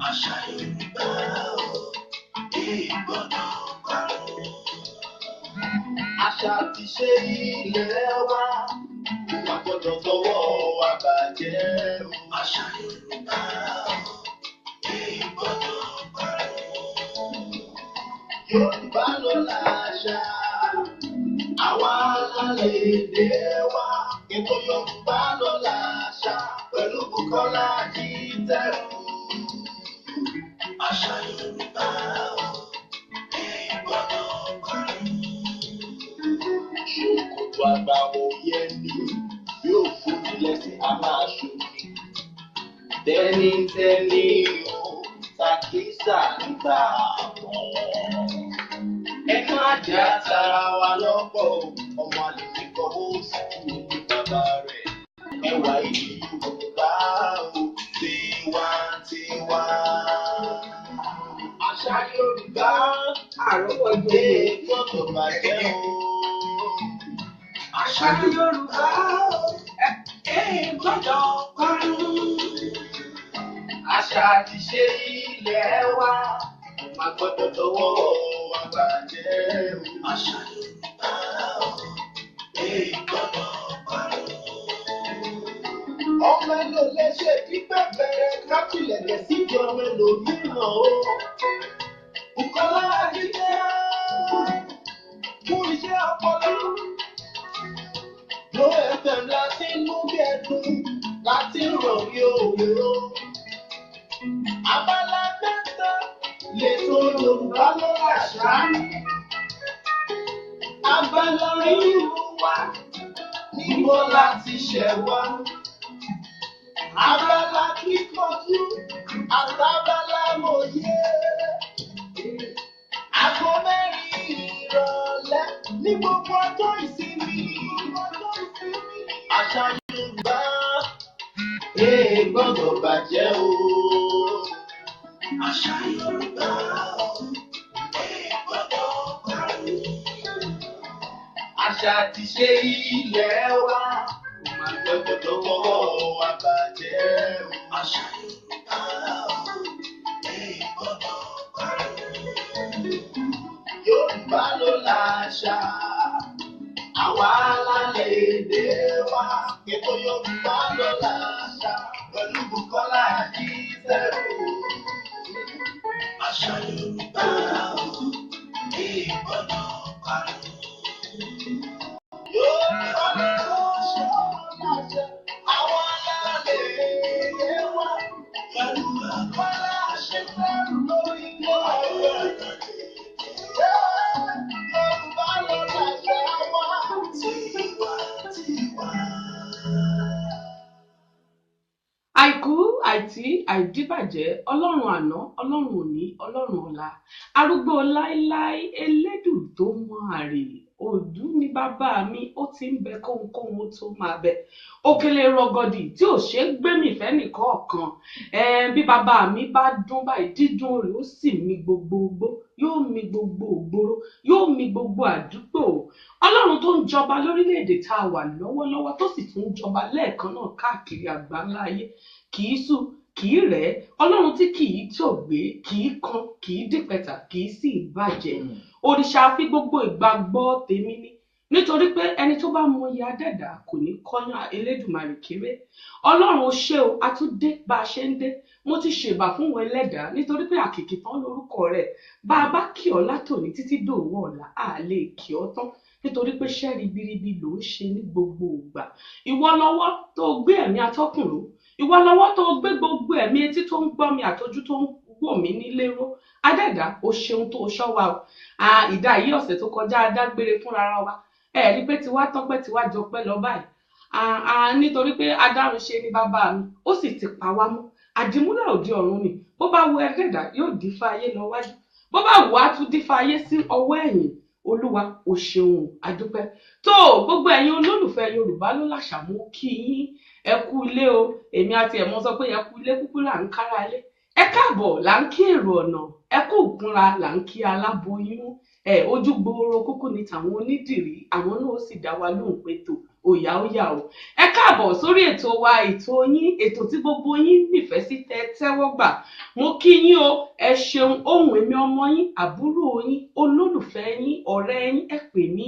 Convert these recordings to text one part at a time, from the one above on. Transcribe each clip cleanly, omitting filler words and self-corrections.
Àṣà Yorùbá o, ìgbọ́dọ̀ parun. Àṣà àti ìṣe ilẹ̀ wa, kò gbọ́dọ̀ tọwọ́ wa bàjẹ́ o. Àṣà Yorùbá o, ìgbọ́dọ̀ parun. Yorùbá ló láṣà, àwa la lèdè wa. Ètò Yorùbá ló láṣà pẹ̀lú Bùkọ́lá Ajídẹ́rù. Àṣà Yorùbá o, ìgbọ́dọ̀ parun. Ṣòkòtò àgbà òye ni bí ó fúnni lẹ́sìn a máa ṣòfin. Tẹ́nítẹ́ní o, tàkísà nígbà kan. Ẹ má jà tara wa lọ́pọ̀ o, ọmọ àlè ní kọ́wọ́ òsì kúrò ní bàbá rẹ̀. Ẹwà ìlú Yorùbá o, tiwantiwa. Àṣà Yorùbá Àrọ́wọ́jọ lè gbọ́dọ̀ bàjẹ́ o. Àṣà Yorùbá ẹ gbọ́dọ̀ parun. Àṣà àti ìṣe ilẹ̀ wa má gbọ́dọ̀ tọwọ́ wa bàjẹ́ o. Àṣà Yorùbá ẹ gbọ́dọ̀ parun. Ọmọ ẹlò lè ṣe pípẹ́ bẹ̀rẹ̀ kápìlẹ̀kẹ̀ síbi ọmọ ẹlòmíràn o. Bùkọ́lá Ajídé fún iṣẹ́ ọpọlọ. Glo FM la ti ń mú bí ẹdun láti ń rọ̀ bí òwe o. Abala mẹ́ta lètò Yorùbá ló làṣà. Abala ìlú wa níbo la ti ṣẹ̀ wá. Abala kíkanjú àtàbálà mòye. Aago 4 ìrọ̀lẹ́ ní gbogbo ọjọ́ ìsinmi. Àṣà Yorùbá èè gbọ́dọ̀ bàjẹ́ o. Àṣà Yorùbá èè gbọ́dọ̀ parun. Àṣà àti ìṣe ilẹ̀ wa kò má gbọ́dọ̀ tọwọ́ wa bàjẹ́ o. Àṣà Yorùbá èè gbọ́dọ̀ parun. Yorùbá ló láṣà, àwa la lèdè wa. Ètò Yorùbá ló láṣà pẹ̀lú Bùkọ́lá Ajídẹ́rù. Àṣà Yorùbá èè gbọ́dọ̀ parun. Yorùbá ló láṣà, àwa la lèdè wa. Pẹ̀lú Bùkọ́lá Ajídẹ́rù lórí Glo FM. Yorùbá ló láṣà wa. Tiwantiwa. Àìkú, àìtí, àìdíbàjẹ́, Ọlọ́run àná, Ọlọ́run òní, Ọlọ́run ọ̀la, arúgbó láéláé, elédùn tó mọ àrè, òdú ni bàbá mi, ó ti ń bẹ kóhunkóhun tó máa bẹ. Òkèlè rọgọdì tí ò ṣeé gbémì fẹ́nìkọ̀ọ̀kan. Bí bàbá mi bá dún báyìí, dídùn rẹ̀ ó sì mi gbogbo igbó, yóò mi gbogbo ògbóró, yóò mi gbogbo àdúgbò. Ọlọ́run tó ń jọba lórílẹ̀‐èdè tá a wà lọ́wọ́lọ́wọ́ tó sì tún ń jọba lẹ́ẹ̀kan náà káàkiri àgbáńlá ayé, kì í sú, kì í rẹ̀ ẹ́, Ọlọ́run tí kì í tòògbé, kì í kan, kì í dìpẹ̀tà, kì í sì bàjẹ́. Òrìṣà fi gbogbo ìgbàgbọ́ tèmi ni, nítorí pé ẹni tó bá mọ iye adẹ́dà kò ní kọ́yán Elédùmarè kéré. Ọlọ́run ó ṣé o, a tún dé bá a ṣe ń dé. Mo ti ṣèbà fún wọn ẹlẹ́dàá nítorí pé àkìkì tán lórúkọ rẹ̀. Bá a bá kì ọ́ látòní títí dòwú ọ̀la, a lè kì ọ́ tán nítorí pé iṣẹ́ ribiribi ló ń ṣe ní gbogbo ìgbà. Ìwọ lọ́wọ́ tó gbé ẹ̀mí atọ́kùn ró, ìwọ lọ́wọ́ tó gbé gbogbo ẹ̀mí etí tó ń gbọ́ mi àtojú tó ń wò mí nílé ró. Adẹ́dàá, o ṣeun tó ṣọ́ wa o. Ìdá yìí ọ̀sẹ̀ tó kọjá a dágbére fúnra wa. Ẹ rí i pé tiwa tọ́pẹ́ tiwa jọpẹ́ lọ báyìí. Nítorí pé adárunṣe ni bàbá mi, ó sì ti pa wá mọ́. Àdìmúlà òde ọ̀run ni, bó bá wu ẹlẹ́dàá yóò dífá ayé lọ wájú, bó bá wù á tún dífá ayé sí ọwọ́ ẹ̀yìn. Olúwa o ṣeun, adúpẹ́. Tó gbogbo ẹ̀yin olólùfẹ́ Yorùbá ló láṣà, mú kí yín ẹ kú ilé o. Èmi àti ẹ̀mọ́ sọ pé ẹ kú ilé kúkú là ń kára ilé, ẹ káàbọ̀ là ń kí èrò ọ̀nà, ẹ kú ìkúnra là ń kí aláboyún. Ẹ ojú gbooro kúkú ni tàwọn onídìrí, àwọn náà ó sì dá wa lóhùn pé tò òyà ó yà o. Ẹ káàbọ̀ sórí ètò wa, ètò yín, ètò tí gbogbo yín nífẹ̀ẹ́ sí tẹ́ tẹ́wọ́ gbà. Mo kí yín o, ẹ ṣeun. Ohùn èmi ọmọ yín, àbúrò yín, olólùfẹ́ yín, ọ̀rẹ́ yín, ẹ pè mí,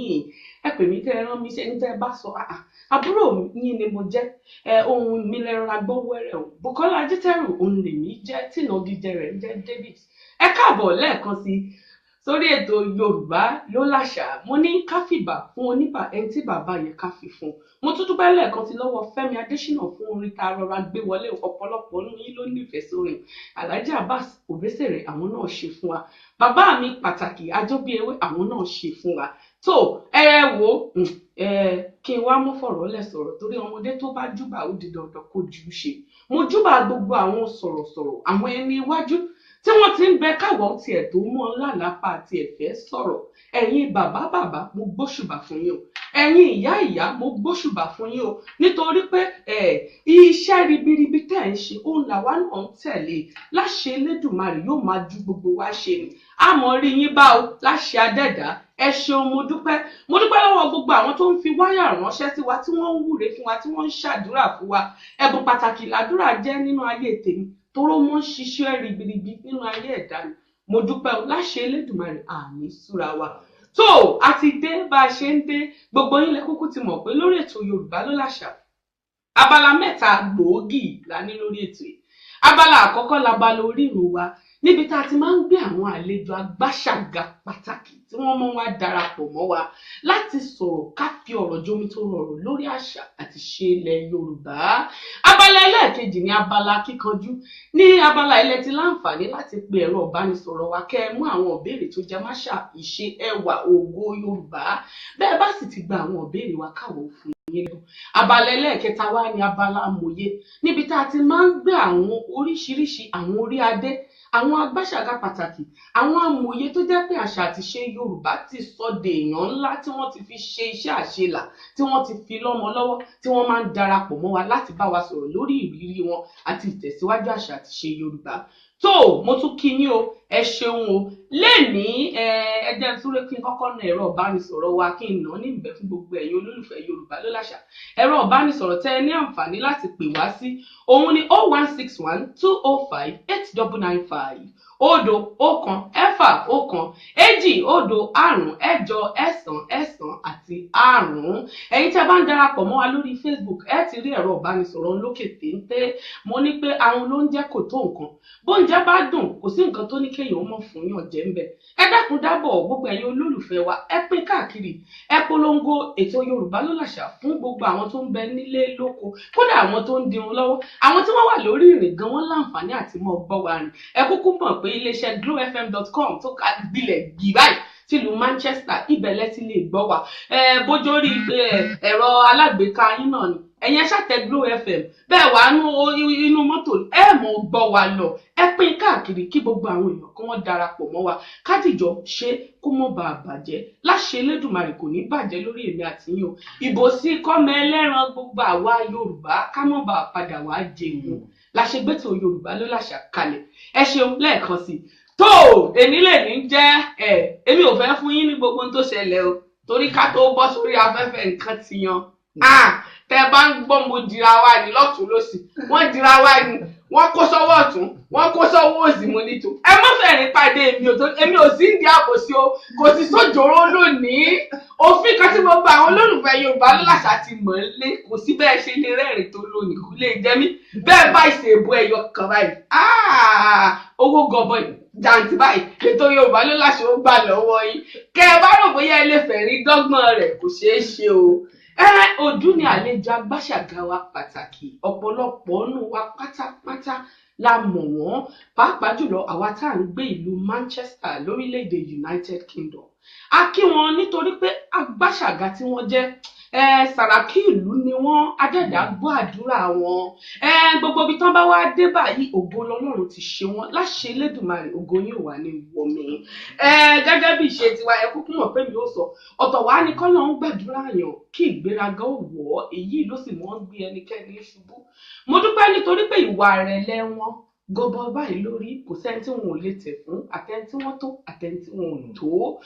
ẹ pè mí kẹ́ ẹ rán mi ṣe ní tẹ́ ẹ bá sọ àà àbúrò yín ni mo jẹ́. Ẹ ohùn mi lẹ rọra gbọ́ wẹ́rẹ́ o. Bùkọ́lá Ajítẹ́rù òun lèmi jẹ́, tìnàgíjẹ rẹ̀ ń jẹ́ David. Ẹ káàbọ̀ lẹ́ẹ̀kan sí sórí ètò Yorùbá ló láṣà. Mo ní ká fìbà fún oníbà, ẹni tí bàbá yẹ ká fi fún. Mo tún dúpẹ́ lẹ́ẹ̀kan sí lọ́wọ́ Fẹ́mi Adésínà fún orin tá a rọra gbé wọlé. Ọ̀pọ̀lọpọ̀ nínú yín ló nífẹ̀ẹ́ sórin Alhaji Abbas Obesere, àwọn náà ṣe fún wa. Bàbá mi pàtàkì Ajóbíewé, àwọn náà ṣe fún wa. Tó ẹ wò ẹ kí n wá mú fọ̀rọ̀ lẹ̀ sọ̀rọ̀, torí ọmọdé tó bá júbà ó di dandan kó jù ú ṣe. Mo júbà gbogbo àwọn sọ̀rọ̀sọ̀rọ̀, àwọn ẹni iwájú tí wọ́n ti ń bẹ káwọ́ tiẹ̀ tó mọ́ lálàáfà tiẹ̀ fẹ́ sọ̀rọ̀. Ẹ̀yin bàbá bàbá, mo gbóṣùbà fún yín o. Ẹ̀yin ìyá ìyá, mo gbóṣùbà fún yín o, nítorí pé ẹ iṣẹ́ ribiribi tẹ́ ẹ̀ ń ṣe òun làwa náà ń tẹ̀lé. Láṣẹ Elédùmarè yóò máa ju gbogbo wa ṣe ni àmọ́ rí yín bá o, láṣẹ Adẹ́dàá. Ẹ ṣeun, mo dúpẹ́. Mo dúpẹ́ lọ́wọ́ gbogbo àwọn tó ń fi wáyà ránṣẹ́ sí wa, tí wọ́n ń wúre fún wa, tí wọ́n ń ṣàdúrà fún wa. Ẹ̀bùn pàtàkì làdúrà jẹ́ nínú ayé tèmi, toró mọ́ ń ṣiṣẹ́ ribiribi nínú ayé ẹ̀dá ni. Mo dúpẹ́ o, láṣẹ Elédùmarè àní súra wa. Tó a ti dé bá a ṣe ń dé, gbogbo yín lẹ kúkú ti mọ̀ pé lórí ètò Yorùbá ló láṣà, abala mẹ́ta gbòógì la ní lórí ètò yìí. Abala àkọ́kọ́ labala orírun wa, níbi tá a ti máa ń gbé àwọn àlejò agbáṣàga pàtàkì tí wọ́n mọ́ wá darapọ̀ mọ́ wa láti sọ̀rọ̀, ká fi ọ̀rọ̀ jomi tó rọrọ̀ lórí àṣà àti ṣe ilẹ̀ Yorùbá. Abala ẹlẹ́ẹ̀kejì ni abala kíkanjú. Ní abala ilẹ̀ ti láǹfààní láti pe ẹ̀rọ ìbánisọ̀rọ̀ wa kẹ́ ẹ mú àwọn ìbéèrè tó jẹ máṣà, ìṣe, ẹwà, ògo Yorùbá. Bẹ́ẹ̀ bá sì ti gba àwọn ìbéèrè wa, káwọ́ fún yín lọ. Abala ẹlẹ́ẹ̀kẹta wá ní abala amòye, níbi tá a ti máa ń gbé àwọn oríṣiríṣi àwọn orí adé, àwọn agbáṣàga pàtàkì, àwọn amòye tó jẹ́ pé àṣà àti ṣe Yorùbá ti sọ dèèyàn ńlá, tí wọ́n ti fi ṣe iṣẹ́ àṣelà, tí wọ́n ti fi lọ́mọ lọ́wọ́, tí wọ́n máa ń darapọ̀ mọ́ wa láti bá wa sọ̀rọ̀ lórí ìrírí wọn àti ìtẹ̀síwájú àṣà àti ṣe Yorùbá. Tó mo tún kí yín o, ẹ ṣeun o. Lénìí ẹ jẹ́ n súré kí n kọ́kọ́ na ẹ̀rọ ìbánisọ̀rọ̀ wa, kí n nà án ní ìbẹ́ fún gbogbo ẹ̀yin olólùfẹ́ Yorùbá ló láṣà. Ẹ̀rọ ìbánisọ̀rọ̀ tẹ́ ẹ ní àǹfààní láti pè wá sí òun ni 0161 205 8995, 0 1 6 1 2 0 5 8 9 9 àti 5. Ẹ̀yin tí a bá ń darapọ̀ mọ́ wa lórí Facebook, ẹ ti rí ẹ̀rọ ìbánisọ̀rọ̀ lókè téńté. Mo ní pé ahun ló ń jẹ́ kò tó nǹkan, bóúnjẹ bá dùn kò sí nǹkan tó ní kéèyàn ó mọ̀ fún yàn jẹ́ ń bẹ̀. Ẹ dákun dábọ̀, gbogbo ẹ̀yin olólùfẹ́ wa, ẹ pín káàkiri, ẹ polongo ètò Yorùbá ló làṣà fún gbogbo àwọn tó ń bẹ nílé lóko, kódà àwọn tó ń dirun lọ́wọ́, àwọn tí wọ́n wà lórí ìrìn gan, wọ́n láǹfààní àti mọ́ gbọ́ wa rìn. Ẹ kúkú mọ̀ pé iléeṣẹ́ glowfm.com tó ká gbilẹ̀ gbì báyìí tìlú Manchester, ibẹ̀ lẹ ti lè gbọ́ wa. Ẹ bójórí ẹ̀rọ alágbèéká yín náà ni, ẹ̀yin ẹ ṣàtẹ Glo FM, bẹ́ẹ̀ wà inú mọ́tò ẹ mọ̀ gbọ́ wa lọ. Ẹ pín káàkiri kí gbogbo àwọn èèyàn kí wọ́n darapọ̀ mọ́ wa, kádìjọ ṣe kó mọ́ bá a bàjẹ́. Láṣẹ Elédùmarè kò ní bàjẹ́ lórí èmi àti yín o. Ìbò sí kọ́mọ ẹlẹ́ran gbogbo àwa Yorùbá, ká mọ́ bá a padà wá jẹun. Láṣẹ gbẹ́tò Yorùbá ló láṣà kalẹ̀. Ẹ ṣeun lẹ́ẹ̀kan sí i. Tó èní lè ní jẹ́ ẹ, èmi ò fẹ́ fún yín ní gbogbo ohun tó ṣẹlẹ̀ o, torí ká tó bọ́ sórí afẹ́fẹ́ nǹkan ti yan. Tẹ bá ń gbọ́ mo dira wa ní lọ́tún lọ́sì, wọ́n dira wa ní, wọ́n kó sọ́wọ́ ọ̀tún, wọ́n kó sọ́wọ́ òsì. Mo ní tó ẹ má fẹ́rin pàdé èmi ò tó, èmi ò sí ní àbòsí o, kò sí sójòrò lónìí. Òfin kan tí gbogbo àwọn olólùfẹ́ Yorùbá ló láṣà ti mọ̀ ń lé, kò sí bẹ́ẹ̀ ṣe lè rẹ́rìn tó lónìí, kò lè jẹ́ mí bẹ́ẹ̀ bá ìṣèbò ẹ̀yọ kan báyìí, owó gọbọi jàǹtí báyìí ètò Yorùbá ló láṣà ó gbà lọ́wọ́ yín. Kẹ́ ẹ bá rò bóyá ẹ lè fẹ̀rín dọ́gbọ́n rẹ̀, kò ṣeé ṣe o. Ọdún ni àlejò agbáṣàga wa pàtàkì, ọ̀pọ̀lọpọ̀ nù wa pátápátá la mọ̀ wọ́n, pàápàá jùlọ àwa tá à ń gbé ìlú Manchester lórílẹ̀‐èdè United Kingdom. A kí wọn nítorí pé agbáṣàga tí wọ́n jẹ́, Sàràkí ìlú ni wọ́n, Adẹ́dàá gbọ́ àdúrà wọn. Gbogbo ibi tán bá wá dé báyìí, ògo lọ́lọ́run ti ṣe wọ́n. Láṣẹ Elédùmarè ògo yín ò wá ní wọmi. Gẹ́gẹ́ bí ìṣe tiwa, ẹ kúkú mọ̀ pé mi ò sọ ọ̀tọ̀ wá ní kọ́lọ́ ń gbàdúrà yàn kí ìgbéraga ò wọ̀ ọ́, èyí ló sì mọ́ ń gbé ẹnikẹ́ni ṣubú. Mo dúpẹ́ nítorí pé ìwà ìrẹ̀lẹ̀ wọn Gọbọ báyìí lórí, kò sẹ́ni tí wọn ò lè tẹ̀ fún, àtẹni tí wọ́n tó, àtẹni tí wọn ò tó.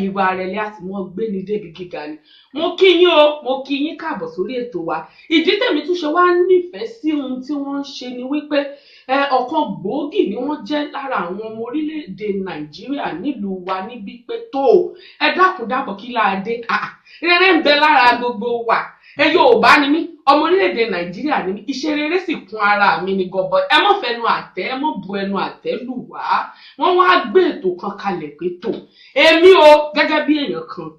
Ìwà ìrẹ̀lẹ̀ a sì mọ́ gbéni débi gíga ni. Mo kí yín o, mo kí yín káàbọ̀ sórí ètò wa. Ìdí tèmi tún ṣe wá nífẹ̀ẹ́ sí ohun tí wọ́n ń ṣe ni wípé ọ̀kan gbòógì ni wọ́n jẹ́ lára àwọn ọmọ orílẹ̀-èdè Nàìjíríà nílùú wa níbí pé tó ẹ dákun dábọ̀ kí láadé. Rere ń bẹ lára gbogbo wa. Yorùbá ni mí, ọmọ orílẹ̀-èdè Nàìjíríà ni mí, iṣẹ́ rere sì kún ara mi ní gọbọ. Ẹ mọ́ fẹnu àtẹ́, ẹ mọ́ bu ẹnu àtẹ́ lù wá. Wọ́n wá gbé ètò kan kalẹ̀ pé tó èmi o, gẹ́gẹ́ bí èèyàn kan,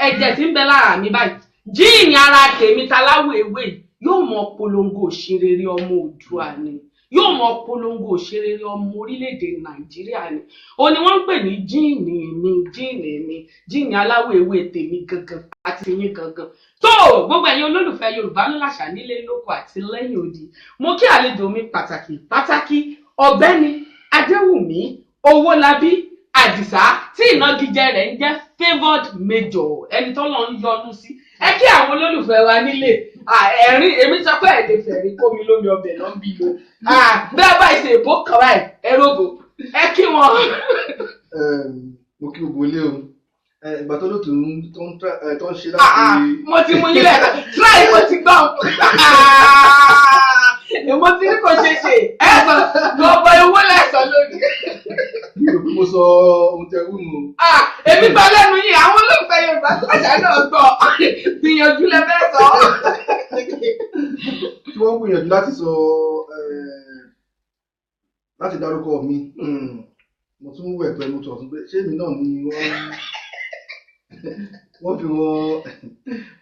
ẹ̀jẹ̀ tí ń bẹ lára mi báyìí, jíìnì ara tèmi taláwọ̀ ewé yóò mọ polongo òṣèré ọmọ Oòduà ni, yóò mọ polongo òṣèré ọmọ orílẹ̀-èdè Nàìjíríà ni. Ó ní wọ́n ń pè ní jíìnì mi, jíìnì mi, jíìnì aláwọ̀ ewé tèmi gangan àti yín gangan. Tó gbogbo ẹ̀yin olólùfẹ́ Yorùbá Ló Làṣà nílé lóko àti lẹ́yìn odi, mo kí àlejò mi pàtàkì pàtàkì, Ọ̀gbẹ́ni Adéwùmí Owólabí Àdìsá, tí ìnagijẹ rẹ̀ ń jẹ́ Favoured Major, ẹni tó lọ ń yọ́nú sí. Ẹ kí àwọn olólùfẹ́ wa nílé. Ẹ̀rín èmi sọ pé ẹ̀dẹ̀ fẹ̀rí kó mi lómi ọbẹ̀ ló ń bí lo bẹ́ẹ̀ báyìí ṣe èbó kan báyìí ẹ róbò, ẹ kí wọn. Mo kí gbogbo ilé o. Ìgbà tó lóòtú tó ń ṣe láti. Mo ti mú yín lẹ́ẹ̀kan try, mo ti gbọ́, mo ti ní kò ṣe ṣe ẹ sọ gbogbo owó lẹ́sọ̀ lónìí. Mi ò bí mo sọ ohun tẹ wí mu. Èmi gbọ́ lẹ́nu yìí, àwọn olólùfẹ́ Yorùbá Ló Làṣà náà gbọ́, gbìyànjú lẹ fẹ́ sọ. Tí wọ́n gbìyànjú láti sọ, láti dárúkọ mi, mo tún wẹ̀ pẹ́, mo tún ọ̀tún pé ṣé èmi náà ni wọ́n fi wọn.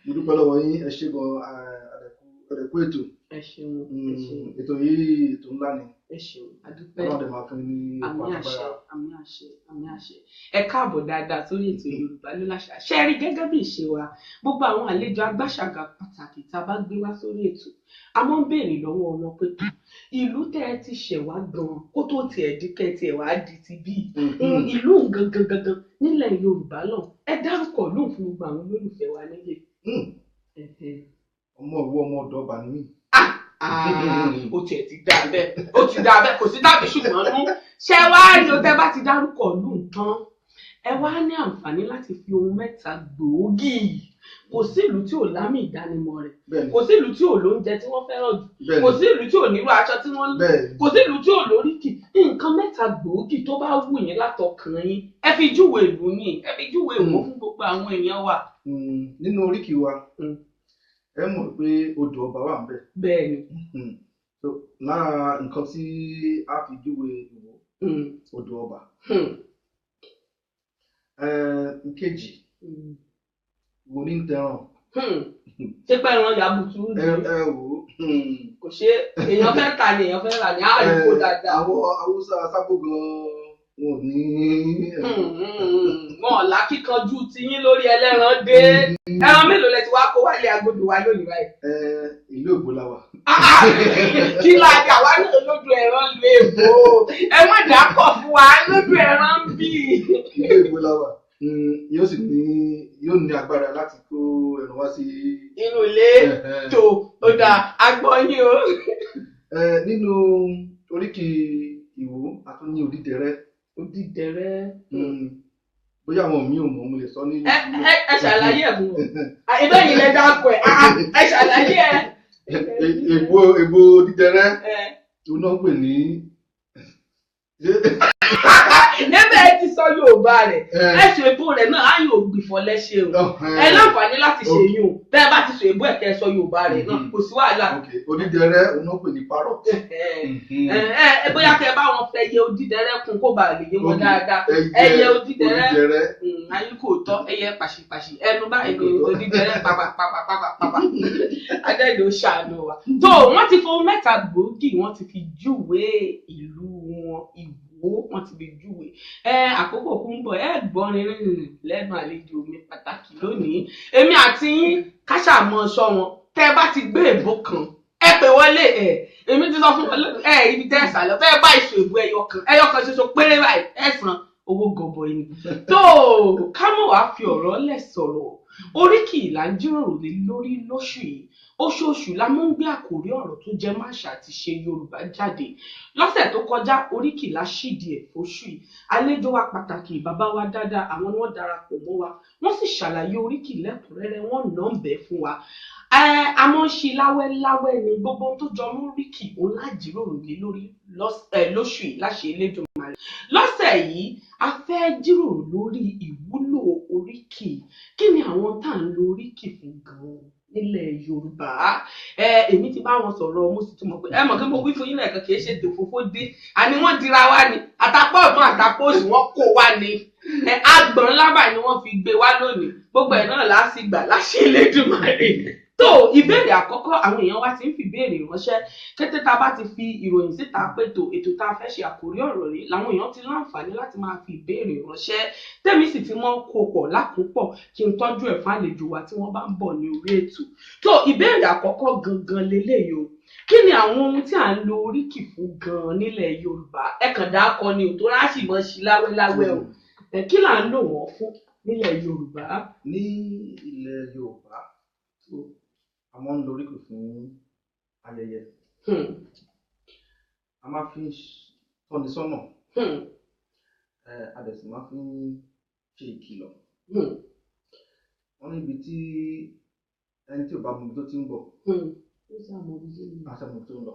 Mo dúpẹ́ lọ́wọ́ yín, ẹ ṣé gan, àdẹ̀kú ètò. Ẹ ṣeun, ẹ ṣeun. Ètò yìí ètò ńlá ni. Ẹ ṣeun, adúpẹ́. Ọlọ́run dẹ̀ máa fún yín ní àmì ọ̀pọ̀ àṣẹ, agbára. Àmì àṣẹ, àmì àṣẹ. Ẹ káàbọ̀ dáadáa sórí ètò Yorùbá Ló Làṣà. Ṣé ẹ rí, gẹ́gẹ́ bí ìṣe wa, gbogbo àwọn àlejò agbáṣàgà pàtàkì tá a bá gbé wá sórí ètò, a máa ń béèrè lọ́wọ́ wọn pé tó ìlú tẹ́ ẹ ti ṣẹ̀ wá gan-an kó tó tiẹ̀ di kẹ́ tiẹ̀ wá di ti bí ìlú gangan gangan nílẹ̀ Yorùbá náà, ẹ dárúkọ lóhùn fún gbogbo àwọn olólùfẹ́ wa nílé. Ọmọ ìwọ ọmọ ọ̀dọ̀ ọba ni mí. Ó tiẹ̀ ti dá bẹ́ẹ̀, ó ti dá bẹ́ẹ̀, kò sí tàbí ṣùgbọ́n nú. Ṣé wá rí o, tẹ́ bá ti dárúkọ lóhùn tán, ẹ wá ní àǹfààní láti fi ohun mẹ́ta gbòógì. Kò sí ìlú tí ò lámì ìdánimọ̀ rẹ̀, kò sí ìlú tí ò lóúnjẹ tí wọ́n fẹ́ràn jù, kò sí ìlú tí ò nírú aṣọ tí wọ́n lò, kò sí ìlú tí ò lóríkì. Nǹkan mẹ́ta gbòógì tó bá wù yín látọkàn yín, ẹ fi júwe ìlú yín, ẹ fi júwe Ìwó fún gbogbo àwọn èèyàn wa. Nínú oríkì wa, ẹ mọ̀ pé odò ọba wà ńbẹ̀. Bẹ́ẹ̀ni. Lára nǹkan tí a fi júwe Ìwó, odò ọba. Ìkejì, wo ní tẹran. Ṣé pé ẹran yàbùtú? Ẹ wò ó. Kò ṣe èèyàn fẹ́ tà ni, èèyàn fẹ́ rà ní àríkò dáadáa. Àwọn Haúsá sábò gan-an wọn ò ní. Wọn ò lákìkanjú tiyín lórí ẹlẹ́ran dé. Ẹran mélòó lẹ ti wá kó wálé agodo wa lónìí báyìí? Ìlú Èkó la wà. Kí la dé àwa náà lójú ẹran lu Èkó? Ẹ má dàpọ̀ fún wa lójú ẹran ń bì. Ìlú Èkó la wà. Yóò sì ní, yóò ní agbára láti kó ẹran wá sí inú ilé tó ó dáa, agbọ́ yín o. Nínú oríkì Ìwó, a tún ní odídẹrẹ́. Odídẹrẹ́. Bóyá àwọn mi ò mọ̀, mo lè sọ ní. Ẹ ṣàlàyé ẹ̀ fún wọn. Ibẹ̀ yìí lẹ dáko ẹ̀, ẹ ṣàlàyé ẹ̀. Èbó odídẹrẹ́ tó náà ń pè ní. Níbẹ̀ ẹ ti sọ Yorùbá rẹ̀, ẹ ṣe èbó rẹ̀ náà, á yóò gbìfọ̀ lẹ́ṣẹ̀ o. Ẹ láǹfààní láti ṣe yín o. Bẹ́ẹ̀ bá ti sọ èbó ẹ̀ kẹ́ ẹ sọ Yorùbá rẹ̀ náà, kò sí wàhálà. Odídẹrẹ́ òun náà pè ní parrot. Ẹ bóyá kẹ́ ẹ bá wọn fẹ́ yẹ odídẹrẹ́ kún kó bàa lè yé wọn dáadáa. Ẹyẹ odídẹrẹ́ ayé kò tọ́, ẹyẹ pàṣípàṣí ẹnu báyìí ni odídẹrẹ́ pàpàpàpàpàpà. Adẹ́lẹ̀ ó ṣàánú wa. Tó wọ́n ti fohùn mẹ́ta gbòógì, wọ́n ti fi júwe ìlú wọn Ìwó, wọ́n ti fi júwe. Àkókò kún ń bọ̀, ẹ gbọ́ rinrin lẹ́nu àlejò mi pàtàkì lónìí. Èmi àti yín káṣà mọ sọ wọn. Tẹ́ bá ti gbé èbó kan, ẹ pè wọlé. Ẹ èmi ti sọ fún wọn, ẹ ibi tẹ́ ẹ sà lọ, tẹ́ ẹ bá ìṣò èbó ẹyọ kan, ẹyọ kan ṣoṣo péré báyìí, ẹ san Owó gọbọi ni. Tó ká mọ̀ wá fi ọ̀rọ̀ lẹ̀ sọ̀rọ̀. Oríkì là ń jíròrò lé lórí lóṣù yìí. Oṣooṣù la mú ń gbé àkòrí ọ̀rọ̀ tó jẹ mọ́ àṣà àti ìṣe Yorùbá jáde. Lọ́sẹ̀ tó kọjá, oríkì la ṣíde ẹ̀ fóṣù yìí. Àlejò wa pàtàkì, bàbá wa dáadáa, àwọn ni wọ́n darapọ̀ mọ́ wa. Wọ́n sì ṣàlàyé oríkì lẹ́kùnrẹ́rẹ́, wọ́n nà ń bẹ̀ fún wa. A mọ̀ ń ṣe láwẹ́láwẹ́ ni gbogbo ohun tó jọ mọ́ oríkì òun la jíròrò lé lórí lóṣù yìí láṣẹ Elédùmarè. Lọ́sẹ̀ yìí, a fẹ́ jíròrò lórí ìwúlò oríkì. Kí ni àwọn tá à ń lo oríkì fún gan-an nílẹ̀ Yorùbá? Èmi ti bá wọn sọ̀rọ̀, mo sì tún mọ̀ pé ẹ mọ̀ kí mo wí fún yín lẹ́ẹ̀kan, kì í ṣe tòfófó dé. Àní wọ́n dira wá ni, àtàpọ̀ ọ̀tún àtàpọ̀ òsì wọ́n kó wá ni. Agbọ̀n ńlá báyìí ni wọ́n fi gbé wá lónìí. Gbogbo ẹ̀ náà láti gbà láṣẹ Elédùmarè. Tó ìbéèrè àkọ́kọ́, àwọn èèyàn wa ti ń fi ìbéèrè ránṣẹ́. Kété tá a bá ti fi ìròyìn síta pé tó ètò tá a fẹ́ ṣe àkórí ọ̀rọ̀ rí, làwọn èèyàn ti láǹfààní láti máa fi ìbéèrè ránṣẹ́. Tèmi sì ti mọ́ kó pọ̀ lákòópọ̀ kí n tọ́jú ẹ̀ fún àlejò wa tí wọ́n bá ń bọ̀ ní orí ètò. Tó ìbéèrè àkọ́kọ́ gangan leléyìí o. Kí ni àwọn ohun tí à ń lo oríkì fún gan-an nílẹ̀ Yorùbá? Ẹ kàn dákọ ni ò tó ráṣì mọ́ sí láwẹ́láwẹ́ o. Kí là ń lò wọ́n fún nílẹ̀ Yorùbá? Ní ilẹ̀ Yorùbá, a máa ń lo oríkì fún ayẹyẹ. A máa fi ń tọ́ni sọ́nà. A dẹ̀ sì máa fi ń ṣe ìkìlọ̀. Wọ́n níbi tí ẹni tí ò bá mọ ibi tó ti ń bọ̀, á sá mọ ibi tó ń lọ.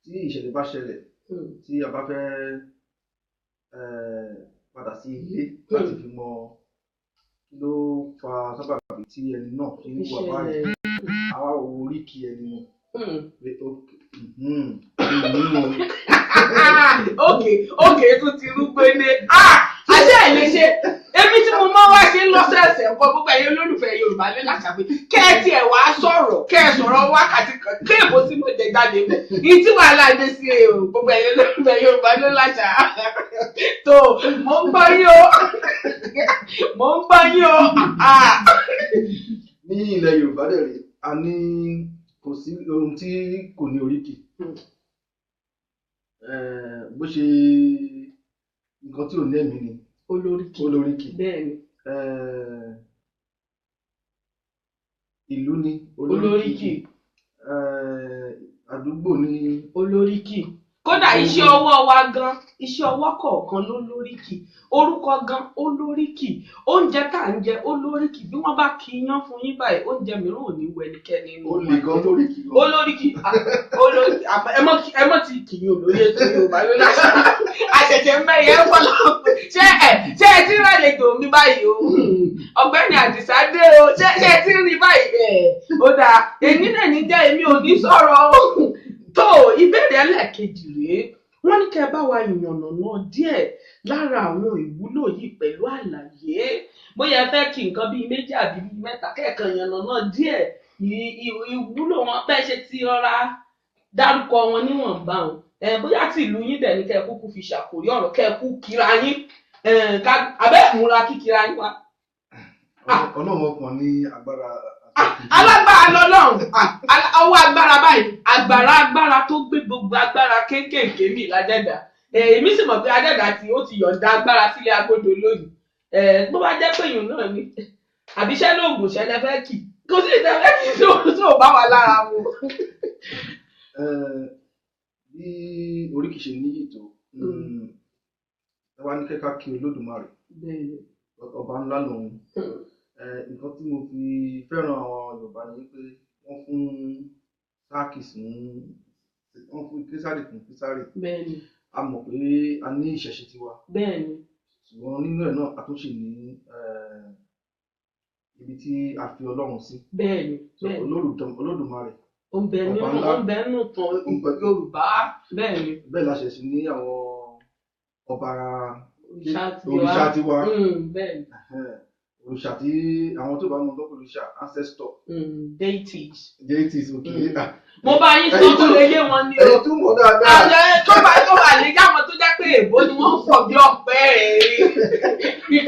Tí ìṣẹ̀lẹ̀ bá ṣẹlẹ̀, tí a bá fẹ́ padà sí ilé láti fi mọ kí ló fa sábàbí tí ẹni náà fi ń wà báyìí, àwa wo oríkì ẹni náà. Ókè tún ti rúgbó ní. Àṣẹ ẹ̀ lè ṣe. Èmi tí mo máa wá ṣe lọ́sẹ̀ẹ̀sẹ̀ nǹkan gbogbo ẹ̀yin olólùfẹ́ Yorùbá lé láṣà pé kẹ́ ẹ tiẹ̀ wá sọ̀rọ̀, kẹ́ ẹ sọ̀rọ̀ wákàtí kan, kí èbó tí mo jẹ jáde mẹ́. Ìyí tí wàhálà dé sí e o, gbogbo ẹ̀yin olólùfẹ́ Yorùbá lé láṣà. Tó mò ń gbọ́ yín o, mò ń gbọ́ yín o. Ní ilẹ̀ Yorùbá dẹ̀ rí, a ní kò sí ohun tí kò ní oríkì. Bó ṣe nǹkan tí ò ní ẹ̀mí ni. Olóríkì. Olóríkì. Bẹ́ẹ̀ni. Ìlú ni olóríkì. Àdúgbò ni olóríkì. Kódà iṣẹ́ ọwọ́ wa gan, iṣẹ́ ọwọ́ kọ̀ọ̀kan ló lóríkì. Orúkọ gan ó lóríkì. Oúnjẹ tá à ń jẹ ó lóríkì. Bí wọ́n bá kí iyán fún yín báyìí, oúnjẹ mìíràn ò ní wọ ẹnikẹ́ni nínú. Olè gan lóríkì. Olóríkì. Olóríkì. Ẹ mọ̀ ti kì í olórí ètò Yorùbá ló láṣà. Àṣẹ̀ṣẹ̀ mẹ́yẹ ń wọ́n lọ. Ṣé ẹ ti ń ràlejò mi báyìí o? Ọ̀gbẹ́ni Àdìsá dé o. Ṣé ẹ ti ń rí báyìí? Ó dáa. Èmi náà ní jẹ́ èmi ò ní sọ̀rọ̀ o. Tó ìbéèrè ẹlẹ́ẹ̀kejì rèé, wọ́n ní kẹ́ ẹ bá wa yànnàná díẹ̀ lára àwọn ìwúlò yìí pẹ̀lú àlàyé. Bóyá ẹ fẹ́ kí nǹkan bíi méjì àbí bíi mẹ́ta kẹ́ẹ̀kan yànnàná díẹ̀ ìwúlò wọn bẹ́ẹ̀ ṣe ti rọra dárúkọ wọn níwọ̀nba o. Bóyá tí ìlú yín dẹ̀ ní kẹ́ ẹ kúkú fi ṣàkórí ọ̀rọ̀ kẹ́ ẹ kú kíra yín. Abẹ́ ìmúra kíkíra yín wa. Ọlọ́run ọkàn ní agbára. Alágbára lọ́lọ́run, ọwọ́ agbára báyìí, agbára agbára tó gbé gbogbo agbára kéékèèké mi ládẹ́dà. Èmi sì mọ̀ pé adẹ́dà tí ó ti yọ̀ǹda agbára sílé agodo lónìí. Bó bá jẹ́ pé èèyàn náà ni, àbíṣẹ́ lóògùn ṣẹlẹ̀ fẹ́ kì, kò sí ìtẹ́ fẹ́ kì tó bá wà lára mu. Bí oríkì ṣe níyì tó, ẹ wá ní kẹ́kà kí Olódùmarè, ọba ńlá lòun. Nǹkan tí mo fi fẹ́ràn àwọn Yorùbá ni pé wọ́n fún Sáàkì fún wọ́n fún Késàrì fún Késàrì. A mọ̀ pé a ní ìṣẹ̀ṣe tiwa. Ṣùgbọ́n nínú ẹ̀ náà a tún ṣì ní ibi tí a fi Ọlọ́run sí. Olódùmarè. Ó ń bẹ nínú ìtàn Yorùbá. Bẹ́ẹ̀ la ṣẹ̀ sí ní àwọn ọba òrìṣà tiwa. Òrìṣà tí àwọn tó bá mọ tó òrìṣà ancestor. Deities. Deities, okay. Mo bá yín sọ tó lè yé wọn ni o. Èyí tún mọ̀ dáadáa. Tó bá lè yá wọn tó jẹ́ pé èbó ni wọ́n ń fọ̀ bí ọ̀pẹ rẹ̀.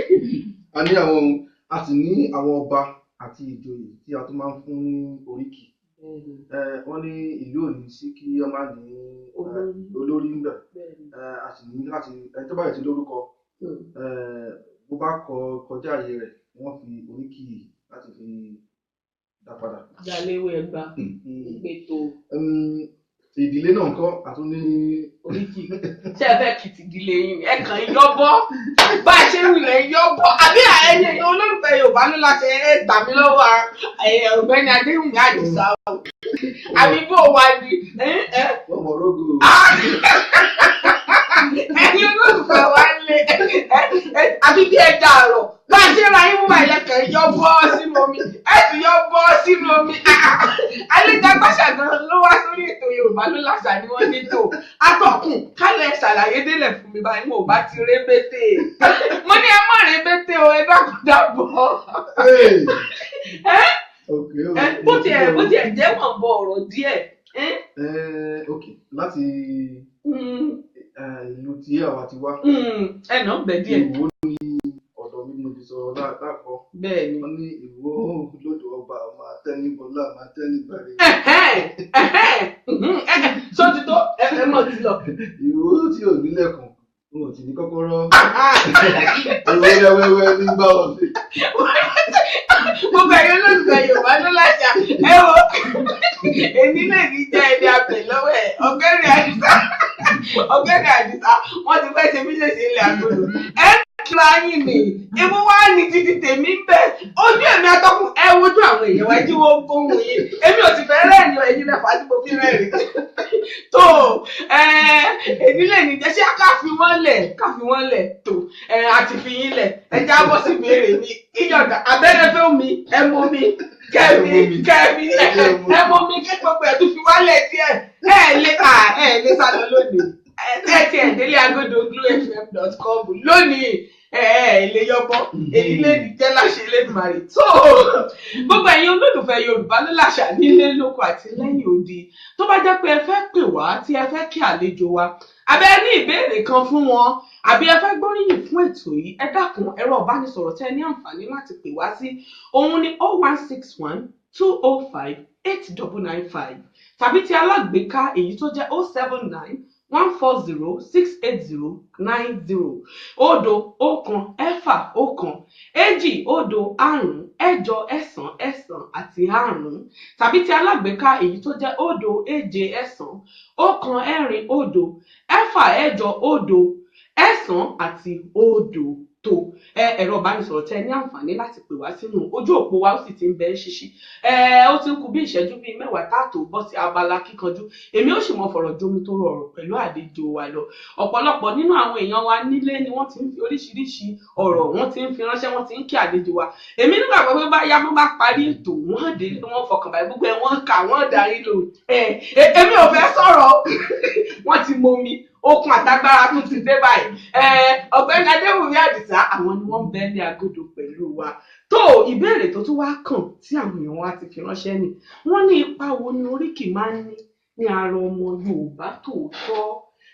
A ní àwọn ohun, a sì ní àwọn ọba àti ìjòyè tí a tún máa ń fún ní oríkì. Wọ́n ní ìlú ò ní sí kí wọ́n má ní olórí ń bẹ̀. A sì ní láti ẹni tó bá yẹ ti lórúkọ Bó bá kọjá àyè rẹ̀, wọ́n fi oríkì láti fi dá padà. Jaléwé ẹgba ìgbètò. Ìdílé náà ńkọ́ àtún ní oríkì. Ṣé ẹ fẹ́ kìtì ìdílé yín ni? Ẹ kàn ń yọ́bọ́. Bá a ṣe ń rìnlẹ̀ yọ́bọ́. Àbí ẹ̀yin olólùfẹ́ Yorùbá ló láṣẹ ẹ gbà mí lọ́wọ́ Ọ̀gbẹ́ni Adéwùmí Àdìsá o. Àbí bó wá ni? Wọ́n mọ̀ rógò. Ẹ̀yin olólùfẹ́ wa lé àbí bí ẹja àrọ̀. Bá a ṣe ra yín mú báyìí lẹ́kàn yọ bọ́ sínú omi. Ẹ sì yọ bọ́ sínú omi. Àlejò Agbáṣà gan ló wá sórí ètò Yorùbá ló láṣà ni wọ́n ní tò. Atọ́kùn kálẹ̀ ṣàlàyé délẹ̀ fún mi báyìí, mo bá ti rébété. Mo ní ẹ mọ̀ rébété o, ẹ dákun dábọ̀. Bó tiẹ̀ jẹ́ wọ̀n bọ ọ̀rọ̀ díẹ̀. Láti ìlú tí àwa ti wá. Ẹnà ń bẹ díẹ̀. Ìwó ni ọ̀dọ̀ mi mo ti sọ láàkọ́. Bẹ́ẹ̀ni. Wọ́n ní Ìwó lódò ọba máa tẹ́ni bọ́lá máa tẹ́ni bàrẹ̀. Sọ ti tó ẹ mọ̀ ti lọ. Ìwó tí ò nílẹ̀kùn n ò sì ní kọ́kọ́rọ́. Ìwé wẹ́wẹ́ nígbà ọ̀sẹ̀. Gbogbo ẹ̀yin olólùfẹ́ Yorùbá ló láṣà ẹ wo èmi náà ní jẹ́ ẹni abẹ lọ́wọ́ ẹ̀ Ọ̀gbẹ́ni Àdìsá wọ́n ti fẹ́ ṣe mí ṣèṣe ilẹ̀ àgbòdo ẹ ń kíra yín ni ewu wá ní títí tèmi ń bẹ ojú èmi atọ́kùn ẹ wojú àwọn èèyàn wá jí wọ́n gbóhùn yín èmi ò sì fẹ́ rẹ́rìn ẹ̀yin mẹ́fà tí mo fi rẹ́rìn tó èmi lè ní jẹ́ ṣé ká fi wọ́n lẹ̀ ká fi wọ́n lẹ̀ tó àti fi yín lẹ̀ ẹ jábọ́ sí ìbéèrè mi ìyọ̀dà abẹ́rẹ́ fẹ́ mi ẹ mú mi kẹ́mi kẹ́mi ẹ mú mi kí gbogbo ẹ̀ tún fi wálẹ̀ díẹ̀ ẹ lè ẹ lè sálọ lónìí ẹ ti ẹ̀ délé agodo glowfm.com lónìí ẹ ẹ lè yọbọ èyí lè ní jẹ́ láṣẹ Elédùmarè tó gbogbo ẹ̀yin olólùfẹ́ Yorùbá ló láṣà nílé lóko àti lẹ́yìn odi tó bá jẹ́ pé ẹ fẹ́ pè wá tí ẹ fẹ́ kí àlejò wa àbẹ́ ní ìbéèrè kan fún wọn àbí ẹ fẹ́ gbóríyìn fún ètò yìí ẹ dákun ẹ̀rọ ìbánisọ̀rọ̀ tẹ́ ẹ ní àǹfààní láti pè wá sí òun ni 0161 205 8995 tàbí ti alágbèéká èyí tó jẹ́ 079 140 680 90 òdo ọ̀kan ẹ̀fà ọ̀kan èjì òdo àrún ẹ̀jọ ẹ̀sán ẹ̀sán àti àrún tàbí ti alágbèéká èyí tó jẹ́ òdo èje ẹ̀sán ọ̀kan ẹ̀rin òdo ẹ̀fà ẹ̀jọ òdo ẹ̀sán àti òdo tó ẹ̀rọ ìbánisọ̀rọ̀ tẹ́ ní àǹfààní láti pè wá sínú ojú òpó wa ó sì ti ń bẹ ń ṣíṣí ó ti ń kù bí ìṣẹ́jú bíi mẹ́wàá táàtò bọ́ sí abala kíkanjú èmi ó sì mọ fọ̀rọ̀ jomi tó rọrùn pẹ̀lú àlejò wa lọ ọ̀pọ̀lọpọ̀ nínú àwọn èèyàn wa nílé ni wọ́n ti ń fi oríṣiríṣi ọ̀rọ̀ wọ́n ti ń fi ránṣẹ́ wọ́n ti ń kí àlejò wa èmi nígbàgbọ́ pé báyá wọ́n bá parí ètò wọ́n dé wọ́n fọkàn báyìí gbogbo ẹ̀ wọ́n kà wọ́n darí lò èmi ò fẹ́ sọ̀rọ̀ wọ́n ti mọ mi okun àtagbára tún ti dé báyìí Ọ̀gbẹ́ni Adéwùmí Àdìsá àwọn ni wọ́n ń bẹ ní agodo pẹ̀lú wa tó ìbéèrè tó tún wá kàn tí àwọn èèyàn wa ti fi ránṣẹ́ ni wọ́n ní ipa wo ni oríkì máa ń ní ní ara ọmọ Yorùbá tòótọ́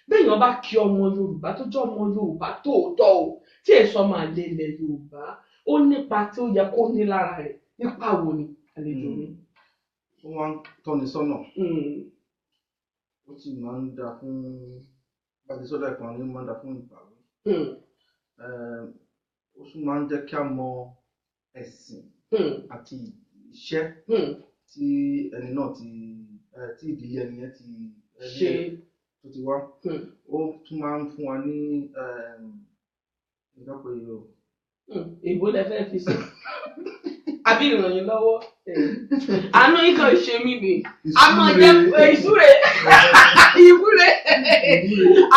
béèyàn bá kí ọmọ Yorùbá tó jẹ́ ọmọ Yorùbá tòótọ́ o tí èso máa lé ilẹ̀ Yorùbá ó nípa tí ó yẹ kó ní lára rẹ̀ nípa wo ni àlejò mi. Ó máa ń tọ́ni sọ́nà ó sì máa ń dáa fún báyìí sọ́dọ̀ ẹ̀kan ní máa ń da fún ìgbàwí. Ó tún máa ń jẹ́ kí a mọ ẹ̀sìn àti iṣẹ́ tí ẹni náà ti tí ìdílé ẹni yẹn ti ṣe tó ti wá. Ó tún máa ń fún wa ní ìdápọ̀ èrò. Èbó lẹ fẹ́ fi sọ àbí ìrànyìn lọ́wọ́ àánú yìí kàn ṣe mí ni àmọ́ jẹ́ ìsúre ìwúre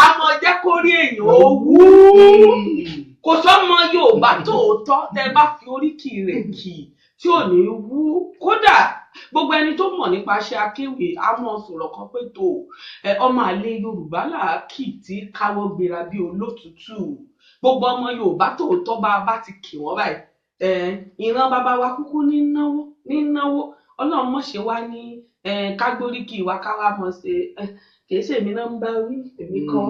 àmọ́ jẹ́ kó rí èèyàn ó wú kò sọ́mọ Yorùbá tòótọ́ tẹ́ bá fi oríkì rẹ̀ kì tí ò ní wú kódà gbogbo ẹni tó mọ̀ nípa iṣẹ́ akéwì á mọ̀ sọ̀rọ̀ kan pé tó ọmọ àlè Yorùbá làákì tí káwọ́ gbéra bí olótùtù gbogbo ọmọ Yorùbá tòótọ́ bá ti kì wọ́n báyìí ìran bàbá wa kúkú ní náwó ní náwó Ọlọ́run mọ̀ ṣe wá ní kágbóríkì wa káwá mọ̀ ṣe kì í ṣe èmi náà ń bá wí èmi kọ́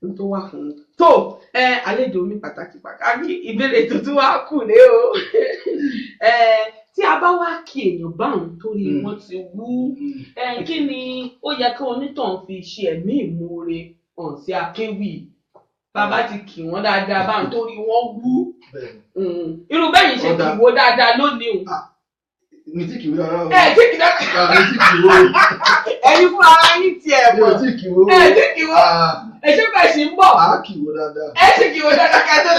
n tó wà fún un. Tó àlejò mi pàtàkì pàtàkì ìbéèrè tuntun wa kù lé o tí a bá wá kí èèyàn báwọn torí wọn ti wú kí ni ó yẹ kí onítàn fi ṣe ẹ̀mí ìmoore hàn sí akéwì. Bàbá ti kì wọ́n dáadáa bá ń torí wọ́n wú. Bẹ́ẹ̀ ni. Irú bẹ́yìn ṣe Ó dáa. kì wó dáadáa lónìí o. Mi tí kì í rárá o. Ẹ tí kì dáadáa. Ah, mi tí kì í wo. Ẹ̀yin fún ara yín tiẹ̀ Mi ò mọ̀. tí kì í wo. Ẹ tí kì wó. Ah, Ẹ ṣé bẹ́ẹ̀ sì ń bọ̀. a kì í wo dáadáa. Ẹ sì kì wó dáadáa kẹ́tọ́.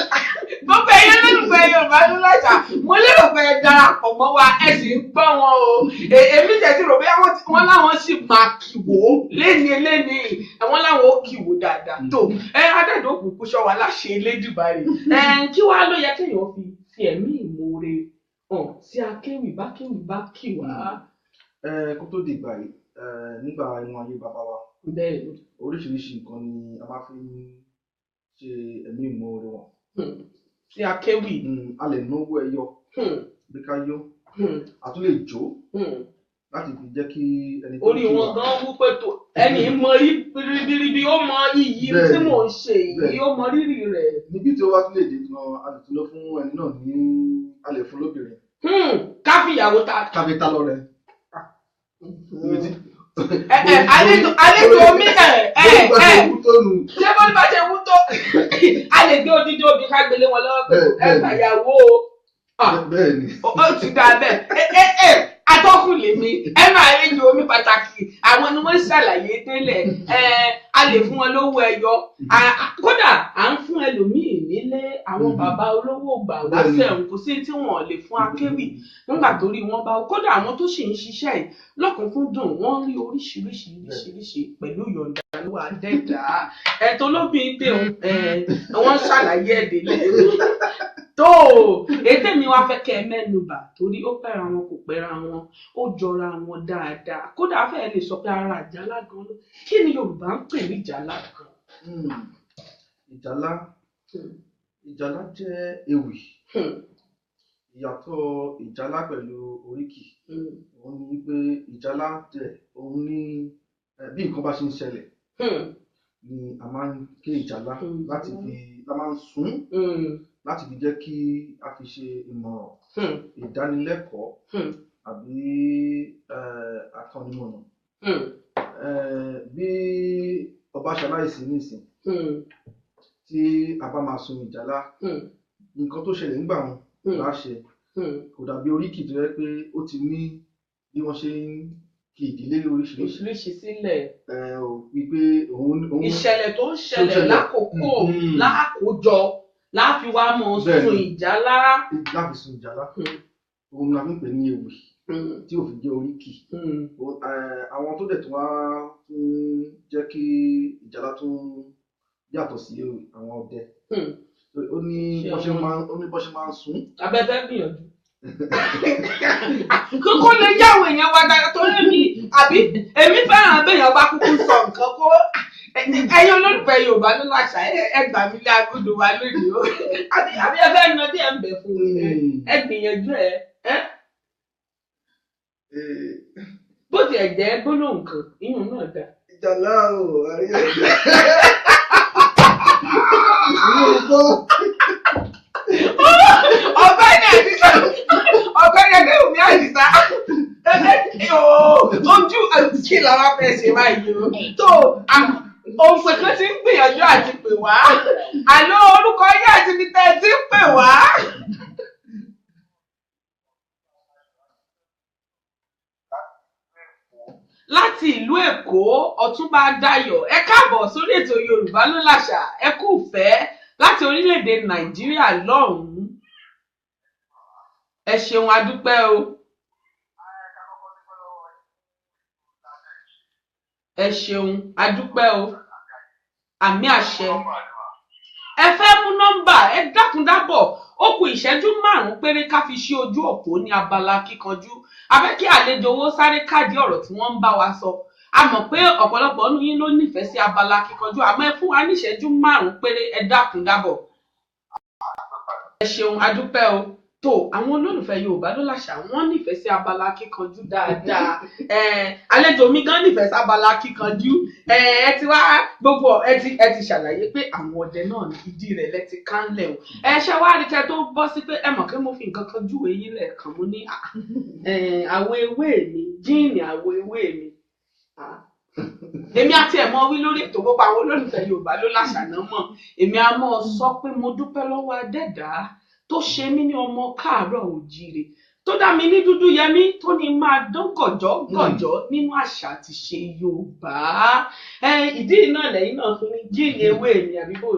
Gbogbo ẹ̀yin olólùfẹ́ Yorùbá ló láṣà. Mo lérò pé ẹ darapọ̀ mọ́ wa, ẹ sì ń gbọ́ wọn o. Èmi tẹ̀ sí rò bóyá wọ́n láwọn sì máa kì wó léni léni. Wọ́n láwọn ó kì wó dáadáa. Tó ẹ adẹ́dọ̀ òkùnkùn ṣọ́ wa láṣẹ Elédùmarè. Kí wàá ló yẹ kéèyàn fi ẹ̀mí ìmoore hàn sí akéwì bá kéwì bá kì wá. Kó tó di ìgbà yìí, nígbà inú ayé bàbá wa, Bẹ́ẹ̀ ni. oríṣiríṣi nǹkan ni a máa fi ń ṣe ẹ̀mí ìmoore wọn. Sí akéwì. A lè náwó ẹyọ bí ká yó, a tún lè jó láti fi jẹ́ kí ẹni tó Orí kí wọn wa. gan wú pé tó ẹni mọ ribiribi, ó mọ iyì tí Bẹ́ẹ̀ni, mò ń ṣe yìí, bẹ́ẹ̀ni. ó mọ rírì rẹ̀. Níbi tí ó wá tún lè dé gan, a lè tún lọ fún ẹni náà ní, a lè fún lóbìnrin. Ká fìyàwó ta. Ká fi ta lọ́rẹ. Níbi tí. Ẹ ẹ àlejò mi ẹ ẹ Bó bá ẹ ṣe wú tó nu. ṣé bó bá ṣe wú tó, a lè gbé odidi obì ká gbélé wọn lọ́wọ́ pé Bẹ́ẹ̀, ẹ bẹ́ẹ̀ni. gbàyàwó o. Ah, Bẹ́ẹ̀ ni. ó ti dáa bẹ́ẹ̀. Ẹ ẹ atọ́kùn lèmi, ẹ máa àlejò omi pàtàkì, àwọn ni wọ́n ṣàlàyé délẹ̀. Ẹ a lè fún wọn lówó ẹyọ. Kódà à ń fún ẹlòmíì nílé àwọn bàbá olówó gbà wá Bẹ́ẹ̀ni. sẹ́wọ̀n, kò sí tí wọ́n lè fún akéwì nígbà tó rí wọn bá. Kódà àwọn tó sì ń ṣiṣẹ́ yìí lọ́kùnkúndùn, wọ́n rí oríṣiríṣi oríṣiríṣi pẹ̀lú ìyọ̀ǹda ló wà dẹ́dàá. Ẹ̀ tó lóbìn dé òun, ẹ̀ wọ́n ṣàlàyé ẹ̀ délẹ̀. Tó ètè mi wá fẹ́ kẹ́ ẹ mẹ́nubà torí ó pẹ́ra wọn kò pẹ́ra wọn, ó jọra wọn dáadáa. Kódà a fẹ́ lè sọ pé ara ìjálá gan ló. Kí ni Yorùbá ń pè ní ìjálá gan? Ìjálá, ìjálá jẹ́ ewì. Ìyàtọ̀ ìjálá pẹ̀lú oríkì òun ni pé ìjálá jẹ́ òun ní bí nǹkan bá ṣe ń ṣẹlẹ̀ ni a máa ń ké ìjálá láti fi la máa ń sún láti fi jẹ́ kí a fi ṣe ìmọ̀ràn, ìdánilẹ́kọ̀ọ́ àbí akọ́nimọ̀nà. Bí ọba ṣaláìsí nísìn tí a bá máa sun ìjálá, nǹkan tó ṣẹlẹ̀ nígbà wọn là á ṣe. Kò dàbí oríkì tó jẹ́ pé ó ti ní bí wọ́n ṣe ń kí ìdílé lóríṣiríṣi. Oríṣiríṣi sílẹ̀. Ò wí pé òun Ìṣẹ̀lẹ̀ tó ń ṣẹlẹ̀ ṣẹlẹ̀. lákòókò lákòójọ láfi wá mọ sun ìjálá. Láfi sun ìjálá. Òun la fi ń pè ní ewì tí ò fi jẹ́ oríkì. Àwọn tó dẹ̀ tún wá tún jẹ́ kí ìjálá tún yàtọ̀ sí àwọn ọdẹ. Ó ní Ṣé bó ṣe àwọn- máa ń, ó ní bó ṣe máa ń sun. Abẹ́fẹ́ gbìyànjú. Kókó lè yáwó èèyàn wa dáadáa torí mi àbí èmi fẹ́ràn béèyàn bá kúkú sọ nǹkan kó. Ẹ̀yin olólùfẹ́ Yorùbá ló láṣà, ẹ gbà mí lé agudu wa lónìí o. Àbí ẹ fẹ́ yan díẹ̀ ń bẹ̀ fún mi. Ẹ gbìyànjú ẹ. Bó tiẹ̀ jẹ́ gbólóhùn kan, ìyún náà dà. Ìjálá o, àríyá ìjálá. Ìlú kọ́. Ọ̀gbẹ́ni Àdìsá, Ọ̀gbẹ́ni Adéwùmí Àdìsá, ojú kí làwọn fẹ́ ṣe báyìí o. Tó òǹpẹ̀ kan ti ń gbìyànjú àti pè wá. Àlọ́ orúkọ yín àti ibi tẹ́ ẹ ti ń pè wá. Láti ìlú Èkó, Ọ̀túnba Dayọ̀, ẹ káàbọ̀ sórí ètò Yorùbá ló láṣà, ẹ kú ìfẹ́ láti orílẹ̀-èdè Nàìjíríà lọ́hùn-ún. Ẹ ṣeun, a dúpẹ́ o. Ẹ ṣeun, a dúpẹ́ o. Àmì àṣẹ. Ẹ fẹ́ mú nọ́mbà, ẹ dákun dábọ̀. Ó kù ìṣẹ́jú 5 péré ká fi ṣí ojú òpó ní abala kíkanjú. A fẹ́ kí àlejò owó sáré káàdì ọ̀rọ̀ tí wọ́n ń bá wa sọ. A mọ̀ pé ọ̀pọ̀lọpọ̀ nínú yín ló nífẹ̀ẹ́ sí abala kíkanjú, àmọ́ ẹ fún wa ní ìṣẹ́jú 5 péré, ẹ dákun dábọ̀. Ẹ ṣeun, a dúpẹ́ o. Tó àwọn olólùfẹ́ Yorùbá ló láṣà, wọ́n nífẹ̀ẹ́ sí abala kíkanjú dáadáa. Àlejò mi gan nífẹ̀ẹ́ sí abala kíkanjú. Ẹ ti wá gbogbo ẹ ti ṣàlàyé pé àwọn ọdẹ náà ní ìdí rẹ̀ lẹ ti kánlẹ̀ o. Ẹ ṣe wá rí kẹ́ tó bọ́ sí pé ẹ mọ̀ pé mo fi nǹkan kan júwe yín lẹ́ẹ̀kan, mo ní àwọ̀ ewé mi, jíìnì àwọ̀ ewé mi. Èmi àti ẹ̀ mọ wí lórí ètò, gbogbo àwọn olólùfẹ́ Yorùbá ló láṣà náà mọ̀. Èmi á mọ̀ sọ pé mo dúpẹ́ lọ́wọ́ Adẹ́dàá tó ṣe mí ní ọmọ káàárọ̀ òjíire, tó dá mi ní dúdú yẹmí, tó ní máa dán gọ̀jọ́ gọ̀jọ́ nínú àṣà àti ṣe Yorùbá. Ìdí náà lẹ́yìn náà fún mi jíìnì ewé mi àbí bò.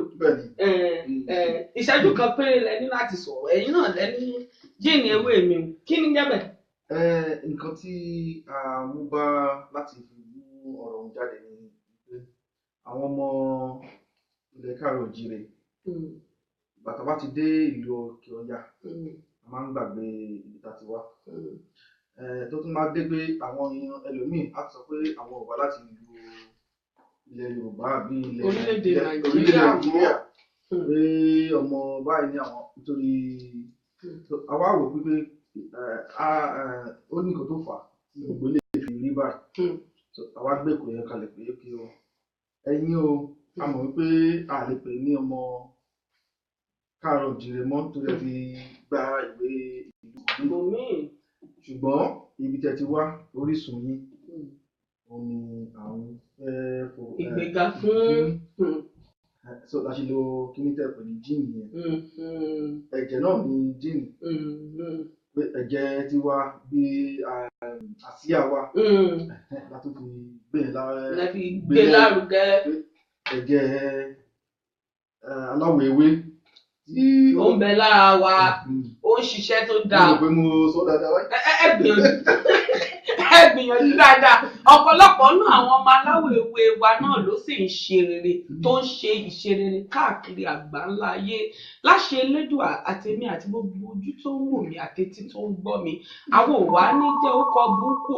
Ìṣẹ́jú kan péré lẹ ní láti sọ̀rọ̀, ẹ̀yin náà lẹ ní jíìnì ewé mi, kí ni jẹ́ bẹ́ẹ̀? Nǹkan tí a mú bá láti fi mú ọ̀rọ̀ ọ̀hún jáde ni pé àwọn ọmọ ilẹ̀ káàárọ̀ òjíire, bàtà bá ti dé ìlú òkè ọya, a máa ń gbàgbé ibi tá a ti wá. Tó tún máa dé pé àwọn èèyàn ẹlòmíì á sọ pé àwọn ò wá láti ìlú ilẹ̀ Yorùbá àbí ilẹ̀ orílẹ̀-èdè Nàìjíríà, pé ọmọ báyìí ní àwọn, nítorí àwa wò wípé ó ní nǹkan tó fà á tí gbogbo ilé fi rí báyìí. Àwa gbé èkó yẹn kalẹ̀ pé kí o ẹ̀yin o, a mọ̀ wípé a lè pè ní ọmọ káàárọ̀ òjíire mọ́ torí ẹ ti gba ìwé ìlú mi, ṣùgbọ́n ibi tẹ́ ti wá, orísun yín, òun ni àwọn fẹ́ fò ìgbéga fún. So la ṣe lo kíní tẹ́ pè ní jíìnì yẹn, ẹ̀jẹ̀ náà ní jíìnì, pé ẹ̀jẹ̀ ti wá bí àsíá wa la tún fi gbé lárugẹ, ẹ̀jẹ̀ aláwọ̀ ewé tí ó ń bẹ lára wa, ó ń ṣiṣẹ́ tó dáa. Mo rò pé mo sọ dáadáa wáyé. Ẹ gbìyànjú dáadáa. Ọ̀pọ̀lọpọ̀ nínú àwọn ọmọ aláwọ̀ ewé wa náà ló sì ń ṣe rere, tó ń ṣe ìṣe rere káàkiri àgbáńlá ayé. Láṣẹ Elédùà, àtèmi àti gbogbo ojú tó ń wò mí àtetí tó ń gbọ́ mi, àwọn ò wá ní jẹ́ ó kọ burúkú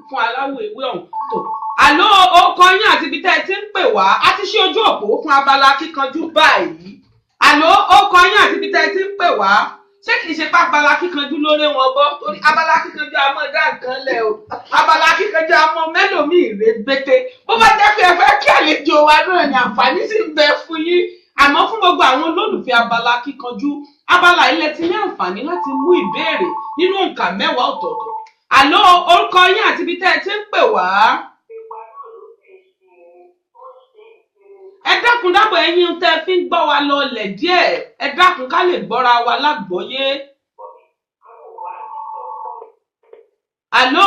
fún aláwọ̀ ewé ọ̀hún tó. Àlọ́ orúkọ yín àti ibi tẹ́ ẹ ti ń pè wá, a ti ṣí ojú òpó fún abala kíkanjú báyìí. Àlọ́ orúkọ yín àti ibi tẹ́ ẹ ti ń pè wá. Ṣé kìí ṣe pé abala kíkanjú lórí wọn bọ́? Torí abala kíkanjú a mọ̀ dá nǹkan lẹ̀ o. Abala kíkanjú a mọ̀ mẹ́lòmíì rébété. Bó bá jẹ́ pé ẹ fẹ́ kí àlejò wa náà ní àǹfààní sì ń bẹ fún yín. Àmọ́ fún gbogbo àwọn olólùfẹ́ abala kíkanjú, abala ilẹ̀ ti ní àǹfààní láti mú ìbéèrè nínú òǹkà mẹ́wàá ọ̀tọ̀ọ̀tọ̀. Àlọ́ orúkọ yín àti ibi tẹ́ ẹ ti ń pè wá. Ẹ dákun dábọ̀, ẹ̀yin tẹ́ fi ń gbọ́ wa lọlẹ̀ díẹ̀, ẹ dákun ká lè gbọ́ra wa lágbọ́yé. Àló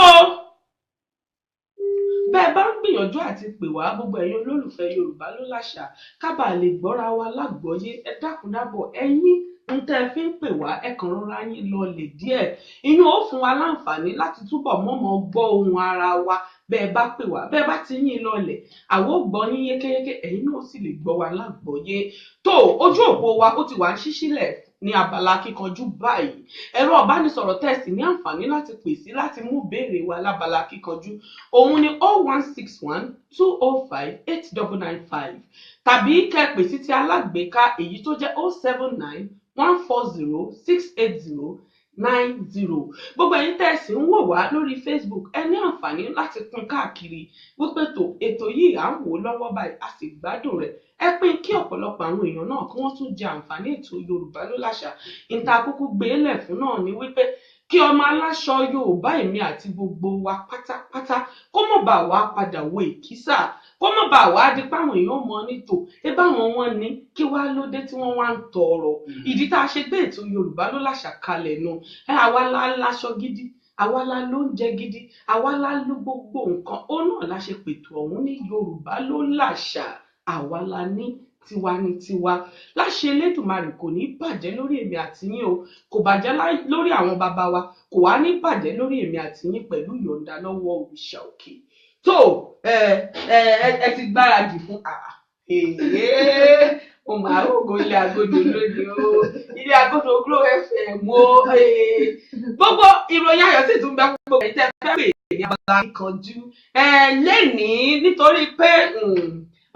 bẹ́ẹ̀ bá ń gbìyànjú àti pè wá, gbogbo ẹ̀yin olólùfẹ́ Yorùbá ló láṣà, ká bàa lè gbọ́ra wa lágbọ́yé, ẹ dákun dábọ̀, ẹ̀yin tẹ́ fi ń pè wá, ẹ kàn rọra yín lọlẹ̀ díẹ̀. Ìyún ó fún wa láǹfààní láti túbọ̀ mọ̀mọ́ gbọ́ ohùn ara wa. Bẹ́ẹ̀ bá pè wá, bẹ́ẹ̀ bá ti yín lọlẹ̀, àwọn ò gbọ́ yín yékéyéké, ẹ̀yin náà sì lè gbọ́ wa lágbọ́yé. Tó ojú òpó wa ó ti wà ń ṣí sílẹ̀ ní abala kíkanjú báyìí. Ẹ̀rọ ìbánisọ̀rọ̀ tẹ̀sí ní àǹfààní láti pè sí láti mú béèrè wa lábala kíkanjú, òun ni 0161 205 8995, tàbí kẹ́ pè sí ti alágbèéká èyí tó jẹ́ 079 140 680 90. Gbogbo ẹ̀yin tẹ́ ẹ sì ń wò wá lórí Facebook, ẹ ní àǹfààní láti pín káàkiri wípé tó ètò yìí à ń wò lọ́wọ́ báyìí, a sì gbádùn rẹ̀. Ẹ pín kí ọ̀pọ̀lọpọ̀ àwọn èèyàn náà kí wọ́n tún jẹ àǹfààní ètò Yorùbá ló láṣà. Ìta kúkú gbé lẹ̀ fún náà ni wípé kí ọmọ aláṣọ Yorùbá èmi àti gbogbo wa pátápátá kó mọ̀ bá wa padà wo ìkísà, kó mọ̀ bá wa di páwọn èèyàn mọ nítò ẹ báwọn wọn ní kí wá lóde tí wọ́n wá ń tọrọ. Ìdí tá a ṣe gbé ètò Yorùbá ló láṣà kalẹ̀ nu. Ẹ àwa la láṣọ gidi, àwa la lóúnjẹ gidi, àwa la ló gbogbo nǹkan. Ó náà la ṣe pètò ọ̀hún ní Yorùbá ló láṣà, àwa la ní tiwa ní tiwa. Láṣẹ Elédùmarè kò ní bàjẹ́ lórí èmi àti yín o, kò bàjẹ́ lórí àwọn bàbá wa, kò wá ní bàjẹ́ lórí èmi àti yín pẹ̀lú ìyọ̀ǹda lọ́wọ́ òrìṣà òkè. Tó ẹ ti gbáradì fún mo máa rògo ilé agodo lónìí o, ilé agodo Glo FM o. Gbogbo ìròyìn ayọ̀ sì tún bẹ fún gbogbo ẹ̀yin tẹ́ fẹ́ pè ní abala kíkanjú lẹ́nìí, nítorí pé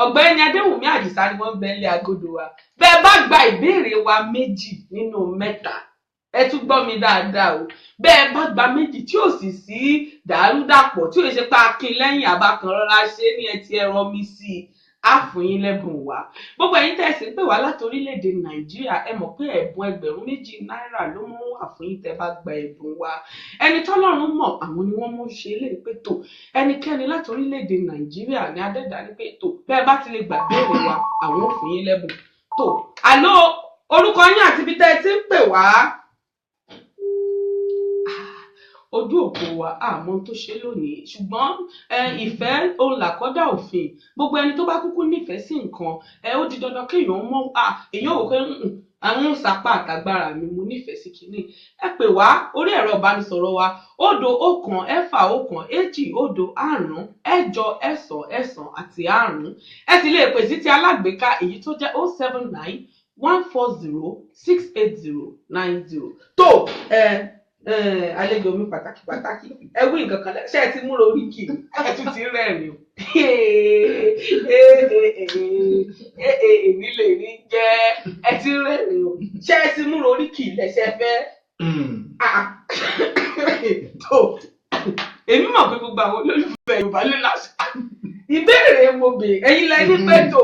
Ọ̀gbẹ́ni Adéwùnmí Àdìsá ni wọ́n ń bẹ ilé agodo wa. Bẹ́ẹ̀ bá gba ìbéèrè wa méjì nínú mẹ́ta, ẹ tún gbọ́ mi dáadáa o, bẹ́ẹ̀ bá gba méjì tí ò sì sí dàrúdàpọ̀, tí ò ṣe pé akin lẹ́yìn àbákan rọra ṣe ní ẹ ti ẹ̀rọ mi sí i, Á fún yín lẹ́bùn wa. Gbogbo ẹ̀yin tẹ́ ẹ sì ń pè wá láti orílẹ̀-èdè Nàìjíríà, ẹ mọ̀ pé ẹ̀bùn 2000 náírà ló mọ́ wà fún yín tẹ́ bá gba ẹ̀bùn wa. Ẹni tọ́lọ́run mọ̀, àwọn ni wọ́n mọ̀ ṣe lè pé tó ẹnikẹ́ni láti orílẹ̀-èdè Nàìjíríà ní adẹ́dá ní pé tó bẹ́ẹ̀ bá ti lè gbà béèrè wa, àwọn ò fún yín lẹ́bùn. Tó àló, orúkọ yín àti ibi tẹ́ ẹ ti ń pè wá. Ojú òpó wa àmọ́ tó ṣe lónìí, ṣùgbọ́n ìfẹ́ òun làkọ́dá òfin. Gbogbo ẹni tó bá kúkú nífẹ̀ẹ́ sí nǹkan, ó di dandan kéèyàn mọ̀. Èèyàn wò pé àwọn sapá àtàgbára mi, mo nífẹ̀ẹ́ sí kinní. Ẹ pè wá orí ẹ̀rọ ìbánisọ̀rọ̀ wa 0 1 6 1 2 0 5 8 9 9 àti 5. Ẹ sì lè pè sí ti alágbèéká èyí tó jẹ́ 079 140 680 90. Tó àlejò mi pàtàkì pàtàkì, ẹ wí nǹkan kan ṣé ẹ ti múra oríkì? Ẹ tún ti rẹ́rìn o. Èmi lè rí jẹ́ ẹ ti rẹ́rìn o. Ṣé ẹ ti múra oríkì lẹ́sẹ̀ fẹ́? Tó èmi mọ̀ pé gbogbo àwọn olólùfẹ́ Yorùbá ló láṣà. Ìbéèrè mo bèèrè, ẹ̀yin lẹ ní pé tó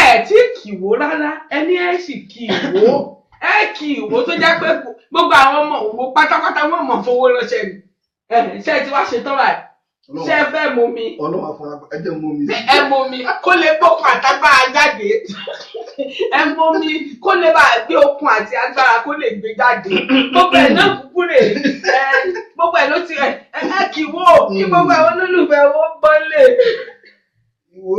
ẹ tí kì wó rárá, ẹni ẹ sì kì wó, ẹ kì ìwò tó jẹ́ pé gbogbo àwọn ọmọ òwò pátápátá wọn mọ̀ fowó ránṣẹ́ ni. Ṣé ẹ ti wá ṣe tán báyìí? Ṣé ẹ fẹ́ mú mi? Ọlọ́run àfọlá, ẹ jẹ́ mú mi. Ẹ mú mi kó lè gbókun àtagbára jáde. Ẹ mú mi kó lè bá gbé okun àti agbára kó lè gbé jáde. Gbogbo ẹ̀ náà kúkú rè é, gbogbo ẹ̀ ló ti ẹ kì í wò kí gbogbo àwọn olólùfẹ́ wọn gbọ́ lè. Ìwọ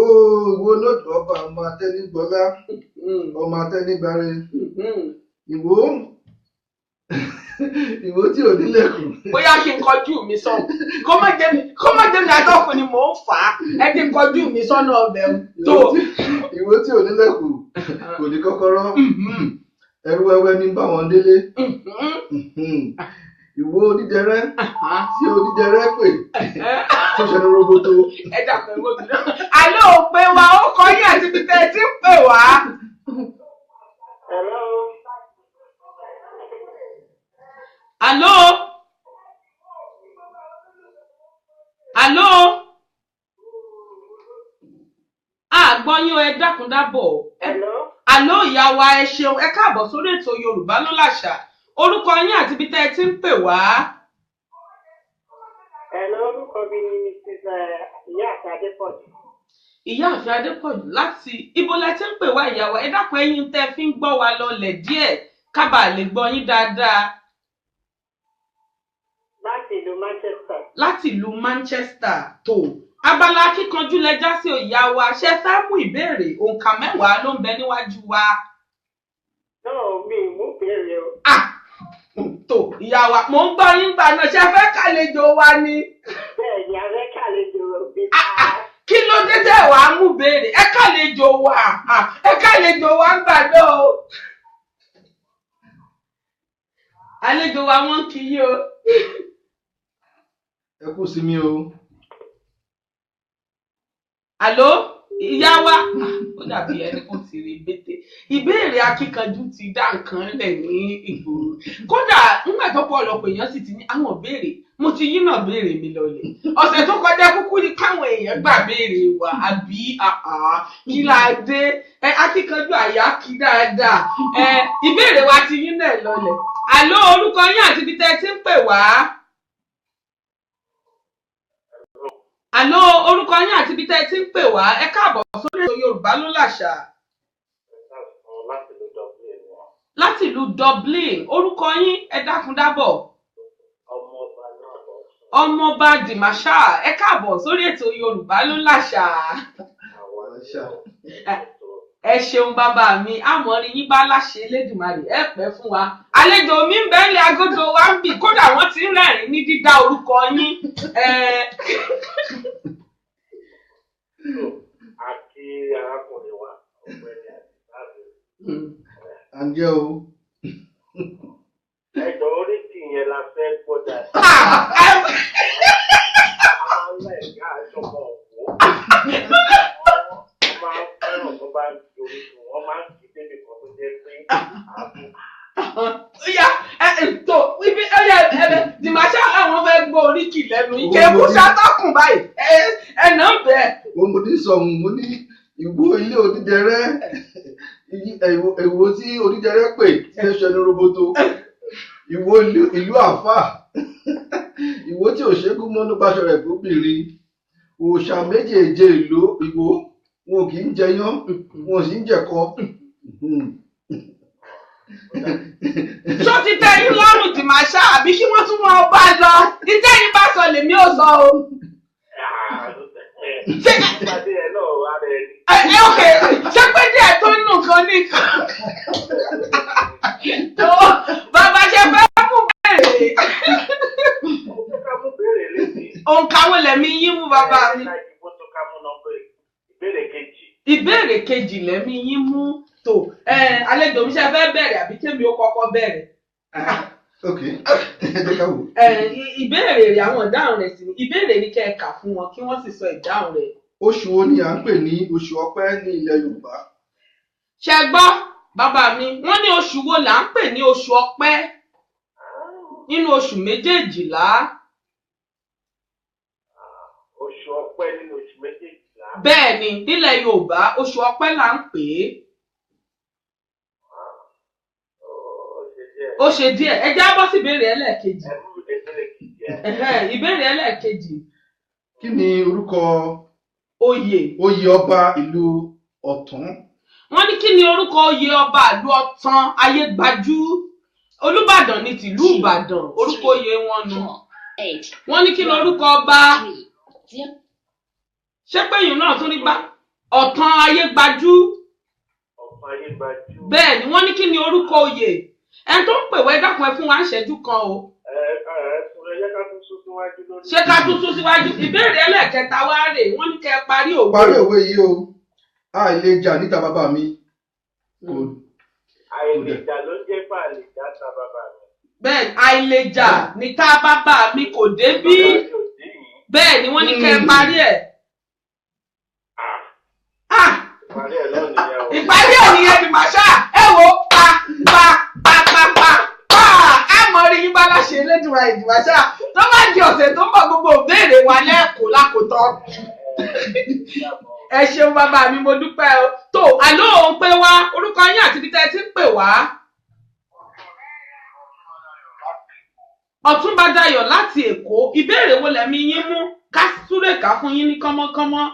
ìwọ lọ́dọ̀ ọba ọmọ atẹ́nigbọ́lá, ọmọ atẹ́nigbáre. Ìwọ ìwọ tí ò nílẹ̀kùn. Bóyá kí n kọjú mi sọ́nà, kó má jẹ́ mi àtọ́kùn ni mò ń fà á, ẹ kí n kọjú mi sọ́nà ọbẹ̀ tó. Ìwọ tí ò nílẹ̀kùn kò ní kọ́kọ́rọ́, ẹrú wẹ́wẹ́ ní bá wọn délé. Ìwọ onídẹrẹ́ tí onídẹrẹ́ pè tó ṣẹnu roboto. Ẹ dàpọ̀ ìwọ mi náà. Àlọ́ ò pé wa, ó kọ yín àti ibi tẹ́ ẹ ti ń pè wá. Hello. Àló. Àló. Àgbọ̀ yín o, ẹ dákun dábọ̀. Àló ìyá wa, ẹ ṣeun, ẹ káàbọ̀ sórí ètò Yorùbá ló làṣà. Orúkọ yín àti ibi tẹ́ ẹ ti ń pè wá. Hello, orúkọ mi ni Mrs. Ìyáàfin Adépọ̀jù. Ìyáàfin Adépọ̀jù láti ibo lẹ ti ń pè wá ìyá wa? Ẹ dákun, ẹ̀yin tẹ́ fi ń gbọ́ wa lọlẹ̀ díẹ̀ ká bàa lè gbọ́ yín dáadáa. Láti ìlú Manchester. Láti ìlú Manchester. Tó abala kíkanjú lẹjá sí ìyá wa, ṣe fẹ́ mú ìbéèrè? Òǹkà 10 ló ń bẹ níwájú wa. Náà mi mú béèrè o. Tó ìyá wa, mò ń gbọ́ yín gbà náà, ṣe fẹ́ kàlejò wa ni. Bẹ́ẹ̀ ni, a fẹ́ kàlejò bí. Kí ló dé tẹ́ wàá mú béèrè? Ẹ kàlejò wa, ẹ kàlejò wa ń gbà náà o. Àlejò wa wọ́n kì í o. Ẹ kú sí mi o. Àló ìyá wa, ó dàbí ẹni kó ti rí bété. Ìbéèrè akíkanjú ti dá nǹkan lẹ̀ ní ìgboro. Kódà nígbà tó pọ̀ ọ̀pọ̀lọpọ̀ èèyàn sì ti ní àwọn béèrè, mo ti yí náà béèrè mi lọlẹ̀. Ọ̀sẹ̀ tó kọjá kúkú ni káwọn èèyàn gbà béèrè wa, àbí kí la dé? Akíkanjú àyà kí dáadáa. Ìbéèrè wa ti yí náà lọlẹ̀. Àló, orúkọ yín àti ibi tẹ́ ẹ ti ń pè wá. Àló, orúkọ yín àti ibi tẹ́ ẹ ti ń pè wá. Ẹ káàbọ̀ sórí ètò Yorùbá ló làṣà. Láti ìlú Dublin. Orúkọ yín, ẹ dákun dábọ̀. Ọmọọba Dìmáṣà, ẹ káàbọ̀ sórí ètò Yorùbá ló làṣà. Ẹ ṣeun bàbá mi, àmọ́ rí yín bá láṣẹ Elédùmarè, ẹ pẹ́ fún wa. Àlejò mi ń bẹ́ẹ̀lì agodo wa ń bì, kódà wọ́n ti ń rẹ́rìn-ín ní dídá orúkọ yín. Àti arákùnrin wa, ọ̀gbẹ́ni àti À ń jẹ́ o. Ẹjọ́ oríkì yẹn la fẹ́ gbọ́ dáadáa. A máa ń láì ká aṣọ kan wò. Wọ́n máa ń fẹ́ràn tó bá ń fi oríkì, wọ́n máa ń kí débi kan tó jẹ́ pé àbò. Ó yá, tó ibi ẹyẹ ẹbẹ Dìmáṣà àwọn fẹ́ gbọ́ oríkì lẹ́nu ike kó ṣàtọkùn báyìí ẹ nà ń bẹ. Mo ní sọ mo ní Ìwó ilé Odídẹrẹ́, ìwó tí Odídẹrẹ́ pè tí ẹ ṣẹnu roboto. Ìwó ìlú Àfà, ìwó tí òṣègùn mọ́nú báṣọ rẹ̀ gómìnrin. Òòṣà méjèèje ìlú Ìwó, wọn kì í jẹyán, wọn sì ń jẹ̀kọ. Ṣó ti tẹ́ yín lọ́rùn Dìmáṣá àbí kí wọ́n tún wọn bá lọ? Ìtẹ́ yín bá sọ lèmi ò sọ o. Ṣé Ìpàdé ẹ̀ náà wà rẹ̀ ni. ẹ ok, ṣé pé díẹ̀ tó ń nù kan ní kan? Tó bàbá ṣe fẹ́ mú bèrè. Mo fẹ́ ká mú béèrè létí. Òǹkà wo lẹ̀mí yín mú bàbá mi? Mo tún ká mú nọ́mbà ìbéèrè kejì. Ìbéèrè kejì lẹ̀mí yín mú tó. Àlejò mi, ṣe fẹ́ bẹ̀rẹ̀ àbí kémi ó kọ́kọ́ bẹ̀rẹ̀? Ok, ẹ jẹ́ ká wò. Ìbéèrè rẹ̀, àwọn ìdáhùn rẹ̀ sì ni ìbéèrè ní kẹ́ ẹ kà fún wọn kí wọ́n sì sọ ìdáhùn rẹ̀. Oṣù wo ni à ń pè ní oṣù Ọ̀pẹ ní ilẹ̀ Yorùbá? Ṣé gbọ́ bàbá mi, wọ́n ní oṣù wo là ń pè ní oṣù Ọ̀pẹ nínú oṣù méjèèjìlá? Oṣù Ọ̀pẹ nínú oṣù méjèèjìlá. Bẹ́ẹ̀ ni, nílẹ̀ Yorùbá oṣù Ọ̀pẹ là ń pè é. Ó ṣe díẹ̀. Ó ṣe díẹ̀. Ẹ já bọ́ sí ìbéèrè ẹlẹ́ẹ̀kejì. Ẹ mú ìbéèrè kejì ẹ̀. Ẹ̀hẹ́n, ìbéèrè ẹlẹ́ẹ̀kejì. Kí ni orúkọ Oyè. oyè ọba ìlú Ọ̀tán? Wọ́n ní kí ni orúkọ oyè ọba ìlú Ọ̀tán Ayégbájú? Olúbàdàn ní tìlú Ìbàdàn, orúkọ oyè wọn nu. 4, 8, Wọ́n ní kí ni orúkọ ọba? 3, 0. Ṣé pé yìí náà tún ní gbá Ọ̀tán Ayégbájú? Ọ̀pọ̀ ayé gbajú. Bẹ́ẹ̀ ni, wọ́n ní kí ni orúkọ oyè? Ẹni tó ń pè wá, ẹ dákun, ẹ fún wa ń ṣẹ́jú kan o. Ẹ ẹ sùn, ẹ jẹ́ ká tún sún síwájú lórí. Ṣé ká tún sún síwájú? Ìbéèrè ẹlẹ́ẹ̀kẹta wá rè, wọ́n ní kẹ́ ẹ parí òwe. Parí òwe yìí o. Àìlèjà níta bàbá mi. Kò Àìlèjà ló jẹ́ pé àlèjà ta bàbá mi. Bẹ́ẹ̀, àìlèjà níta bàbá mi kò débí. Bàbá mi ò dé yìí. Bẹ́ẹ̀ ni, wọ́n ní kẹ́ ẹ parí ẹ̀. Ah, Ah! ìparí ẹ̀ náà nìyẹn o. Ìparí ẹ̀ nìyẹn Dìmáṣá. Ẹ wo, pa pa pa pa pa pa, á mọ rí yín bá láṣẹ Elédùmarè. Dìmáṣá, tó bá di ọ̀sẹ̀ tó ń bọ̀, gbogbo òbéèrè wa lẹ́ẹ̀kọ́ lákòótọ́. Ẹ ṣeun bàbá mi, mo dúpẹ́ o. Tó àlọ́ òun pé wá, orúkọ yín àti ibi tẹ́ ẹ ti ń pè wá. Ọ̀túnba Dayọ̀ láti Èkó, ìbéèrè wo lẹ̀mí yín mú ká súré ká fún yín ní kánmọ́kánmọ́?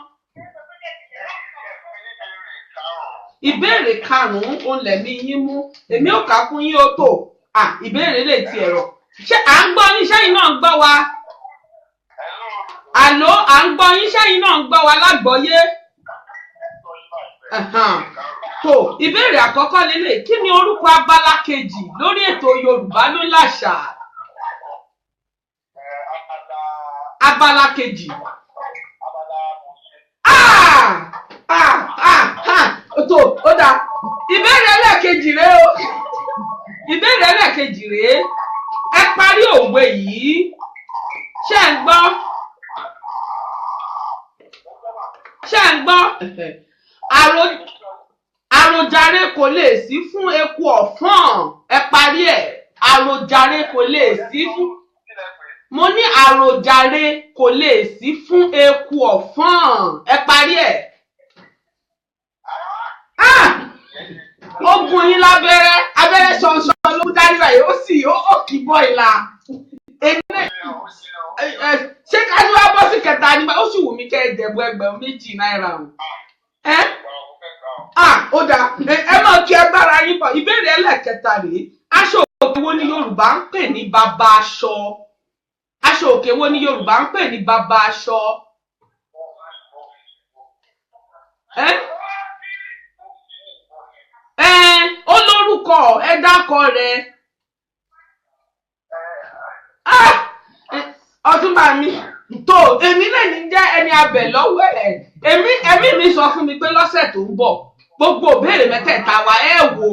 Ìbéèrè karùnún òun lẹ̀mí yín mú, èmi ò kà fún yín o. Tó à, ìbéèrè lè ti ẹ̀rọ. Ṣé à ń gbọ́ yín? Sẹ́yìn náà ń gbọ́ wa? Àló, à ń gbọ́ yín? Sẹ́yìn náà ń gbọ́ wa lágbọ́yé? Ẹ̀hàn. Tó, ìbéèrè àkọ́kọ́ lélẹ̀: kí ni orúkọ abala kejì lórí ètò Yorùbá Ló Láṣà? Abala kejì. Ah! Ah! Ah! Ah! Tó, ó dáa, ìbéèrè ẹlẹ́ẹ̀kejì rèé o. Ìbéèrè ẹlẹ́ẹ̀kejì rèé, ẹ parí òwe yìí. Ṣé ẹ ń gbọ́? Ṣé ẹ ń gbọ́? Àròjàre kò lè sí fún eku ọ̀fọ́n. Ẹ parí ẹ̀. Àròjàre kò lè sí fún, mo ní àròjàre kò lè sí fún eku ọ̀fọ́n. Ẹ parí ẹ̀. Ah! Ó gún yín lábẹ́rẹ́, abẹ́rẹ́ ṣanṣan ló dání báyìí, ó sì ó kì í bọ́ ìlà. Èmi náà ṣé ká ní wàá bọ́ sí kẹta ni, ó sì wù mí kẹ́ ẹ jẹ̀bú 2,000 náírà o. Ẹ ah, ó dáa, ẹ máa kí agbára yín bọ̀. Ìbéèrè ẹlẹ́ẹ̀kẹta rèé: aṣọ òkè wo ni Yorùbá ń pè ní bàbá aṣọ? Aṣọ òkè wo ni Yorùbá ń pè ní bàbá aṣọ? Ẹ ẹ ó lórúkọ, ẹ dákọ rẹ̀. Ah! Ọ̀túnba mi tó, èmi lè ní jẹ́ ẹni abẹ lọ́wọ́ ẹ̀. Èmi ẹ̀mí mi sọ fún mi pé lọ́sẹ̀ tó ń bọ̀, gbogbo ìbéèrè mẹ́tẹ̀ẹ̀ta wa, ẹ wò,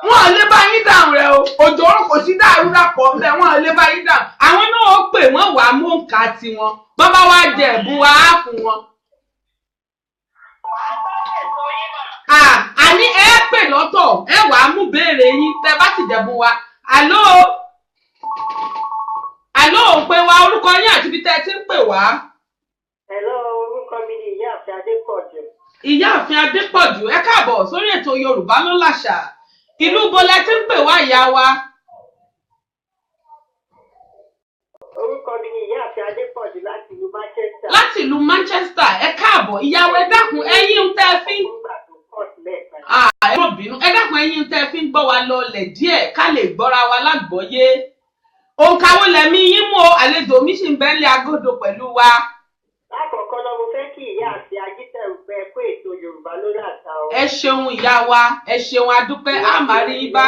wọn ò lè bá yín dáhùn rẹ o. Òjò kò sí dàrú dàpọ̀ ńbẹ, wọn ò lè bá yín dáhùn. Àwọn náà ó pè wọ́n wàá mú nǹka tiwọn, bọ́n bá wá jẹ ẹ̀bùn wa, á fún wọn. Ah, àní ẹ pè lọ́tọ̀, ẹ wàá mú béèrè yín tẹ bá sì jẹ̀bùn wa. Àló, àló, ò ń pè wá, orúkọ yín àti ibi tẹ́ ẹ ti ń pè wá. Hello, orúkọ mi ni Ìyáàfin Adépọ̀jù. Ìyáàfin Adépọ̀jù, ẹ káàbọ̀ sórí ètò Yorùbá ló làṣà. Ìlú bo lẹ ti ń pè wá, ìyá wa? Orúkọ mi ni Ìyáàfin Adépọ̀jù láti ìlú Manchester. Láti ìlú Manchester, ẹ káàbọ̀. Ìyá wa, ẹ dákun, ẹ̀yin ń tẹ́ fi ń Nígbà tó pọ̀ sílẹ̀ kan. Ẹ má bínú, ẹ dákun, ẹ̀yin tẹ́ fi ń gbọ́ wa lọlẹ̀ díẹ̀ ká lè gbọ́ra wa lágbọ́yé. Òǹkà wo lẹ̀mí yín mú o? Àlejò mi sì ń bẹ nílé agodo pẹ̀lú wa. Lákọ̀ọ́kọ́ náà, mo fẹ́ kí Ìyáàfin Ajítẹ̀rù pé ẹ kú ètò Yorùbá lórí àṣà o. Ẹ ṣeun ìyá wa, ẹ ṣeun, adúpẹ́, á máa rí yín bá.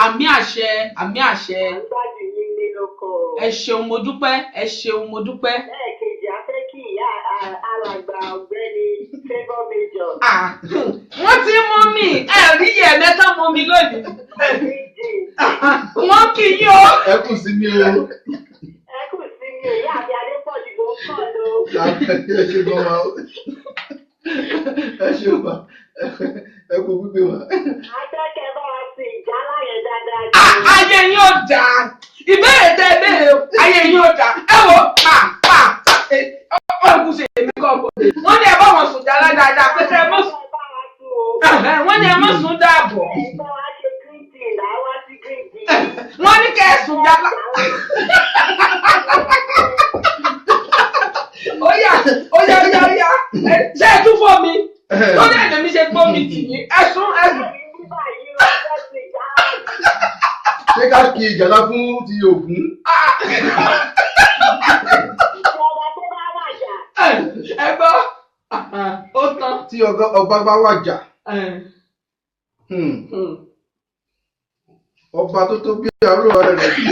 Àmì àṣẹ, àmì àṣẹ. À ń gbádùn yín ní lóko o. Ẹ ṣeun, mo dúpẹ́, ẹ ṣeun, mo dúpẹ́. Lẹ́ẹ̀kejì, a fẹ́ kí ìyá alàgbà ọ̀gbẹ́ni Favour Major. Ah, wọ́n ti mú mi, ẹ rí yẹ̀ mẹ́ta mú mi lónìí. Méjì. Wọ́n kì í yín o. Ẹ kù sí mi o. Ẹ kù sí mi ò, Ìyáàfin Adépọ̀jù ló ń kọ̀ ló. Ẹ ṣe gan wa o. Ẹ ṣe wa, ẹ kú gbígbé wa. A fẹ́ kẹ́ bá wa sí ìjálá yẹn dáadáa. Ayé yín ò dáa. Ìbéèrè tẹ béèrè, ayé yín ò dáa. Ẹ wo pa pa ọ̀gùn ṣe èmi kọ́ bọ̀. Wọ́n ní ẹ bá wọn sùn jálá dáadáa pé kẹ́ ẹ mọ̀ sùn. Ẹ bá wa sùn o. Wọ́n ní ẹ mọ̀ sùn dáàbọ̀. Ẹ bá wa ṣe green tea là á wá sí green tea. Wọ́n ní kẹ́ ẹ sùn jálá. Ó yá, ó yá, ó yá, ó yá. Ṣé ẹ tún fọ́ mi? Lórí ẹ̀dẹ̀ mi ṣe gbọ́ mi tì yín. Ẹ sún, ẹ sùn. Bẹ́ẹ̀ni, ní báyìí o, fẹ́ sùn ìjálá. Ṣé ká kí ìjàlá fún ti Ògún? Ìjọba tó bá wàjà. Ẹ gbọ́, ó tán. Tí ọba bá wàjà, ọba tó tó bí àárọ̀ rẹ̀ bí.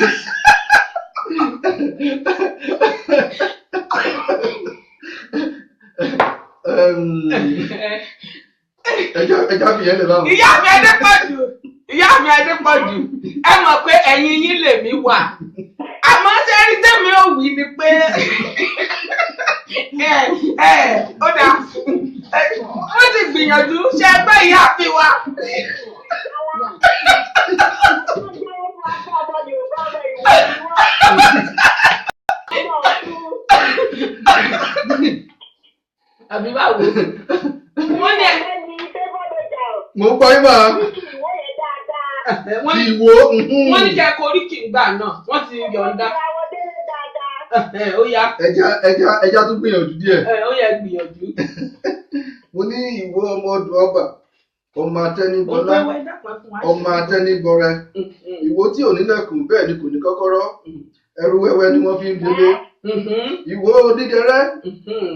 Ẹja fi yẹn lè báwọn. Ìyá mi Adépọ̀jù, ìyá mi Adépọ̀jù, ẹ mọ̀ pé ẹ̀yin yín lèmi wà. Àmọ́ ṣé rí tèmi ò wí ni pé ẹ ó dà, ó ti gbìyànjú ṣe ẹgbẹ́ ìyá fi wa. Àbí báwo? Wọ́n ní ẹ Mo ń gbọ́ yín máa. Wọ́n Ti ní ìwò. Wọ́n ní kẹ́ koríkì ńgbà náà, wọ́n ti yọ̀ǹda. Ó yá. Ẹja tún gbìyànjú díẹ̀. Ó yá, gbìyànjú. Mo ní ìwọ ọmọ ọdún ọba, ọmọ atẹnigbọlá, Òwe dàpọ̀ fún wa. ọmọ atẹnigbọrẹ. Ìwọ tí ò nílẹ̀kùn bẹ́ẹ̀ ni kò ní kọ́kọ́rọ́. Ẹrú wẹ́wẹ́ ni wọ́n fi ń bolé. Ìwọ odídẹrẹ́,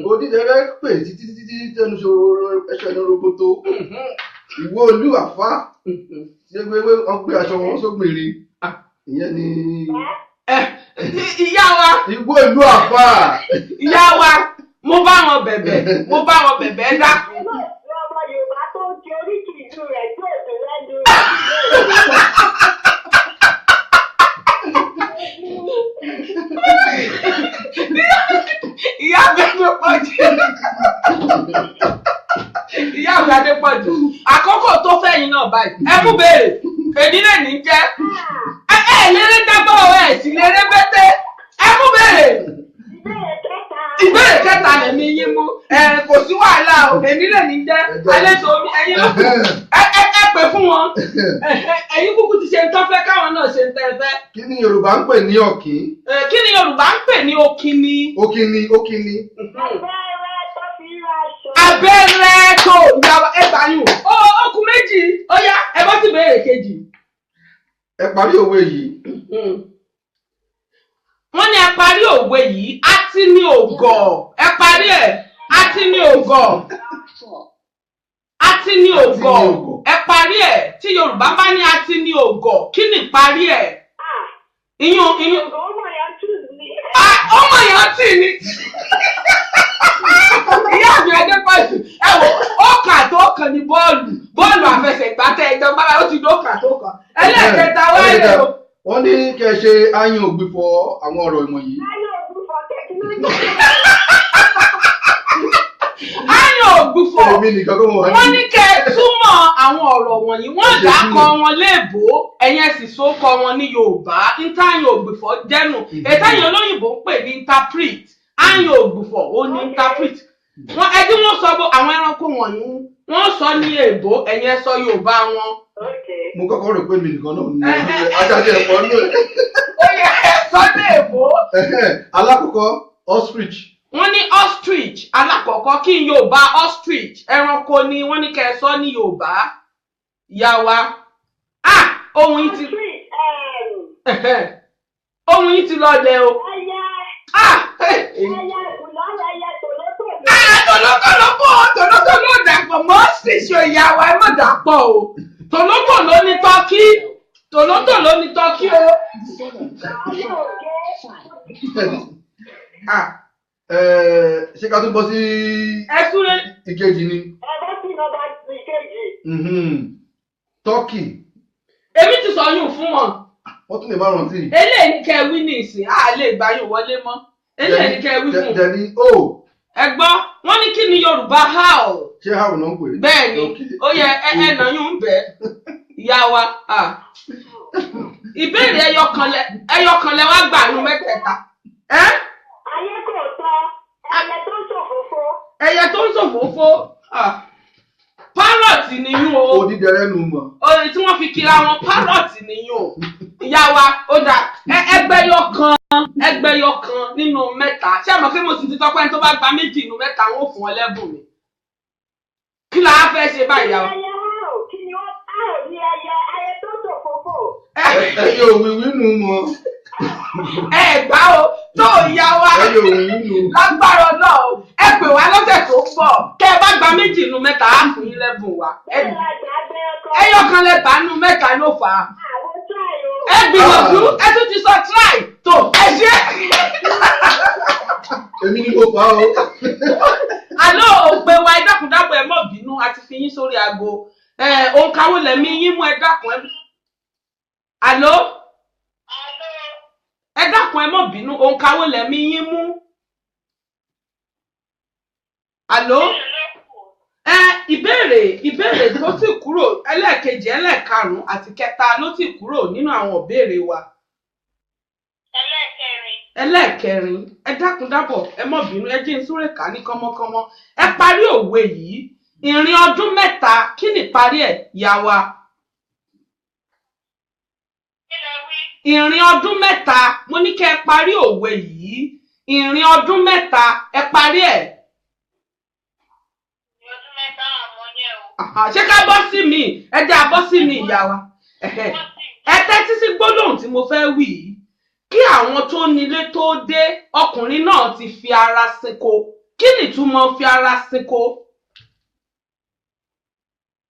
odídẹrẹ́ pè títí títí tẹnu ṣòro ẹsẹ̀ ní roboto. Ìwọ olú àfá tí ó gbé wọn gbé aṣọ wọn sógbìnrin. Ìyẹn ni Ìyá wa. Ìwọ ìlú àfá. Ìyá wa, mo bá wọn bẹ̀bẹ̀, mo bá wọn bẹ̀bẹ̀, ẹ dákun. Ọmọ Yorùbá tó ń kí oríkì ìlú rẹ̀ tí ò dùn lẹ́nu. Ìyá mi Adépọ̀jù, ìyá mi Adépọ̀jù, àkókò tó fẹ́ yín náà báyìí. Ẹ mú béèrè, èdè náà ní jẹ́. Ẹ ẹ léré dábọ̀, ẹ sì léré bẹ́tẹ́. Ẹ mú béèrè. Ìbéèrè kẹta. Ìbéèrè kẹta lèmi yín mú. Ẹ kò sí wàhálà o, èmi lè ní jẹ́. Àlejò mi, ẹ̀yin ló kù. Ẹ ẹ ẹ pè fún wọn. Ẹ̀yin kúkú ti ṣe ń tọ́ fẹ́ káwọn náà ṣe ń tẹ́ fẹ́. Kí ni Yorùbá ń pè ní ọ̀kín? Kí ni Yorùbá ń pè ní òkìní? Òkìní, òkìní. Abẹ́rẹ́ tó fi ń ra aṣọ. Abẹ́rẹ́ tó ìyàwó ẹgbàá yùn. Ó okùn méjì, ó yá, ẹ bọ́ sí ìbéèrè kejì. Ẹ parí òwe yìí. Wọ́n ní ẹ parí òwe yìí, á ti ní ògọ̀. Ẹ parí ẹ̀, á ti ní ògọ̀. Á ti ní ògọ̀. Ẹ parí ẹ̀, tí Yorùbá bá ní á ti ní ògọ̀, kí ni parí ẹ̀? Iyún iyún. Ọmọ yẹn tù mí. Ọmọ yẹn tì ní. Ìyá mi Adépọ̀jù, ẹ wò ó, kà tó kàn ní bọ́ọ̀lù bọ́ọ̀lù àfẹsẹ̀gbá tẹ ẹjọ́ bára ó ti dó kà tó kàn. Ẹlẹ́ẹ̀kẹta wáyé o. Wọ́n ní kẹ́ ẹ ṣe áyán ògbìfọ̀ àwọn ọ̀rọ̀ ìmọ̀ yìí. Áyán ògbìfọ̀ tẹkinọ́lọ́jì. Áyán ògbìfọ̀. Èmi nìkan kọ́ mo wà ní. Wọ́n ní kẹ́ ẹ túmọ̀ àwọn ọ̀rọ̀ wọ̀nyí, wọ́n dà á kọ wọn léèbó, ẹ̀yin ẹ̀ sì so kọ wọn ní Yorùbá. Ntáyàn ògbìfọ̀ jẹ́nu. Ètàyàn olóyìnbó ń pè ní interpret. Áyàn ògbùfọ̀ ó ní interpret. Wọ́n ẹbí wọ́n sọ bó àwọn ẹranko wọ̀nyí wọ́n sọ ní èbó, ẹ̀yin ẹ sọ Yorùbá wọn. Mo kọ́kọ́ rò pé mi nìkan náà ni ajáde ẹ̀fọ́ nù ẹ̀. Ó yẹ ẹ sọ ní èbó. Alákọ̀ọ́kọ́ ostrich. Wọ́n ní ostrich alákọ̀ọ́kọ́. Kí n Yorùbá ostrich? Ẹranko ni wọ́n ní kẹ́ ẹ sọ ní Yorùbá. Ìyá wa, ah, ohun yìí ti ohun yìí ti lọlẹ̀ o. Ah, tòlótòló bò, tòlótòló dàpọ̀ mọ́ ostrich o. Ìyá wa, ẹ má dàpọ̀ o. Tòlótòló ní tọ́kí, tòlótòló ní tọ́kí o. Ah, ṣé ká tún bọ́ sí ìkejì ni? Ẹ bọ́ sí nọ́mbà ìkejì. Tọ́kì. Èmi ti sọ yún fún wọn. Wọ́n tún lè má rántí. Eléyìí ní kẹ́ wí ní ìsìn, á lè gbà yín wọlé mọ́. Eléyìí ní kẹ́ wí fún. Dẹni o. Ẹ gbọ́, wọ́n ní kí ni Yorùbá how? Ṣé how náà ń pè é? Bẹ́ẹ̀ ni, ó yẹ ẹnà yún ń bẹ̀. Ìyá wa, ìbéèrè ẹyọkan lẹ wá gbà nú mẹ́tẹ̀ẹ̀ta. Ayé kò tọ́, ẹyẹ tó ń ṣòfófó. Ẹyẹ tó ń ṣòfófó. Parrot ni yún o. Odídẹrẹ́ nu mọ̀. Orin tí wọ́n fi kira wọn, parrot ni yún o. Ìyá wa, ó dà ẹgbẹ́yọ kan nínú mẹ́ta. Ṣé àmọ́ pé mo sì ti tọ́pẹ́ tó bá gba méjì nínú mẹ́ta, wọn ò fún ọ lẹ́bùn mi. Kí la á fẹ́ ṣe báyìí, ìyá wa? Kí ni wọ́n á ní ẹyẹ ẹyẹ tó ṣòfófó? Ẹyẹ òwìwí nu mọ̀. Ẹ gbá o tó ìyá wa lágbára náà, ẹ pè wá lọ́sẹ̀ tó ń bọ̀. Kẹ́ ẹ bá gba méjì nínú mẹ́ta, á fún yín lẹ́bùn wa. Ẹyọ kan lẹ bá nínú mẹ́ta ló fà á. Ẹ gbìyànjú, ẹ tún ti sọ try tó ẹ ṣe. Èmi ni mo fà á o. Àlọ́ òpè wa, ẹ dákun dábọ̀, ẹ má bínú, a ti fi yín sórí aago. Òǹkàwé lẹ̀mí yín mú, ẹ dákun ẹ. Àlọ́ ẹ dákun, ẹ má bínú, òǹkàwé lẹ̀mí yín mú. Àlọ́ ẹ ìbéèrè tó ti kúrò ẹlẹ́ẹ̀kejì, ẹlẹ́ẹ̀karùn-ún àti kẹta ló ti kúrò nínú àwọn ìbéèrè wa. Ẹlẹ́ẹ̀kẹrin. Ẹ dákun dábọ̀, ẹ má bínú, ẹ jí n súré kà ní kánmọ́kánmọ́. Ẹ parí òwe yìí: ìrìn ọdún mẹ́ta, kí ni parí ẹ̀, yá wa? Ìrìn ọdún mẹ́ta, mo ní kẹ́ ẹ parí òwe yìí. Ìrìn ọdún mẹ́ta, ẹ parí ẹ̀. Ṣé ká bọ́ sí mi? Ẹ jẹ́ a bọ́ sí mi, ìyá wa. Ẹ tẹ́tí sí gbólóhùn tí mo fẹ́ wí yìí. Kí àwọn tó nílé tó dé, ọkùnrin náà ti fi ara sinko. Kí ni ìtumọ̀ fi ara sinko?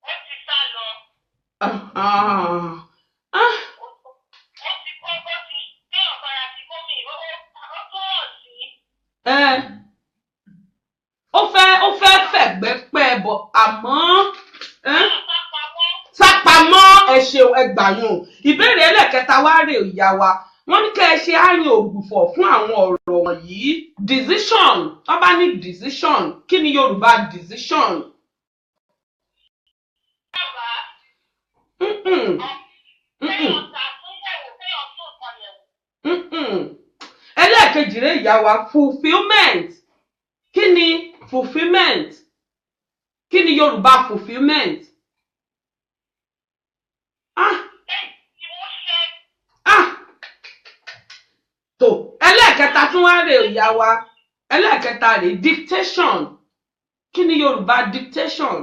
Ó ti sá lọ. Ó ti kọ́ bó ti kéèyàn fara sí gómìn, ó tó hàn sí. Ó fẹ́ fẹ̀gbẹ́ pẹ́ bọ̀, àmọ́ sápamọ́. Ẹ ṣeun, ẹ gbàyàn. Ìbéèrè ẹlẹ́kẹta wá rè, ìyá wa. Wọ́n ní kẹ́ ẹ ṣe àyàn ògbùfọ̀ fún àwọn ọ̀rọ̀ wọ̀nyí. Decision, wọ́n bá ní decision, kí ni Yorùbá decision? Ẹlẹ́ẹ̀kejì rẹ̀, ìyá wa, fulfilment. Kí ni fulfilment? Kí ni Yorùbá fulfilment? Tó ẹlẹ́ẹ̀kẹta tún wá rè, ìyá wa. Ẹlẹ́ẹ̀kẹta rè dictation. Kí ni Yorùbá dictation?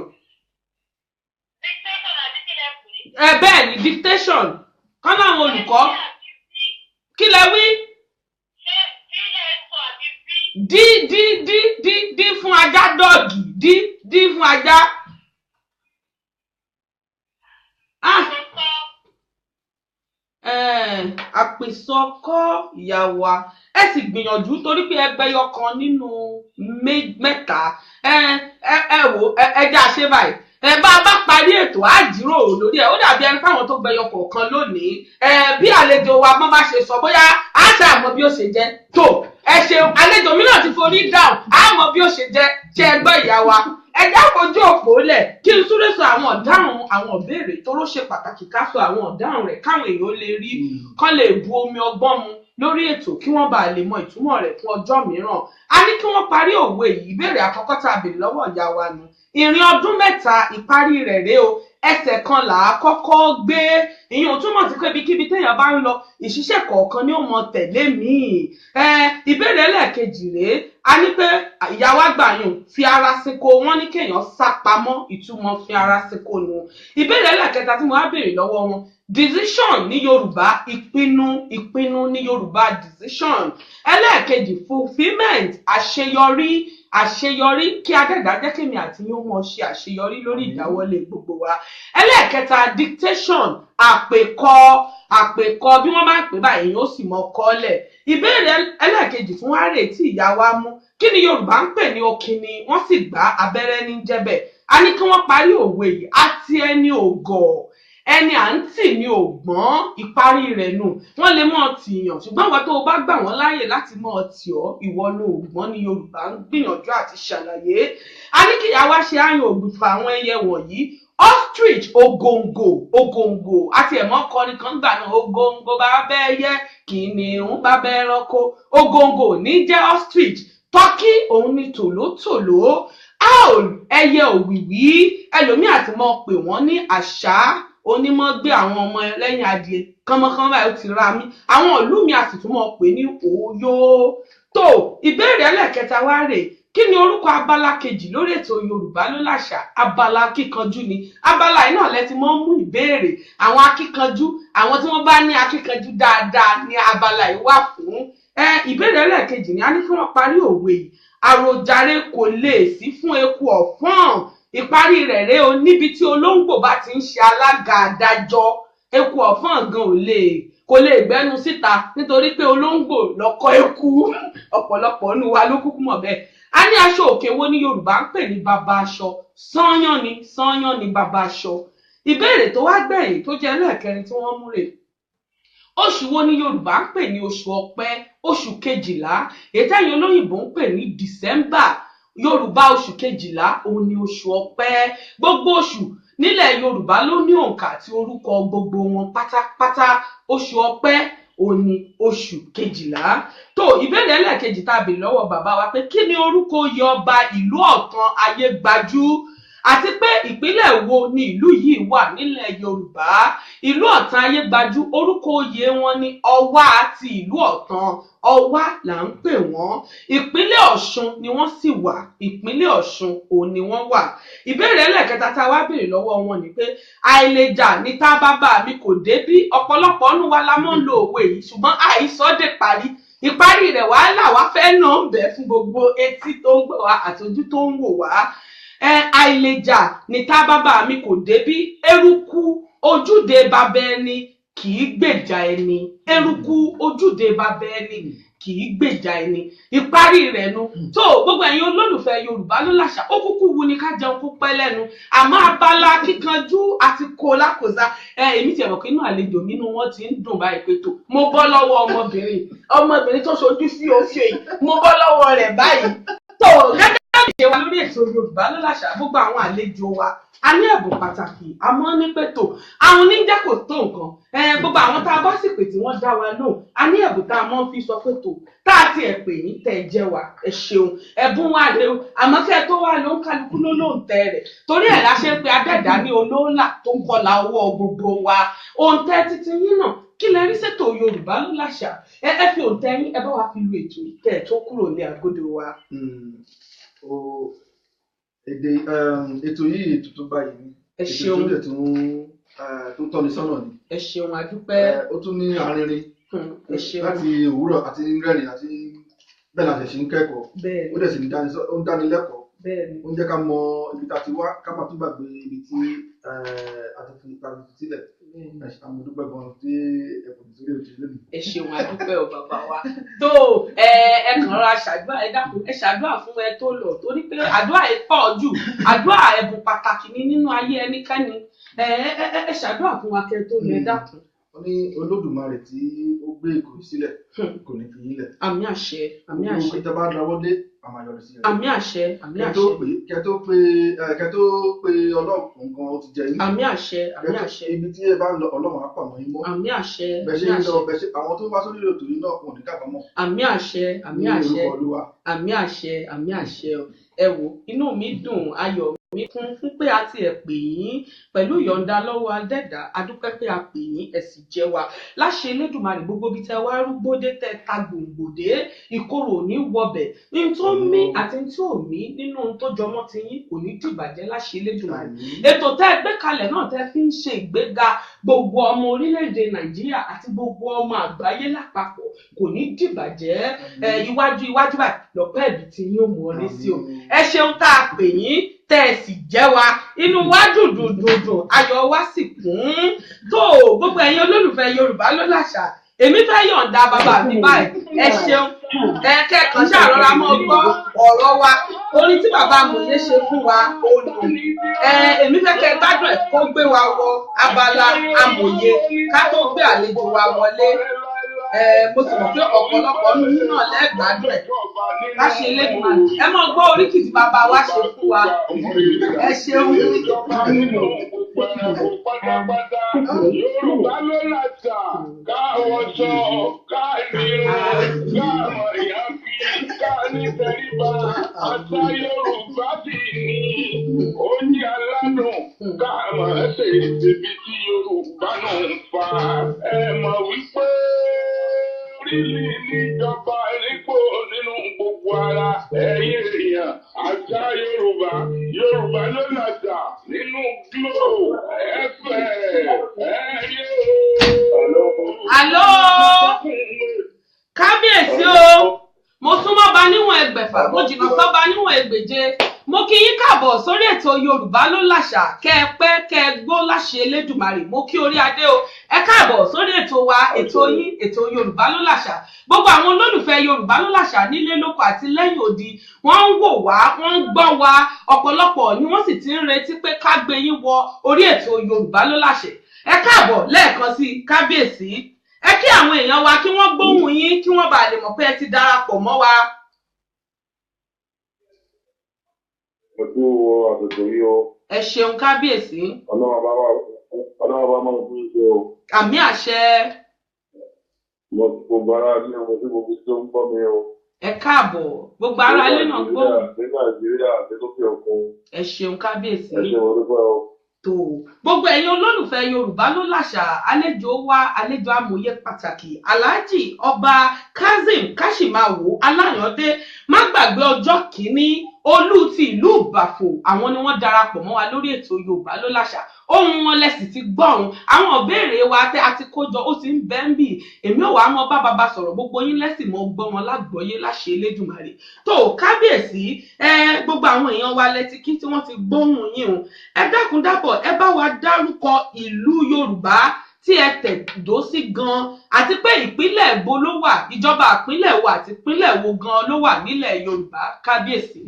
Dictation àti kí lẹ pè é? Bẹ́ẹ̀ ni, dictation. Kọ́ láwọn olùkọ́. Kí lẹ wí? D D D D D fún ajá, dọ́ọ̀gì. D D fún ajá. Àpèsọkọ́, ìyá wa. Ẹ sì gbìyànjú torí pé ẹgbẹ́yọ kan nínú mẹ́ta. Ẹ wò, ẹ jẹ́ àṣẹ báyìí. Ẹ bá a bá parí ètò, á jíròrò lórí ẹ. Ó dàbí ẹni fáwọn tó gbẹyọ kọ̀ọ̀kan lónìí. Bí àlejò wa mọ́ bá ṣe sọ, bóyá á ṣe àmọ́ bí ó ṣe jẹ́ tó. Ẹ ṣeun, àlejò mi náà ti forí dáhùn, á mọ bí ó ṣe jẹ́. Ṣe ẹ gbọ́, ìyá wa? Ẹ já fojú òpó lẹ̀ kí n súré sọ àwọn ọ̀daràn àwọn ìbéèrè tó ló ṣe pàtàkì ká sọ àwọn ọ̀daràn rẹ̀ káwọn èèyàn lè rí kán lè bu omi ọgbọ́n mu lórí ètò kí wọ́n bá lè mọ ìtumọ̀ rẹ̀ fún ọjọ́ mìíràn. A ní kí wọ́n parí òwe yìí. Ìbéèrè àkọ́kọ́ tá a béèrè lọ́wọ́ ìyá wa nu. Ìrìn ọdún 3 ìparí rẹ̀ rèé o, ẹsẹ̀ kan là á kọ́kọ́ gbé. Ìyẹn ò túmọ̀ sí pé ibikíbi téèyàn bá ń lọ, ìṣiṣẹ́ kọ̀ọ̀kan ni ó mọ tẹ̀lé míì. Ìbéèrè ẹlẹ́ẹ̀kejì rèé, a ní pé ìyá wa gbà yùn fi ara sinko, wọ́n ní kéèyàn sá pamọ́, ìtumọ̀ fi ara sinko nù. Ìbéèrè ẹlẹ́ẹ̀kẹta tí mo wá béèrè lọ́wọ́ wọn, decision ní Yorùbá, ìpinnu, ìpinnu ní Yorùbá decision. Ẹlẹ́ẹ̀kejì, fulfilment, àṣeyọrí, àṣeyọrí, kí adẹ́dàá jẹ́ kémi àti yín ó mọ ṣe àṣeyọrí lórí ìdáwọ́lé gbogbo wa. Ẹlẹ́ẹ̀kẹta, dictation, àpèkọ, àpèkọ bí wọ́n bá ń pè báyìí èèyàn ó sì mọ kọ́lẹ̀. Ìbéèrè ẹlẹ́ẹ̀kejì fún wa rèé tí ìyá wa mú, kí ni Yorùbá ń pè ní òkìní? Wọ́n sì gbá abẹ́rẹ́ ní jẹ́bẹ̀. A ní kí wọ́n parí òwe yìí, àti ẹni ògọ̀ ẹni à ń tì ní ògbọ́n, ìparí rẹ̀ nù. Wọ́n lè mọ́ tìyàn, ṣùgbọ́n àwọn tó o bá gbà wọ́n láàyè láti mọ́ tì ọ́, ìwọ ló ògbọ́n ní Yorùbá ń gbìyànjú àti ṣàlàyé. A ní kí ìyá wa ṣe àyàn ògbìfọ̀ àwọn ẹyẹ wọ̀nyí. Ostrich, ògòǹgò, ògòǹgò, àti ẹ̀mọ́ kọrin kan gbà náà, ògòǹgò bàbá ẹyẹ, kìnìún bàbá ẹranko, ògòǹgò ní jẹ́ ostrich. Tọ́kì òun ni tòlótòló. Owl, ẹyẹ òwìwí, ẹlòmíì àti mọ́ pè wọ́n ní àṣá, onímọ̀ gbé àwọn ọmọ lẹ́yìn adìẹ kánmọ́kánmọ́ báyìí ó ti ra mí. Àwọn ìlú mi a sì tún mọ̀ pé ní òyò. Tó ìbéèrè ẹlẹ́ẹ̀kẹta wá rèé, kí ni orúkọ abala kejì lórí ètò Yorùbá ló láṣà? Abala akíkanjú ni. Abala yìí náà lẹ ti mọ́ mú ìbéèrè àwọn akíkanjú, àwọn tí wọ́n bá ní akíkanjú dáadáa ní abala yìí wà fún. Ìbéèrè ẹlẹ́ẹ̀kejì ni a ní kí wọ́n parí òwe yìí. Àròjàre kò lè sí fún eku ọ̀fọ́n. Ìparí rẹ̀ rèé o, níbi tí olóńgbò bá ti ń ṣe alága adájọ́, eku ọ̀fọ́n gan ò lè kò lè gbẹ́nu síta nítorí pé olóńgbò lọ́kọ eku. Ọ̀pọ̀lọpọ̀ nínú wa ló kúkú mọ̀ bẹ́ẹ̀. A ní aṣọ òkè wo ní Yorùbá ń pè ní bàbá aṣọ? Sányán ni, sányán ni bàbá aṣọ. Ìbéèrè tó wá gbẹ̀yìn tó jẹ́ ẹlẹ́ẹ̀kẹrin tí wọ́n mú rè, oṣù wo ni Yorùbá ń pè ní oṣù Ọ̀pẹ? Oṣù 12, èyí tẹ́yin olóyìnbó ń pè ní December. Yorùbá oṣù 12 òun ni oṣù Ọ̀pẹ. Gbogbo oṣù nílẹ̀ Yorùbá ló ní òǹkà àti orúkọ gbogbo wọn pátápátá. Oṣù Ọ̀pẹ òun ni oṣù 12. Tó ìbéèrè ẹlẹ́ẹ̀kejì tá a béèrè lọ́wọ́ bàbá wa pé kí ni orúkọ oyè ọba ìlú Ọ̀tàn Ayégbájú, àti pé ìpínlẹ̀ wo ni ìlú yìí wà nílẹ̀ Yorùbá? Ìlú Ọ̀tàn Ayégbájú, orúkọ oyè wọn ni Ọwá àti ìlú Ọ̀tàn. Ọwá là ń pè wọ́n. Ìpínlẹ̀ Ọ̀ṣun ni wọ́n sì wà. Ìpínlẹ̀ Ọ̀ṣun òun ni wọ́n wà. Ìbéèrè ẹlẹ́ẹ̀kẹta tá a wá béèrè lọ́wọ́ wọn ni pé àìlèjà ní tá bàbá mi kò débí. Ọ̀pọ̀lọpọ̀ nínú wa la mọ́ ń lo òwe yìí, ṣùgbọ́n àìsọ dé parí. Ìparí rẹ̀ wàhálà wá fẹ́ náà ń bẹ fún gbogbo etí tó ń gbọ́ wa àti ojú tó ń wò wá. Àìlèjà ní tá bàbá mi kò débí. Eruku ojúde bàbá ẹni kì í gbèjà ẹni. Eruku ojúde bàbá ẹni kì í gbèjà ẹni. Ìparí rẹ̀ nu. Tó gbogbo ẹ̀yin olólùfẹ́ Yorùbá ló láṣà, ó kúkú wu ni ká jẹun kó pẹ́ lẹ́nu. Àmọ́ abala kíkanjú àti kó lákòósá. Èmi ti ẹ̀rọ kí inú àlejò nínú wọn ti ń dùn báyìí pé tó mo bọ́ lọ́wọ́ ọmọbìnrin tó ṣojú sí oṣù yìí, mo bọ́ lọ́wọ́ rẹ̀ báyìí. Tó gẹ́gẹ́ bí ìṣe wa lórí ètò Yorùbá ló láṣà, gbogbo àwọn àlejò wa a ní ẹ̀bùn pàtàkì, àmọ́ ní pé tó àwọn oníjẹ́ kò tó nǹkan. Gbogbo àwọn tá a bá sì pè tí wọ́n dá wa lóhùn, a ní ẹ̀bùn tá a mọ́ fi sọ pé tó tá a ti ẹ̀ pè yín tẹ̀ jẹ́ wa, ẹ ṣeun, ẹ̀bùn wa rèé o. Àmọ́ kẹ́ ẹ tó wá ló ń kálukú ló lóhùn tẹ rẹ̀, torí ẹ̀ la ṣe ń pe adẹ́dàá ní olóòlà tó ń kọlà ọwọ́ gbogbo wa. Òǹtẹ̀ titi yín náà kí lẹ rí ṣètò Yorùbá ló láṣà? Ẹ fi òǹtẹ̀ yín, ẹ bá wa fi lu ètò ìkẹ́ tó kúrò ní àgọ́dọ̀ wa. Èdè ètò yìí ètò tó báyìí ni, ètò tó dẹ̀ tó tọ́ni sọ́nà ni. Ẹ ṣeun, adúpẹ́. Ó tún ní arìnrìn láti òwúrọ̀ àti rẹ́rìn àti bẹ́ẹ̀ la ṣẹ̀ṣẹ̀ ń kẹ́kọ̀ọ́. Ó dẹ̀ sì ń dáni lẹ́kọ̀ọ́. Ó ń jẹ́ ká mọ ibi tá a ti wá, ká má tún gbàgbé ibi tí a ti fi sílẹ̀. Àmọ́ dúpẹ́ gan-an tí ẹ kò ní sórí òjò lónìí. Ẹ ṣeun, adúpẹ́ o bàbá wa. Tó ẹ kàn ra ṣàdúrà, ẹ dákun, ẹ ṣàdúrà fún ẹ tó lọ, torí pé àdúrà ẹ pọ̀ jù, àdúrà ẹ̀bùn pàtàkì ni nínú ayé ẹnikẹ́ni. Ẹ ṣàdúrà fún wa kẹ́ tó lọ, ẹ dákun. Wọ́n ní Olódùmarè tí ó gbé Èkó sílẹ̀ kò ní fi yín lẹ̀. Àmín àṣẹ, àmín àṣẹ. Gbogbo ìta bá dáwọ́ dé a máa yọrí sí rere. Àmì àṣẹ, àmì Kẹ́ tó àṣẹ. pé kẹ́ tó pé ẹ, kẹ́ tó pé Ọlọ́run gan ó ti jẹ yín. Àmì àṣẹ, àmì Kẹ́ tó- àṣẹ. Ibi tí ẹ bá ń lọ, Ọlọ́run á pàmò yín mọ́. Àmì àṣẹ, Bẹ́ẹ̀ àmì ṣe ń lọ, àṣẹ. bẹ́ẹ̀ ṣe àwọn tó wá sórí ètò yìí náà kò ní kábàámọ̀ Àmì àṣẹ, àmì ní àṣẹ. orúkọ Olúwa. Àmì àṣẹ, àmì àṣẹ o. Ẹ wò, inú mi dùn, ayọ̀ mi kún fún pé a ti ẹ̀ pè yín pẹ̀lú ìyọ̀ǹda lọ́wọ́ Adẹ́dàá. A dúpẹ́ pé a pè yín, ẹ sì jẹ́ wa. Láṣẹ Elédùmarè, gbogbo ibi tẹ́ wá rúgbó dé, tẹ́ ta gbòǹgbò dé, ìkorò ò ní wọbẹ̀. Ní tó mí àti ní tí ò mí nínú ohun tó jọmọ́ ti yín kò ní dìbàjẹ́ láṣẹ Elédùmarè. Àmín. Ètò tẹ́ ẹ gbé kalẹ̀ náà tẹ́ fi ń ṣe ìgbéga gbogbo ọmọ orílẹ̀-èdè Nàìjíríà àti gbogbo ọmọ àgbáyé lápapọ̀ kò ní dìbàjẹ́. Ẹ iwájú iwájú báyìí lọ́pẹ́ ẹ̀bì tí yín ò mú ọ ní sí o. Àmín. Ẹ ṣeun tá a pè yín tẹ́ ẹ sì jẹ́ wa, inú wa dùn dùn dùn dùn, ayọ̀ wa sì kún. Tó o, gbogbo ẹ̀yin olólùfẹ́ Yorùbá ló làṣà, èmi fẹ́ yọ̀ǹda bàbá mi báyìí. Ẹ ṣeun, ẹ kẹ́kọ̀ọ́ ṣàrọ̀ra mọ́ gbọ́ ọ̀rọ̀ wa, orin tí bàbá amòye ṣe fún wa ó dùn. Ẹ èmi fẹ́ kẹ́ gbádùn ẹ̀ kó gbé wa wọ abala amòye ká tó gbé àlejò wa wọlé. Ẹ mo sì mọ̀ pé ọ̀pọ̀lọpọ̀ nínú yín náà lẹ́gbàádùn ẹ̀ láṣẹ Elédùmarè. Ẹ máa gbọ́ oríkì tí bàbá wa ṣe fún wa. Ẹ ṣeun. Ìjọba nínú gbogbo ẹranko pátápátá. Yorùbá ló làṣà, ká wọṣọ, ká nírun, ká mọ̀ ìyá fi, ká ní tẹríba. Àṣà Yorùbá sì ní oúnjẹ aládùn, ká mọ̀ ṣe ibi tí Yorùbá náà ń fa. Ẹ mọ̀ wípé orílẹ̀ níjọba nípò nínú gbogbo ara ẹ̀yin èèyàn, àṣà Yorùbá, Yorùbá ló làṣà nínú Glo FM ẹ̀yẹ o. Àló kábíyèsí o, mo súnmọ́ ba níwọ̀n ẹgbẹ̀fà, mo jìnnà sọ́ba níwọ̀n ẹgbẹ̀je. Mo kí yín káàbọ̀ sórí ètò Yorùbá ló làṣà. Kẹ́ ẹ pẹ́ kẹ́ ẹ gbó láṣẹ Elédùmarè. Mo kí orí adé o, ẹ káàbọ̀ sórí ètò wa, ètò yín, ètò Yorùbá ló làṣà. Gbogbo àwọn olólùfẹ́ Yorùbá ló làṣà nílé lóko àti lẹ́yìn odi, wọ́n ń wò wá, wọ́n ń gbọ́ wa, ọ̀pọ̀lọpọ̀ ni wọ́n sì ti ń retí pé ká gbé yín wọ orí ètò Yorùbá ló làṣẹ. Ẹ káàbọ̀ lẹ́ẹ̀kan sí i, kábíyèsí. Ẹ kí àwọn èèyàn wa kí wọ́n gbóhùn yín kí wọ́n bàa lè mọ̀ pé ẹ ti darapọ̀ mọ́ wa. Ẹ kú àsìkò yìí o. Ẹ ṣeun kábíyèsí. Ọlọ́run bá máa fún iṣẹ́ o. Àmì àṣẹ. Mo ti gbogbo ara ilé, mo ti gbogbo tó ń gbọ́ mi o. Ẹ káàbọ̀, gbogbo ara ilé náà gbóhùn. Ní Nàìjíríà àti lókè òkun. Ẹ ṣeun kábíyèsí. Ẹ ṣe wọ́n dúpẹ́ o. Tó gbogbo ẹ̀yin olólùfẹ́ Yorùbá ló làṣà, àlejò wa, àlejò amòye pàtàkì, Alhaji Ọba Kazeem Kashimawo Aláyàndé má gbàgbé ọjọ́ kìíní, olú ti ìlú Ìbàfò, àwọn ni wọ́n darapọ̀ mọ́ wa lórí ètò Yorùbá ló làṣà. Ohun wọn lẹsì ti gbọ́run, àwọn ìbéèrè wa tẹ́ a ti kójọ ó ti ń bẹ́ ń bì. Èmi ò wá mọ bá bàbá sọ̀rọ̀, gbogbo yín lẹ́sìn mọ́ gbọ́ wọn lágbọ́yé láṣẹ Elédùmarè. Tó kábíyèsí, ẹ gbogbo àwọn èèyàn wa lẹ́tí kí tí wọ́n ti gbóhùn yín o. Ẹ dákun dábọ̀, ẹ bá wa dárúkọ ìlú Yorùbá tí ẹ tẹ̀dó sí gan, àti pé ìpínlẹ̀ bo ló wà, ìjọba ìpínlẹ̀ wo àti ìpínlẹ̀ wo gan ló wà nílẹ̀ Yorùbá, kábíyèsí.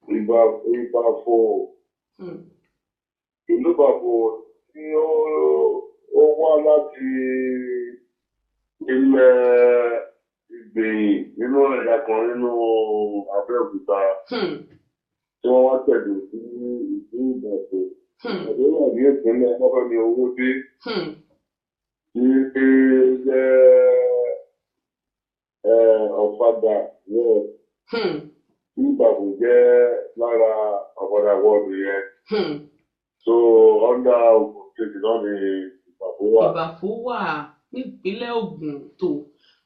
Ìbàfò, ìlú Ìbàfò tí ó wá láti ilẹ̀ Ìgbìyìn nínú ẹ̀yà kan nínú Abẹ́òkúta tí wọ́n wá tẹ̀dó sí ìlú Ìbàfò. Ọ̀dọ́ wà ní ìpínlẹ̀ Ọbáfẹ́mi Owódé tí jẹ́ Ọ̀fadà wọ́ọ̀dù. Tí Ìbàfò jẹ́ lára Ọ̀fadà wọ́ọ̀dù yẹn. So under Ogun State náà ni Ìbàfò wà. Ìbàfò wà nípínlẹ̀ Ògùn. Tó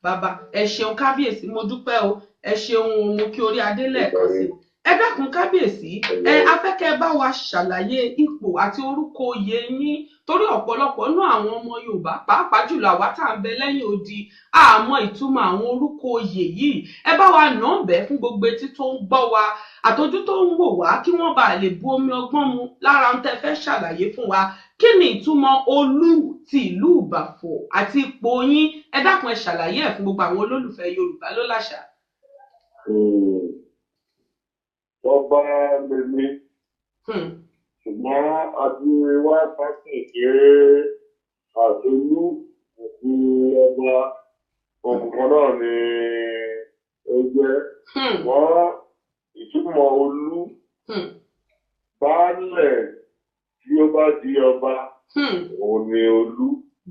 bàbá, ẹ ṣeun kábíyèsí, mo dúpẹ́ o, ẹ ṣeun, mo kí orí adé lẹ́ẹ̀kan sí i. Ẹ dákun kábíyèsí, ẹ afẹ́kẹ́ bá wa ṣàlàyé ipò àti orúkọ oyè yín, torí ọ̀pọ̀lọpọ̀ nú àwọn ọmọ Yorùbá, pàápàá jùlọ àwa tá à ń bẹ lẹ́yìn odi, àmọ́ ìtumọ̀ àwọn orúkọ oyè yìí. Ẹ bá wa nà án bẹ́ẹ̀ fún gbogbo etí tó ń gbọ́ wa àtọjú tó ń wò wá, kí wọ́n bá lè bu omi ọgbọ́n mu lára ohun tẹ́ fẹ́ ṣàlàyé fún wa. Kí ni ìtumọ̀ olú ti ìlú Ìbàfò àti ipò yín? Ẹ dákun, ẹ ṣàlàyé ẹ̀ fún gbogbo àwọn olólùfẹ́ Yorùbá ló láṣà. Ọba lèmi, ṣùgbọ́n a ti wá pàṣẹ pé àtolú àti ọba òkùnkàn náà ni Ó jẹ́ wọ́n ìtumọ̀ olú baálẹ̀ tí ó bá di ọba òun ni olú.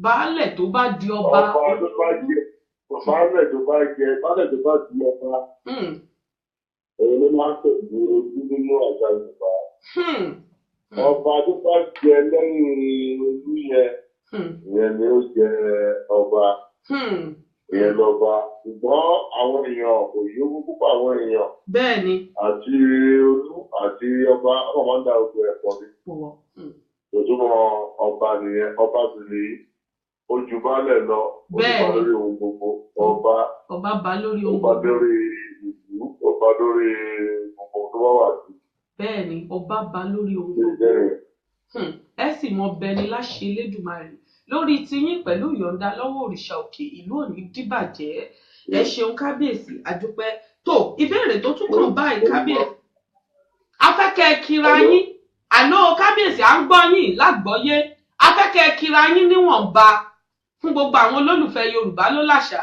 Baálẹ̀ tó bá di ọba. Ọba tó bá jẹ baálẹ̀ tó bá jẹ baálẹ̀ tó bá di ọba. Òun ló máa ń pè ní olú nínú àṣà Yorùbá. Ọba tó bá jẹ lẹ́yìn olú yẹn ìyẹn ni ó jẹ ọba. Ìyẹn lọba. Ṣùgbọ́n àwọn èèyàn kò yó púpọ̀ àwọn èèyàn. Bẹ́ẹ̀ni. Àti olú àti ọba ọmọ máa ń da gbogbo ẹ̀ pọ̀ ni. Òtúmọ̀ ọba nìyẹn, ọba sì ní ojú baálẹ̀ lọ, ó bá lórí ohun gbogbo, ọba ọba bá lórí ohun gbogbo, ọba lórí ìlú, ọba lórí gbogbo tó bá wà sí. Bẹ́ẹ̀ni, ọba bá lórí ohun gbogbo. Ẹ sì mọ bẹni láṣẹ Elédùmarè lórí tiyín pẹ̀lú ìyọ̀ǹda lọ́wọ́ òrìṣà òkè ìlú òní dìbàjẹ́. Ẹ ṣeun kábíyèsí, àdúpẹ́. Tó ìbéèrè tó tún kàn báyìí kábíyèsí, afẹ́kẹ́ kira yín àlọ́ kábíyèsí, à ń gbọ́ yín lágbọ́yé. Afẹ́kẹ́ kira yín níwọ̀nba fún gbogbo àwọn olólùfẹ́ Yorùbá ló láṣà.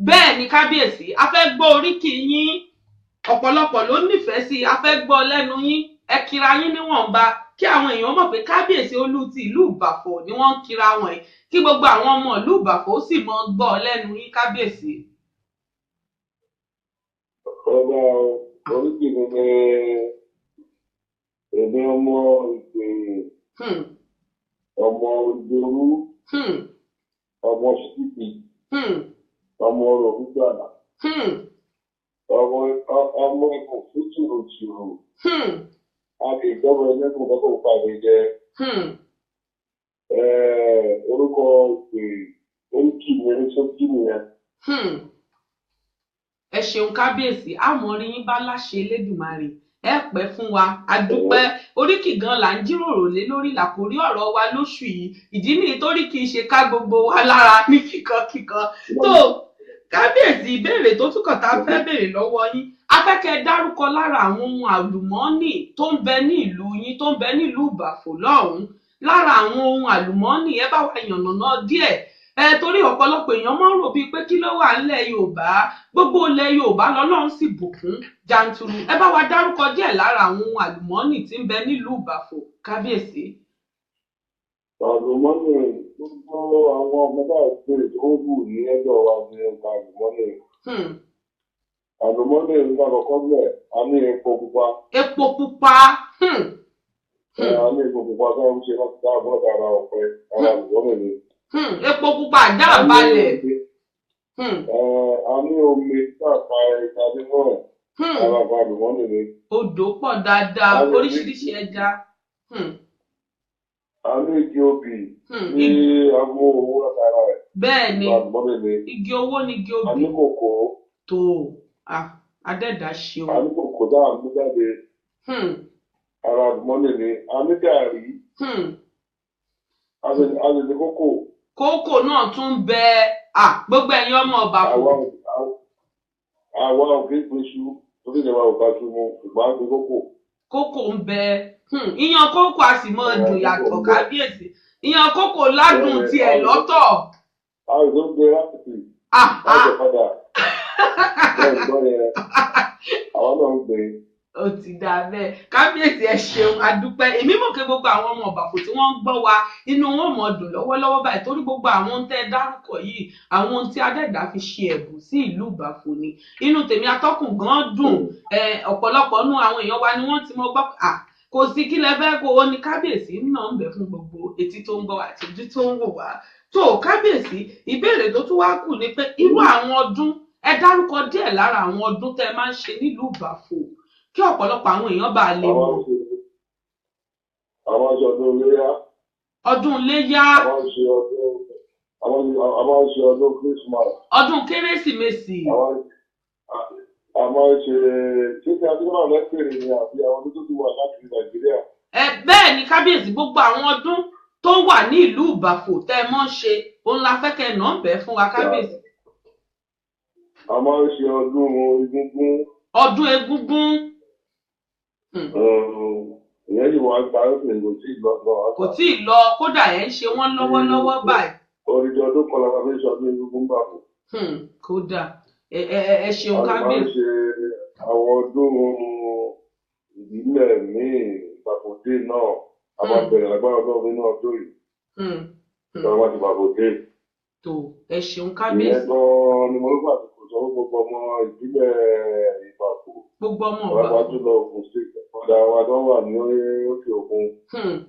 Bẹ́ẹ̀ ni kábíyèsí, a fẹ́ gbọ́ oríkì yín, ọ̀pọ̀lọpọ̀ ló nífẹ̀ẹ́ sí i, a fẹ́ gbọ́ lẹ́nu yín. Ẹ kira yín níwọ̀nba kí àwọn èèyàn mọ̀ pé kábíyèsí olú ti ìlú Ìbàfò ni wọ́n ń kira wọn yìí, kí gbogbo àwọn ọmọ ìlú Ìbàfò ó sì mọ gbọ́ lẹ́nu yín kábíyèsí. Ọba oríkì mi ni èmi ọmọ ìpè, ọmọ ìdòwú, ọmọ ṣíkì, ọmọ òrògbà, ọmọ ikùn fún tìrùtìrù, a kì í gbọ́dọ̀ ẹlẹ́kùn kọ́kọ́ pàdé jẹ. Orúkọ ìpè oríkì mi ní sókí nìyẹn. Ẹ ṣeun kábíyèsí, àmọ́ rí yín bá láṣẹ Elédùmarè, ẹ pẹ́ fún wa, àdúpẹ́. Oríkì gan là ń jíròrò lé lórí làkórí ọ̀rọ̀ wa lóṣù yìí, ìdí nìyí torí kì í ṣe ká gbogbo wa lára ní kíkankíkan. Tó kábíyèsí, ìbéèrè tó túkàn tá a fẹ́ béèrè lọ́wọ́ yín, a fẹ́ kẹ́ ẹ dárúkọ lára àwọn ohun àlùmọ́ọ́nì tó ń bẹ ní ìlú yín, tó ń bẹ ní ìlú Ìbàfò lọ́hùn-ún. Lára àwọn ohun àlùmọ́ọ́nì, ẹ bá wa yànnàná díẹ̀. Ẹ torí ọ̀pọ̀lọpọ̀ èèyàn máa ń rò bíi pé kí ló wà nílẹ̀ Yorùbá, gbogbo ilẹ̀ Yorùbá lọ́lọ́run sì bùkún janturu. Ẹ bá wa dárúkọ díẹ̀ lára àwọn ohun àlùmọ́ọ́nì tí ń bẹ nílùú Ìbàfò kábíyèsí. Àlùmọ́ọ́nì, gbogbo àwọn ọmọ bá ṣe tó wù ní ẹjọ́ wa ní ọgbà àlùmọ́ọ́nì. Àlùmọ́ọ́nì nígbà kọ́kọ́ bẹ̀, a ní epo pupa. Epo pupa. A ní epo pupa tó ń ṣe láti dá àbọ̀ ara ọ̀pẹ, ara àlùmọ́ọ́nì ni. Epo pupa àdá balẹ̀. A ní omi tá a pa ẹja nínú ẹ̀, ara àbá àlùmọ́ọ́nì ni. Odò pọ̀ dáadáa, oríṣiríṣi ẹja. A ní igi obì ní agbó owó látara ẹ̀. Bẹ́ẹ̀ ni, igi owó ni igi obì. A ní kòkó. Tó adẹ́dà ṣeun. A ní kòkó tá a mú jáde. Ara àlùmọ́ọ́nì ni. A ní gàrí. A lè ní kókò. Kókò náà tún bẹ gbogbo ẹ̀yin ọmọ Ìbàfò. Àwa ò kí ń gbin iṣu torí ìjọba ò bá ṣu mu, ṣùgbọ́n a gbin kókò. Kókò ń bẹ. Iyán kókò a sì máa dùn yàtọ̀ kábíyèsí. Iyán kókò ládùn tiẹ̀ lọ́tọ̀. A ò tó gbé láti láti padà. Bẹ́ẹ̀ gbọ́ yẹn, àwọn náà ń gbé. Ó ti dáa bẹ́ẹ̀ kábíyèsí, ẹ ṣeun adúpẹ́. Èmi mọ̀ pé gbogbo àwọn ọmọ Ìbàfò tí wọ́n ń gbọ́ wa inú wọn mọ̀ dùn lọ́wọ́lọ́wọ́ báyìí, torí gbogbo àwọn ohun tẹ́ ẹ dárúkọ yìí, àwọn ohun tí adẹ́dà fi ṣe ẹ̀bùn sí ìlú Ìbàfò ni. Inú tèmi atọ́kùn gan dùn. Ọ̀pọ̀lọpọ̀ nú àwọn èèyàn wa ni wọ́n ti mọ gbọ́ kò sí kí lẹ fẹ́ kó o ní kábíyèsí náà ń bẹ fún gbogbo etí tó ń gbọ́ àti ojú tó ń wò wá. Tó kábíyèsí, ìbéèrè tó tún wá kù ni pé irú àwọn ọdún, ẹ dárúkọ díẹ̀ lára àwọn ọdún tẹ́ ẹ máa ń ṣe nílùú Ìbàfò kí ọ̀pọ̀lọpọ̀ àwọn èèyàn bá lè mọ̀. Àwọn ṣe ọdún iléyá. Ọdún iléyá. Àwọn ṣe ọdún Christmas. Ọdún Kérésìmesì. Àwọn ṣe títí adúlọ́ lẹ́pẹ̀rẹ̀ ni àbí àwọn ọdún tó ti wà láti Nàìjíríà. Ẹ bẹ́ẹ̀ ni kábíyèsí, gbogbo àwọn ọdún tó wà ní ìlú Ìbàfò tẹ́ ẹ mọ́ ń ṣe, òun la fẹ́ kẹ́ ẹ nà ń bẹ̀ fún wa kábíyèsí. A máa ń ṣe ọdún egúngún. Ọdún egúngún. Ìyẹn yìí wọ́n gba ẹ̀sìn kò tí ì lọ. Kò tí ì lọ, kódà ẹ̀ ń ṣe wọ́n lọ́wọ́lọ́wọ́ báyìí. Odidi ọdún kan la máa fi ń ṣọdún Egungun Ìbàfò. Kódà ẹ ṣeun A sì máa ń kábíyèsí. ṣe àwọn ọdún ìbílẹ̀ míì Ìbàfò Day náà. A máa bẹ̀rẹ̀ lágbára Ọlọ́run nínú ọdún yìí. Ìjọba máa ti Ìbàfò Day. Tó, ẹ ṣeun Ìyẹn kábíyèsí. gan-an ni mo ń fàsìkò sọ fún gbogbo ọmọ ìbílẹ̀ Ìbàfò. Gbogbo ọmọ Pàápàá Ìbàfò. jùlọ Ògùn State, padà wa tó wà ní òkè òkun,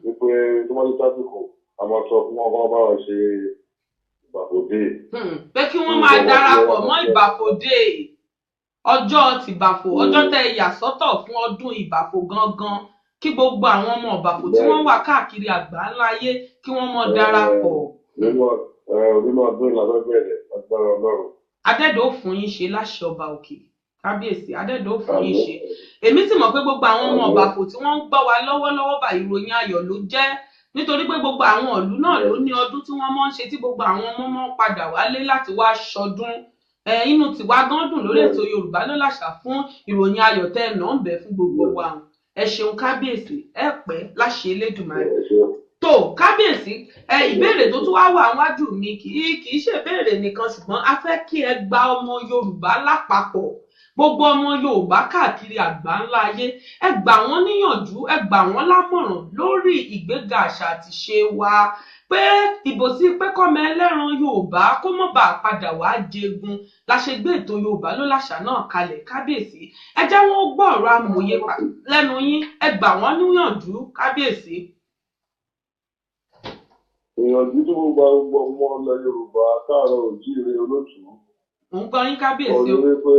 wípé tó bá ti tásìkò, a máa sọ fún wọn kó bá wa ṣe Ìbàfò Day. Pé kí wọ́n máa darapọ̀ mọ́ Ìbàfò Day, ọjọ́ tìbàfò, ọjọ́ tẹ́ ẹ yà sọ́tọ̀ fún ọdún Ìbàfò gangan, kí gbogbo àwọn ọmọ Ìbàfò tí wọ́n wà káàkiri àgbáńlá ayé kí wọ́n mọ darapọ̀. Nínú ọdún ìlànà bẹ̀rẹ̀ agbára Ọlọ́run. Adẹ́dọ̀ ó fún yín ṣe láṣẹ ọba òkè, kábíyèsí, adẹ́dọ̀ ó fún yín ṣe. Èmi sì mọ̀ pé gbogbo àwọn ọmọ Ìbàfò tí wọ́n ń gbọ́ wa lọ́wọ́lọ́wọ́ bá, ìròyìn ayọ̀ ló jẹ́, nítorí pé gbogbo àwọn ìlú náà ló ní ọdún tí wọ́n máa ń ṣe, tí gbogbo àwọn ọmọ máa ń padà wálé láti wá ṣọdún. Inú tiwa gan dùn lórí ètò Yorùbá ló làṣà fún ìròyìn ayọ̀ tẹ́ ẹ̀ náà ń bẹ fún gbogbo wa. Ẹ ṣeun kábíyèsí, ẹ pẹ́ láṣẹ Elédùmarè. Tó kábíyèsí, ẹ ìbéèrè tó tún wá wà wájú mi kì í ṣe ìbéèrè nìkan, ṣùgbọ́n a fẹ́ kí ẹ gba ọmọ Yorùbá lápapọ̀, gbogbo ọmọ Yorùbá káàkiri àgbáńlá ayé, ẹ gbà wọ́n níyànjú, ẹ gbà wọ́n lámọ̀ràn lórí ìgbéga àṣà àti ìṣe wa, pé ìbò sí pé kọ́mọ ẹlẹ́ran Yorùbá kó mọ̀ bá a padà wá jẹgun la ṣe gbé ètò Yorùbá ló láṣà náà kalẹ̀. Kábíyèsí, ẹ jẹ́ wọ́n gbọ́ ọ̀rọ̀ amòye lẹ́nu yín, ẹ gbà wọ́n níyànjú kábíyèsí. Ìyànjú tí mo gba gbogbo ọmọ ilẹ̀ Yorùbá káàárọ̀ òjíire olótùú. Mò ń gbọ́ yín kábíyèsí o. Ó ní wípé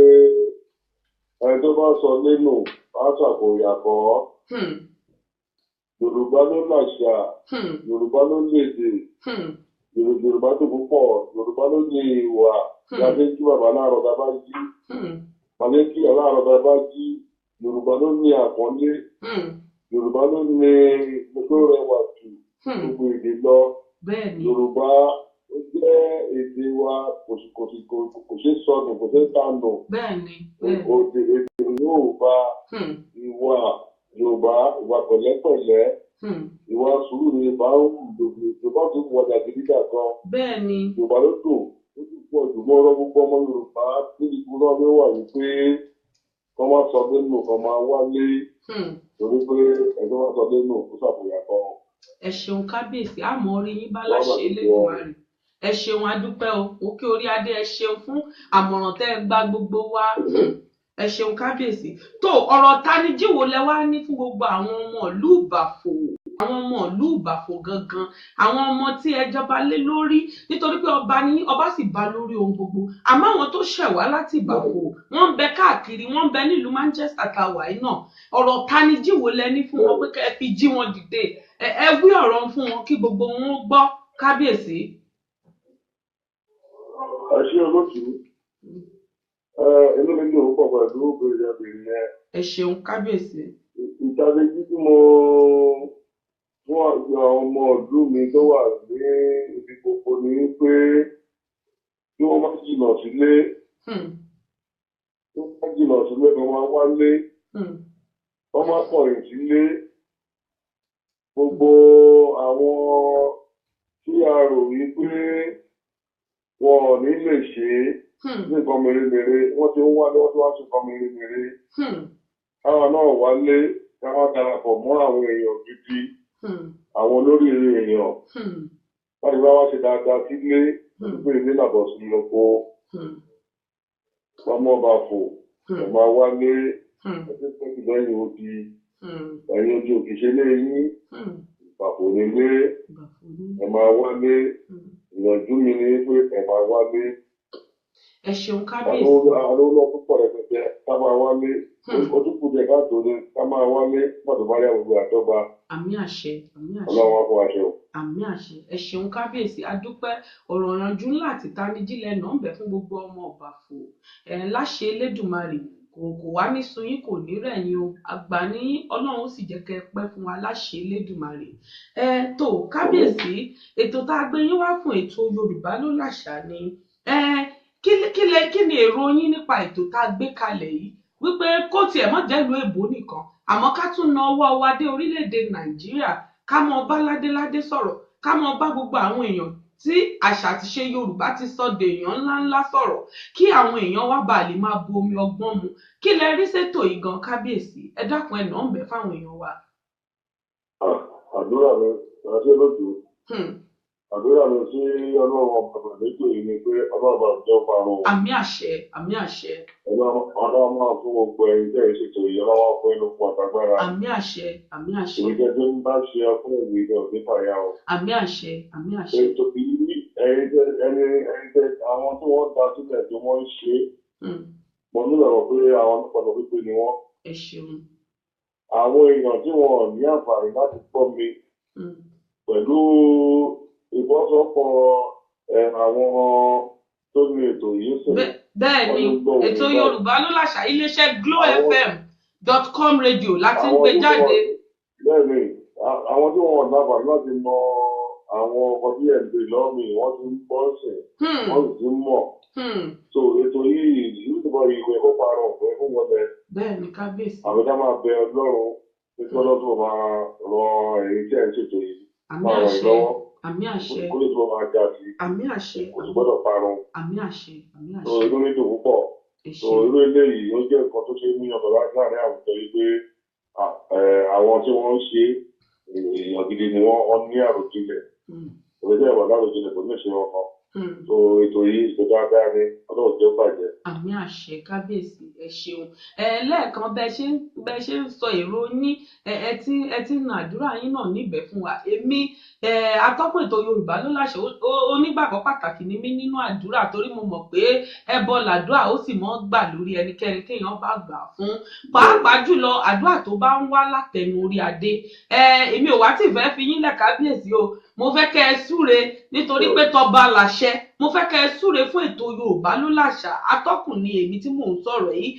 ẹni tó bá sọ nínú á ṣàkóyàkọ́. Yorùbá ló làṣà, Yorùbá ló lédè, Yorùbá tó púpọ̀, Yorùbá ló ní ìwà. Yàtọ̀ kí bàbá láàárọ̀ tá a bá jí, màlẹ́ kí aláàárọ̀ tá a bá jí, Yorùbá ló ní àpọ́nlé, Yorùbá ló ní ló rẹwà jù gbogbo èdè lọ. Yorùbá ó jẹ́ èdè wa, kò ṣeé sọnù, kò ṣeé tànù. Èdè Yorùbá, ìwà Yorùbá, ìwà pẹ̀lẹ́pẹ̀lẹ́, ìwà sùúrù ni Yorùbá ń wù. Yorùbá tó wọ jàgídíjàgan. Yorùbá ló dùn, ó sì pọ̀ jù. Mọ́ ọ̀rọ̀ gbogbo ọmọ Yorùbá níbi gbogbo náà ló wà wípé kọ́ máa sọ nínú, kọ́ máa wálé, torí pé ẹ̀jọ́ máa sọ nínú kó ṣàfihàn kan. Ẹ ṣeun kábíyèsí, àmọ́ orí yín bá láṣẹ Elédùmarè. Ẹ ṣeun, adúpẹ́ o, òkè orí adé, ẹ ṣeun fún àmọ̀ràn tẹ́ ẹ gba gbogbo wa. Ẹ ṣeun kábíyèsí. Tó, ọ̀rọ̀ tanijí wo lẹ wá ní fún gbogbo àwọn ọmọ ìlú Ìbàfò, àwọn ọmọ ìlú Ìbàfò gangan, àwọn ọmọ tí ẹ jọba lé lórí, nítorí pé ọba ní ọba sì bá lórí ohun gbogbo, àmọ́ àwọn tó ṣẹ̀ wá láti Ìbàfò wọ́n ń bẹ káàkiri, wọ́n ń bẹ nílùú Manchester tá a wà yìí náà. Ọ̀rọ̀ tanijí wo lẹ ní fún wọn pé kẹ́ ẹ fi jí wọn dìde, ẹ wí ọ̀rọ̀ fún wọn kí gbogbo wọn gbọ́ kábíyèsí. Ẹ ṣé olótùú, inú mi dùn púpọ̀ pẹ̀lú obìnrin obìnrin yẹn. Ẹ ṣeun kábíyèsí. Ìtàlẹ́jì tí mo fún àwọn ọmọ ìlú mi tó wà ní ibi gbogbo ni pé kí wọ́n má jìnnà sílé, kí wọ́n má jìnnà sílé, kí wọ́n má wálé, kí wọ́n má kọ̀yìn sílé. Gbogbo àwọn tí a rò wípé wọn ò ní lè ṣe é ní nǹkan mèremère, wọ́n ti ń wálé, wọ́n ti wá sí nǹkan mèremère. Káwa náà wálé, káwa darapọ̀ mọ́ àwọn èèyàn gidi, àwọn olóríire èèyàn, láti bá wá ṣe dáadáa sílé, wípé ilé làbọ̀ sí lóko, ọmọ ọba fò, ẹ̀ máa wálé, ẹgbẹ́ pẹ́ẹ́tì lẹ́yìn odi, ẹ̀yìn odi òkè ṣe lé yín, Ìbàfò nílé, ẹ̀ máa wálé. Ìyànjú mi ni pé ẹ̀ máa wálé. Ẹ ṣeun kábíyèsí. Àwọn olóòtú pọ̀ rẹpẹtẹ ká máa wálé, ó tún kù díẹ̀ káàtó ni ká máa wálé, pàtó bá yà gbogbo àjọba. Àmì àṣẹ, àmì àṣẹ. Ọlọ́run á fún wa ṣe o. Àmì àṣẹ. Ẹ ṣeun kábíyèsí, adúpẹ́. Ọ̀rọ̀ ìrànjú ńlá àti ìtanijí lẹ́nu ń bẹ fún gbogbo ọmọ Ìbàfò. Ẹ láṣẹ Elédùmarè, kò wá ní sun yín, kò ní rẹ̀ yín o. Àgbà ní Ọlọ́run ó sì jẹ́ kẹ́ ẹ pẹ́ fún wa láṣẹ Elédùmarè. Ẹ tó kábíyèsí, ètò tá a gbé yín wá fún ètò Yorùbá ló làṣà ni. Ẹ kí ni èrò yín nípa ètò tá a gbé kalẹ̀ yìí, wípé kó tiẹ̀ mọ́ jẹ́ ìlú èbó nìkan, àmọ́ ká tún na ọwọ́ wa dé orílẹ̀-èdè Nàìjíríà, ká mọ bá ládéládé sọ̀rọ̀, ká mọ bá gbogbo àwọn èèyàn tí àṣà àti ṣe Yorùbá ti sọ dèèyàn ńláńlá sọ̀rọ̀ kí àwọn èèyàn wá bàa lè máa bu omi ọgbọ́n mu. Kí lẹ rí sétò yìí gan kábíyèsí? Ẹ dákun, ẹ nà ń bẹ fáwọn èèyàn wa. Àdúrà mi àti olóòtú, àdúrà mi sí Ọlọ́run ọba lẹ́tọ̀ yìí ni pé Ọlọ́run bá jẹ́ parun. Àmì àṣẹ, àmì àṣẹ. Ọlọ́run máa fún gbogbo ẹ̀yin tẹ́ ẹ̀ ṣètò yìí, Ọlọ́run máa fún inú fún àtàgbára. Àmì àṣẹ, àmì àṣẹ. Ìwé tó ń bá ṣe ọkùnrin ìwé náà ní fàyà o. Àmì àṣẹ, àmì àṣẹ. Ètò yìí, ẹ̀yin tẹ́ ẹni ẹ̀yin tẹ́ àwọn tí wọ́n dá sílẹ̀ tí wọ́n ń ṣe, mo nígbàgbọ́ pé àwọn ọlọ́pàá pípé ni wọ́n. Ẹ ṣeun. Àwọn èèyàn tí wọn ò ní àǹfààní láti gbọ́ mi pẹ̀lú ìfọwọ́sowọ́pọ̀ àwọn tó ní ètò yìí sìn. Bẹ́ẹ̀ ni, ètò Yorùbá ló láṣà, iléeṣẹ́ glowfm.com radio láti ń gbé jáde. Bẹ́ẹ̀ ni, àwọn tí wọn ò láǹfààní láti mọ àwọn ọkọ̀ tí ẹ̀ ń pè lọ́wọ́ mi, wọ́n ti ń bọ́ sìn, wọ́n sì ti ń mọ̀. So ètò yìí ìlú ìbọn yìí kò yẹ kó parun, kò yẹ kó wọlé. Bẹ́ẹ̀ ni kábíyèsí. Àbí ká máa bẹ Ọlọ́run pé kí Ọlọ́run tó máa ran èyí tí ẹ̀ ń ṣètò yìí Àmì máa ràn yín àṣẹ. lọ́wọ́. Àmì àṣẹ. Kó lè tó máa ga sí i. Àmì àṣẹ. Kò sì gbọ́dọ̀ parun. Àmì àṣẹ, àmì So àṣẹ. inú mi dùn púpọ̀. Ẹ So ṣeun. irú eléyìí ó jẹ́ nǹkan tó ṣe é múyàn bàbá láàrin àwùjọ yìí pé àwọn tí wọ́n ń ṣe èèyàn gidi ni wọ́n ní àròjinlẹ̀. Òwe tẹ́ ìwà láròjinlẹ̀ kò ní ìṣe wọn kan. So ètò yìí ètò dáadáa ni, Ọlọ́run jẹ́ ó bàjẹ́. Àmì àṣẹ kábíyèsí, ẹ ṣeun. Ẹ lẹ́ẹ̀kan bẹ ṣe ń sọ èrò yín, ẹ ti ń na àdúrà yín náà níbẹ̀ fún wa. Èmi atọ́kùn ètò Yorùbá ló láṣẹ, onígbàgbọ́ pàtàkì ni mí nínú àdúrà, torí mo mọ̀ pé ẹbọ làdúrà ó sì mọ́ gbà lórí ẹnikẹ́ni téèyàn bá gbà fún, pàápàá jùlọ àdúrà tó bá ń wá látẹnu orí adé. Èmi ò wá tí ì fẹ́ fi yín lẹ̀ kábíyèsí o, mo fẹ́ kẹ́ ẹ súre nítorí pé tọba làṣẹ. Mo fẹ́ kẹ́ ẹ súre fún ètò Yorùbá ló láṣà. Atọ́kùn ni èmi tí mò ń sọ̀rọ̀ yìí.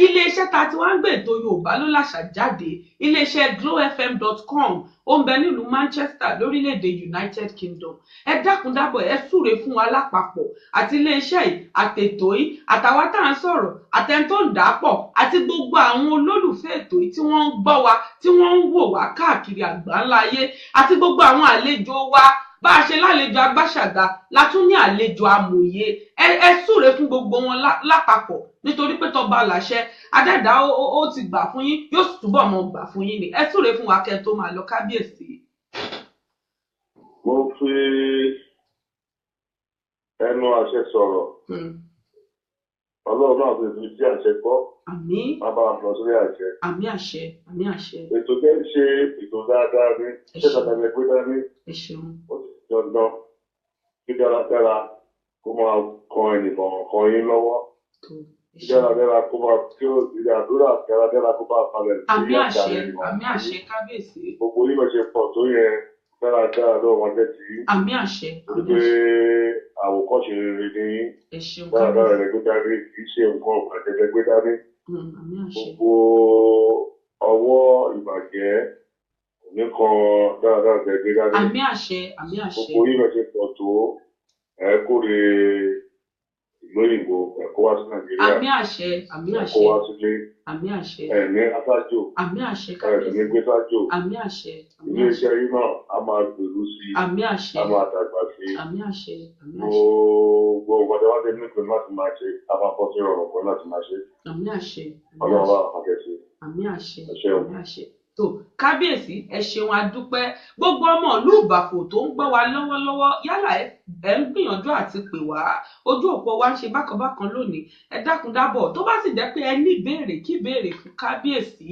Iléeṣẹ́ ta ti wá ń gbé ètò Yorùbá ló láṣà jáde, iléeṣẹ́ glowfm.com, ó ń bẹ nílùú Manchester lórílẹ̀‐èdè United Kingdom. Ẹ dákun dábọ̀, ẹ súre fún wa lápapọ̀, àti iléeṣẹ́ yìí, àtètò yìí, àtàwa tá à ń sọ̀rọ̀, àtẹni tó ń dà á pọ̀, àti gbogbo àwọn olólùfẹ́ ètò yìí tí wọ́n ń gbọ́ wa, tí wọ́n ń wò wá káàkiri àgbáńlá ayé, àti gbogbo àwọn àlejò wa. Bá a ṣe lálejò agbáṣàga, la tún ní àlejò amòye. Ẹ súre fún gbogbo wọn lápapọ̀, nítorí pé tọba làṣẹ adẹ́dá ó ti gbà fún yín, yóò sì túbọ̀ mọ gbà fún yín ni. Ẹ súre fún wa kẹ́ tó máa lọ kábíyèsí. Mo fi ẹnu àṣẹ sọ̀rọ̀. Ọlọ́run náà fi fi sí àṣẹ kọ́. Àmín. Bàbá mi lọ sórí àṣẹ. Àmín àṣẹ, àmín àṣẹ. Ètò tẹ́ ń ṣe ètò dáadáa ní, ṣé dáadáa ní ẹgbẹ́ dání. Ẹ ṣeun. Ó ti dandan kí dáradára kó máa kan ẹnìkọ̀ọ̀kan yín lọ́wọ́. Kí dáradára kó máa kí ó ti àdúrà dáradára kó máa falẹ̀ sí Àmín àṣà àṣẹ, ẹnìkọ̀ọ̀kan. àmín àṣẹ kábíyèsí. Gbogbo yín bá ṣe pọ̀ tó yẹn, dáradára ló wọn jẹ́ ti yín. Àmín àṣẹ, Torí àmín pé àṣẹ. àwòkọ́ṣe rere ni yín. Ẹ ṣeun Dáradára kábíyèsí. lẹ gbé dání, kì í ṣe nǹkan ọ̀gbàjẹ́ lẹ gbé dání. Àmín àṣẹ. Gbogbo ọwọ́ ìbàjẹ́ kò ní kan dáradára lẹ gbé dání. Àmín àṣẹ, àmín àṣẹ. Gbogbo yín bá ṣe pọ̀ tó, ẹ kórè ìlú òyìnbó, ẹ kó wá sí Nàìjíríà. Àmín àṣẹ, àmín Ẹ kó àṣẹ. wá sílé. Àmín àṣẹ. Ẹ ní aṣáájú. Àmín àṣẹ Ẹ sì ní kábíyèsí. gbé sáájú. Àmín àṣẹ, àmín Ilé àṣẹ. iṣẹ́ yín náà á máa gbèrú sí i. Àmín àṣẹ. Á máa dàgbà sí i. Àmín àṣẹ, àmín àṣẹ. Gbogbo nǹkan tí wọ́n ti ní ìpinnu láti máa ṣe, á máa bọ́ sí ìrọ̀rùn fún láti máa ṣe. Àmín àṣẹ, àmín Ọlọ́run àṣẹ. bá wa fàṣẹ sí i. Àmín àṣẹ, Ẹ ṣeun. àmín àṣẹ. Tó kábíyèsí, ẹ ṣeun, adúpẹ́. Gbogbo ọmọ ìlú Ìbàfò tó ń gbọ́ wa lọ́wọ́lọ́wọ́, yálà ẹ ń gbìyànjú àti pè wá, ojú òpó wa ń ṣe bákanbákan lónìí, ẹ dákun dábọ̀. Tó bá sì jẹ́ pé ẹ ní ìbéèrè kí ìbéèrè fún kábíyèsí,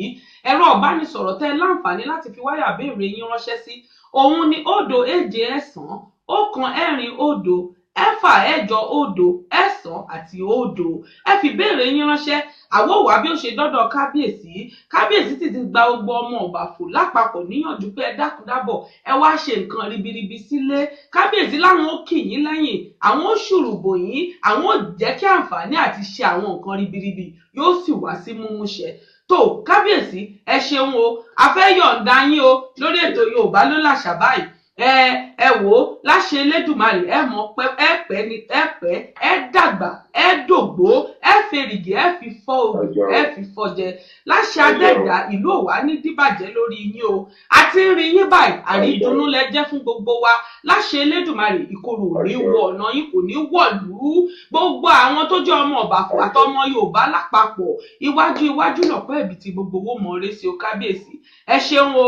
ẹ̀rọ ìbánisọ̀rọ̀ tẹ́ láǹfààní láti fi wáyà béèrè yín ránṣẹ́ sí, òun ni 0 7 1 4 0 6 8 0 àti 0. Ẹ fi béèrè yín ránṣẹ́, àwọ̀ wá bí ó ṣe dọ́dọ̀ kábíyèsí. Kábíyèsí sì ti gba gbogbo ọmọ Ìbàfò lápapọ̀ níyànjú pé ẹ dákun dábọ̀, ẹ wá ṣe nǹkan ribiribi sílé. Kábíyèsí láwọn ó kì yín lẹ́yìn, àwọn ó ṣùrùbò yín, àwọn ó jẹ́ kí àǹfààní àti ṣe àwọn nǹkan ribiribi yóò sì wá sí múmúṣẹ. Tó kábíyèsí, ẹ ṣeun o, a fẹ́ yọ̀ǹda yín o lórí ètò Yorùbá ló láṣà báyìí. Ẹ wò ó, láṣẹ Elédùmarè, ẹ mọ̀ pé ẹ pẹ́ ni, ẹ pẹ́, ẹ dàgbà, ẹ dògbó, ẹ fèrìgì, ẹ fi fọ́ ògùn, ẹ fi fọ́ jẹ. Láṣẹ Adẹ́dà, ìlú ò wá ní díbàjẹ́ lórí yín o. Àti ń rí yín báyìí, àrídùnnú lẹ jẹ́ fún gbogbo wa. Láṣẹ Elédùmarè, ìkorò ò ní wọ ọ̀nà yín, kò ní wọ̀lú. Gbogbo àwọn tó jẹ́ ọmọ Ọ̀bàfò àtọmọ Yorùbá lápapọ̀, iwájú iwájú lọ̀pọ̀ ẹ̀bì tí gbogbo owó mọ̀ ọ́rẹ́ sí o. Kábíyèsí, ẹ ṣeun o,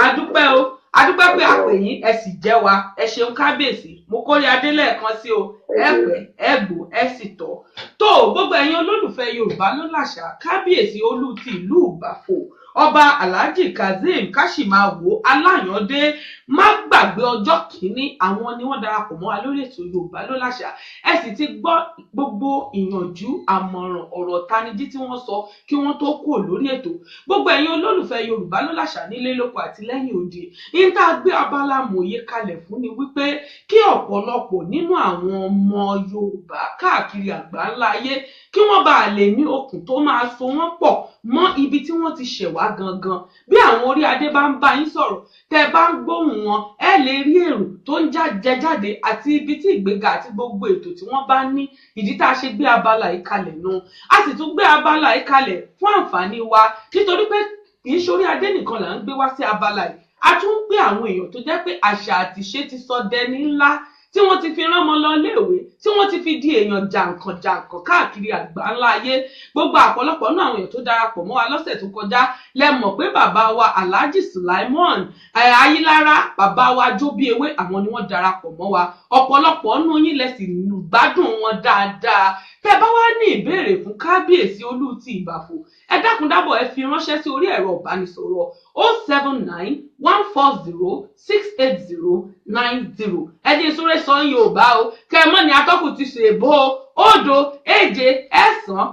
adúpẹ́ o, adúpẹ́ pé a pè yín, ẹ sì jẹ́ wa. Ẹ ṣeun kábíyèsí, mo kórè adé lẹ́ẹ̀kan sí o. Ẹ pẹ́, ẹ gbò, ẹ sì tọ́. Tó gbogbo ẹ̀yin olólùfẹ́ Yorùbá ló làṣà, kábíyèsí olú ti ìlú Ìbàfò, ọba Alhaji Kazeem Káṣímáwo Aláyàndé, má gbàgbé ọjọ́ kìíní, àwọn ni wọ́n darapọ̀ mọ́ wa lórí ètò Yorùbá ló làṣà. Ẹ sì ti gbọ́ gbogbo ìyànjú, àmọ̀ràn, ọ̀rọ̀ tanijí tí wọ́n sọ kí wọ́n tó kúrò lórí ètò. Gbogbo ẹ̀yin olólùfẹ́ Yorùbá ló làṣà nílé lóko àti lẹ́yìn odi, ní tá a gbé abala mòye kalẹ̀ fún ni wípé kí ọ̀pọ̀lọpọ̀ nínú àwọn ọmọ Yorùbá káàkiri àgbáńlá ayé kí wọ́n bá lè ní okùn tó máa so wọ́n pọ̀ mọ́ ibi tí wọ́n ti ṣẹ̀ wá gangan. Bí àwọn orí adé bá ń bá yín sọ̀rọ̀, tẹ́ bá ń gbóhùn wọn, ẹ lè rí èrò tó ń jẹ jáde àti ibi tí ìgbéga àti gbogbo ètò tí wọ́n bá ní. Ìdí tá a ṣe gbé abala yìí kalẹ̀ nu. A sì tún gbé abala yìí kalẹ̀ fún àǹfààní wa, nítorí pé kì í ṣorí adé nìkan là ń gbé wá sí abala yìí. A tún ń gbé àwọn èèyàn tó jẹ́ pé àṣà àtìṣe ti sọ dẹni ńlá, tí wọ́n ti fi rán ọmọ lọ iléèwé, tí wọ́n ti fi di èèyàn jàǹkànjàǹkàn káàkiri àgbáńlá ayé. Gbogbo àpọ̀lọpọ̀ náà àwọn èèyàn tó darapọ̀ mọ́ wa lọ́sẹ̀ tó kọjá lẹ mọ̀ pé bàbá wa Alhaji Sulaimon Ayílára, bàbá wa Jóbíewé, àwọn ni wọ́n darapọ̀ mọ́ wa. Ọ̀pọ̀lọpọ̀ nínú yín lẹ sì gbádùn wọn dáadáa. Tẹ́ bá wá ní ìbéèrè fún kábíyèsí olú ti Ìbàfò, ẹ dákun dábọ̀, ẹ fi ránṣẹ́ sí orí ẹ̀rọ ìbánisọ̀rọ̀ 079 140 680 90. Ẹ dín súré sọ ń Yorùbá o, kẹ mọ́ ni atọ́kùn ti ṣe èbó o. 0 7 1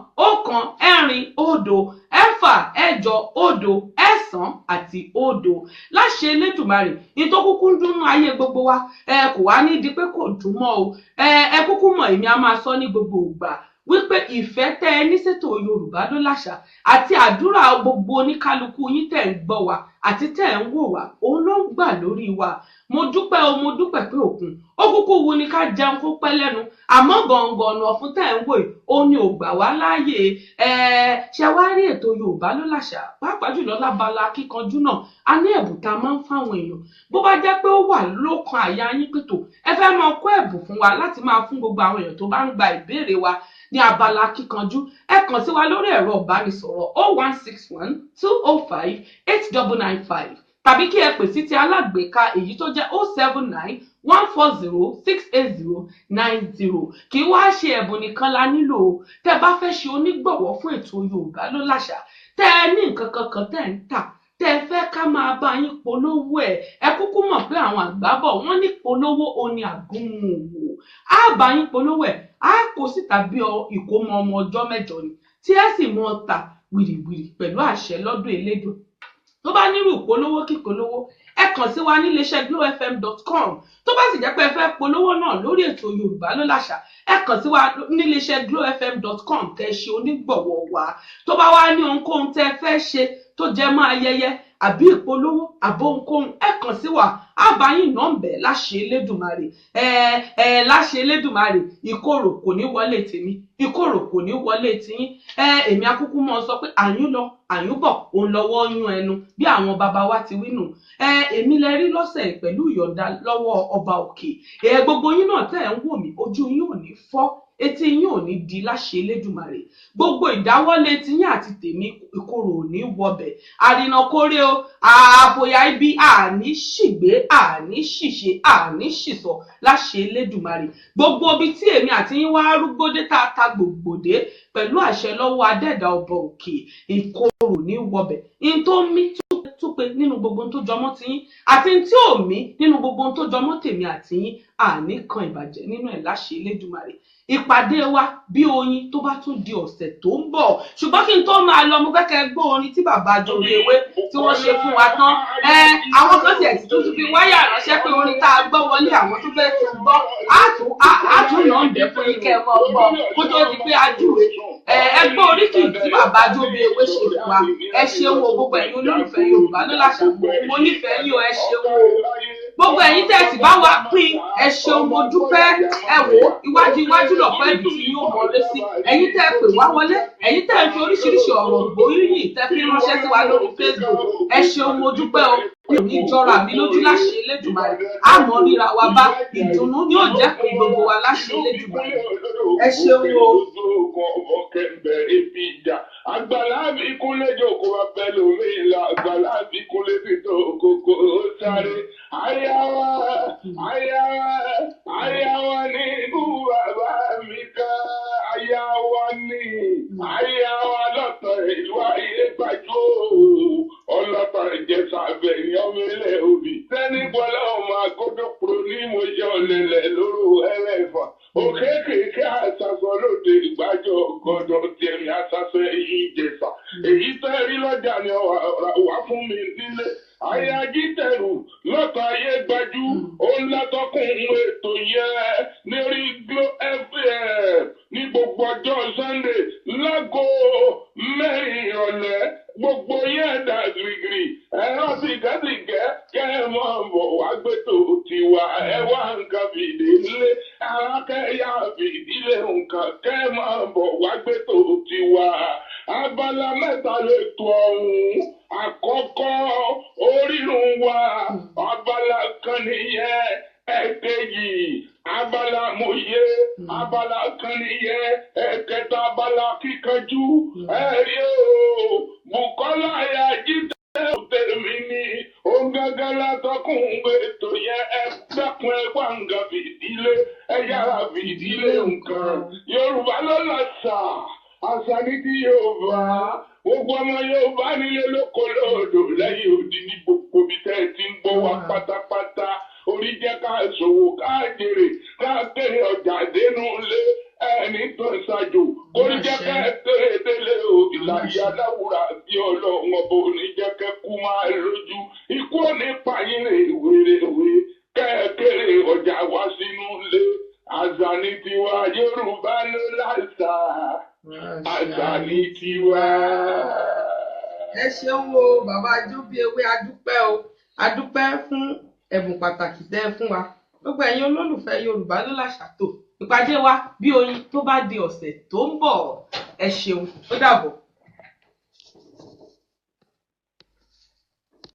4 0 6 8 0 àti 0. Láṣẹ Elédùmarè, ní tó kúkú ń dúnú ayé gbogbo wa, ẹ kò wá ní di pé kò dùn mọ́ o. Ẹ kúkú mọ̀, èmi a máa sọ ní gbogbo ìgbà wípé ìfẹ́ tẹ́ ẹ ní ṣètò Yorùbá ló làṣà àti àdúrà gbogbo oníkálukú yín tẹ́ ń gbọ́ wa àti tẹ́ ń wò wá, òun ló ń gbà lórí wa. Mo dúpẹ́ o, mo dúpẹ́ pé òkun ó kúkú wu ni ká jẹun kó pẹ́ lẹ́nu, àmọ́ gọ̀ǹgọ̀nù ọ̀fun tẹ́ ń wò yìí ó ní ò gbà wá láàyè. Ṣe wá rí ètò Yorùbá ló làṣà, pàápàá jùlọ lábala kíkanjú náà, a ní ẹ̀bùn tá a máa ń fáwọn èèyàn. Bó bá jẹ́ pé ó wà lókan àyà yín pètò, ẹ fẹ́ máa kó ẹ̀bùn fún wa láti máa fún gbogbo àwọn èèyàn tó bá ń gba ìbéèrè wa ní abala kíkanjú, ẹ kàn sí wa lórí ẹ̀rọ ìbánisọ̀rọ̀ 0161 205 8995, tàbí kí ẹ pè sí ti alágbèéká èyí tó jẹ́ 079 140 680 90. Kì í wá ṣe ẹ̀bùn nìkan la nílò o. Tẹ́ bá fẹ́ ṣe onígbọ̀wọ́ fún ètò Yorùbá ló làṣà, tẹ́ ẹ ní nǹkan kankan tẹ́ ń tà, tẹ́ ẹ fẹ́ ká máa bá yín polówó ẹ̀, ẹ kúkú mọ̀ pé àwọn àgbà bọ̀ wọ́n ní polówó oní àgúnmu òwò. Á bá yín polówó ẹ̀, á kó síta bí ìkómọ ọmọ ọjọ́ mẹ́jọ ni, tí ẹ sì mọ ta wìrìwìrì pẹ̀lú àṣẹ lọ́dún Elédùà. Tó bá nírú ìpolówó kípolówó, ẹ kàn sí wa níléeṣẹ́ glowfm.com. Tó bá sì jẹ́ pé ẹ fẹ́ polówó náà lórí ètò Yorùbá ló làṣà, ẹ kàn sí wa níléeṣẹ́ glowfm.com kẹ́ ṣe onígbọ̀wọ́ wa. Tó bá wá ní ohunkóhun tẹ́ ẹ fẹ́ ṣe tó jẹ mọ́ ayẹyẹ àbí ìpolówó àbó ohunkóhun, ẹ kàn sí wa, àbáyìn náà ń bẹ láṣẹ Elédùmarè. Ẹ láṣẹ Elédùmarè, ìkorò kò ní wọlé tèmi, ìkorò kò ní wọlé tiyín. Èmi akúkú mọ sọ pé àyún lọ àyún bọ̀, òun lọ́wọ́ yún ẹnu bí àwọn bàbá wa ti wí nù. Èmi lẹ rí lọ́sẹ̀ pẹ̀lú ìyọ̀ǹda lọ́wọ́ ọba òkè. Gbogbo yín náà tẹ́ ẹ̀ ń wò mí, ojú yín ò ní fọ́, etí yín ò ní di láṣẹ Elédùmarè. Gbogbo ìdáwọ́lé tiyín àti tèmi, ìkorò ò ní wọbẹ̀. Àrìnàkórè o, àfòyà ibi, àní ṣìgbé, àní ṣìṣe, àní ṣìsọ láṣẹ Elédùmarè. Gbogbo ibi tí èmi àti yín wá rúgbódé tá a ta gbògbòdé pẹ̀lú àṣẹ lọ́wọ́ adẹ́dà ọba òkè, ìkorò ò ní wọbẹ̀. In tó mí túpe nínú gbogbo ohun tó jọmọ́ tiyín àti tí ò mí nínú gbogbo ohun tó jọmọ́ tèmi àti yín, àní kan ìbàjẹ́ nínú ẹ̀ láṣẹ Elédùmarè. Ìpàdé wa bí oyin tó bá tún di ọ̀sẹ̀ tó ń bọ̀. Ṣùgbọ́n kí n tó máa lọ, mo fẹ́ kẹ́ gbọ́ orin tí bàbá Jóbíewé tí wọ́n ṣe fún wa tán. Àwọn kan tiẹ̀ tí tuntun fi wáyà ránṣẹ́ pé orin tá a gbọ́ wọlé àwọn tó fẹ́ tún gbọ́, á tún nà ń bẹ̀ fún yín kẹ́ ẹ mọ́ gbọ́ kó tó di pé a júwe. Ẹ gbọ́ oríkì tí bàbá Jóbíewé ṣe fún wa. Ẹ ṣeun o, gbogbo ẹ̀yin olólùfẹ́ Yorùbá ló làṣà, mo nífẹ̀ẹ́ yín o, ẹ ṣeun o. Gbogbo ẹ̀yin tẹ́ ẹ sì bá wa pín, ẹ ṣeun, mo dúpẹ́. Ẹ wò ó, iwájú iwájú lọ̀pọ̀ ẹ̀bì tí yóò wọlé sí. Ẹ̀yin tẹ́ ẹ pè wá wọlé, ẹ̀yin tẹ́ ẹ fi oríṣiríṣi ọ̀rọ̀ gbóríyìn tẹ́ fi ránṣẹ́ sí wa lórí Facebook, ẹ ṣeun, mo dúpẹ́ o. Mi ò ní jọra mi lójú láṣẹ Elédùmarè. Àmọ́ ríra wa bá ìdùnnú ni ó jẹ́ pé gbogbo wa láṣẹ Elédùmarè. Ẹ ṣeun o. Àgbàlá mi kúnlé jòkó abẹ́ lómi ìlà àgbàlá mi kúnlé títò kòkó sáré. Àyàwá àyàwá àyàwá ní ikú bàbá mi ká. Àyàwá ní àyàwá lọ́tọ̀ ìlú ayé gbàjú ọlọ́tọ̀ ìjẹsà abẹ́yìn ọmọ ilé òbí. Sẹ́ni bọ́lá ọmọ agbọ́dọ̀ kúrò ní mo jẹ́ ọ̀lẹ́lẹ̀ lóru ẹlẹ́fà. Òkè kèké àṣàṣọ lóde ìgbàjọ gọdọ tẹ̀mí àṣàṣọ ẹ̀yìn Ìjẹ̀ṣà. Èyí tẹ́ rí lọ́jà ni wà fún mi nílé. Ayájítẹ̀rù lọ́tọ̀ ayé gbajú, ó ń látọ́kùn ètò yẹn lérí Glo FM ní gbogbo ọjọ́ Sunday láago 4 ìrọ̀lẹ́. Gbogbo yẹn dà gírígírí, ẹ̀rọ sìgẹ́sìgẹ́ kẹ́ ẹ mọ̀ bọ̀ wá gbẹ́tò tiwa, ẹ wá nǹkan fìdí lé, ara kẹ́yà fìdílé nǹkan kẹ́ ẹ mọ̀ bọ̀ wá gbẹ́tò tiwa. Abala mẹ́ta lè tó ọ̀hún. Àkọ́kọ́ orírun wa, abala kan nìyẹn. Ẹ̀kejì abala mòye, abala kan nìyẹn. Ẹ̀kẹta abala kíkanjú. Ẹ̀rí o, Bùkọ́lá Ajídé tèmi ni òun gángan látọkùn ètò yẹn. Ẹ dákun ẹ wá nǹkan fìdílé, ẹ yára fìdílé nǹkan. Yorùbá ló làṣà, àṣà ní ti Yorùbá. Gbogbo ọmọ Yorùbá nílé lóko lóòdò lẹ́yìn odi ní gbogbo ibi tẹ́ ẹ ti ń gbọ́ wa pátápátá. Orí jẹ́ ká ṣòwò ká jèrè ká kéré ọjà dénú lé ẹni tó ń ṣàjò. Orí jẹ́ ká kéré délé o. Ìlàyé aláwùrà bí ọlọ́run ọba òní jẹ́ kẹ́ kú máa lójú. Ikú ò ní pààyàn wèrèwé kẹ́ kéré ọjà wá sínú lé. Àṣà ní tiwa, Yorùbá ló láṣà. Àṣà ní tiwa. Ẹ ṣeun o, bàbá Ajóbíewé, adúpẹ́ o, adúpẹ́ fún ẹ̀bùn pàtàkì tẹ́ ẹ fún wa. Gbogbo ẹ̀yin olólùfẹ́ Yorùbá ló làṣà tó. Ìpàdé wa bí oyin tó bá di ọ̀sẹ̀ tó ń bọ̀. Ẹ ṣeun, ó dàbọ̀.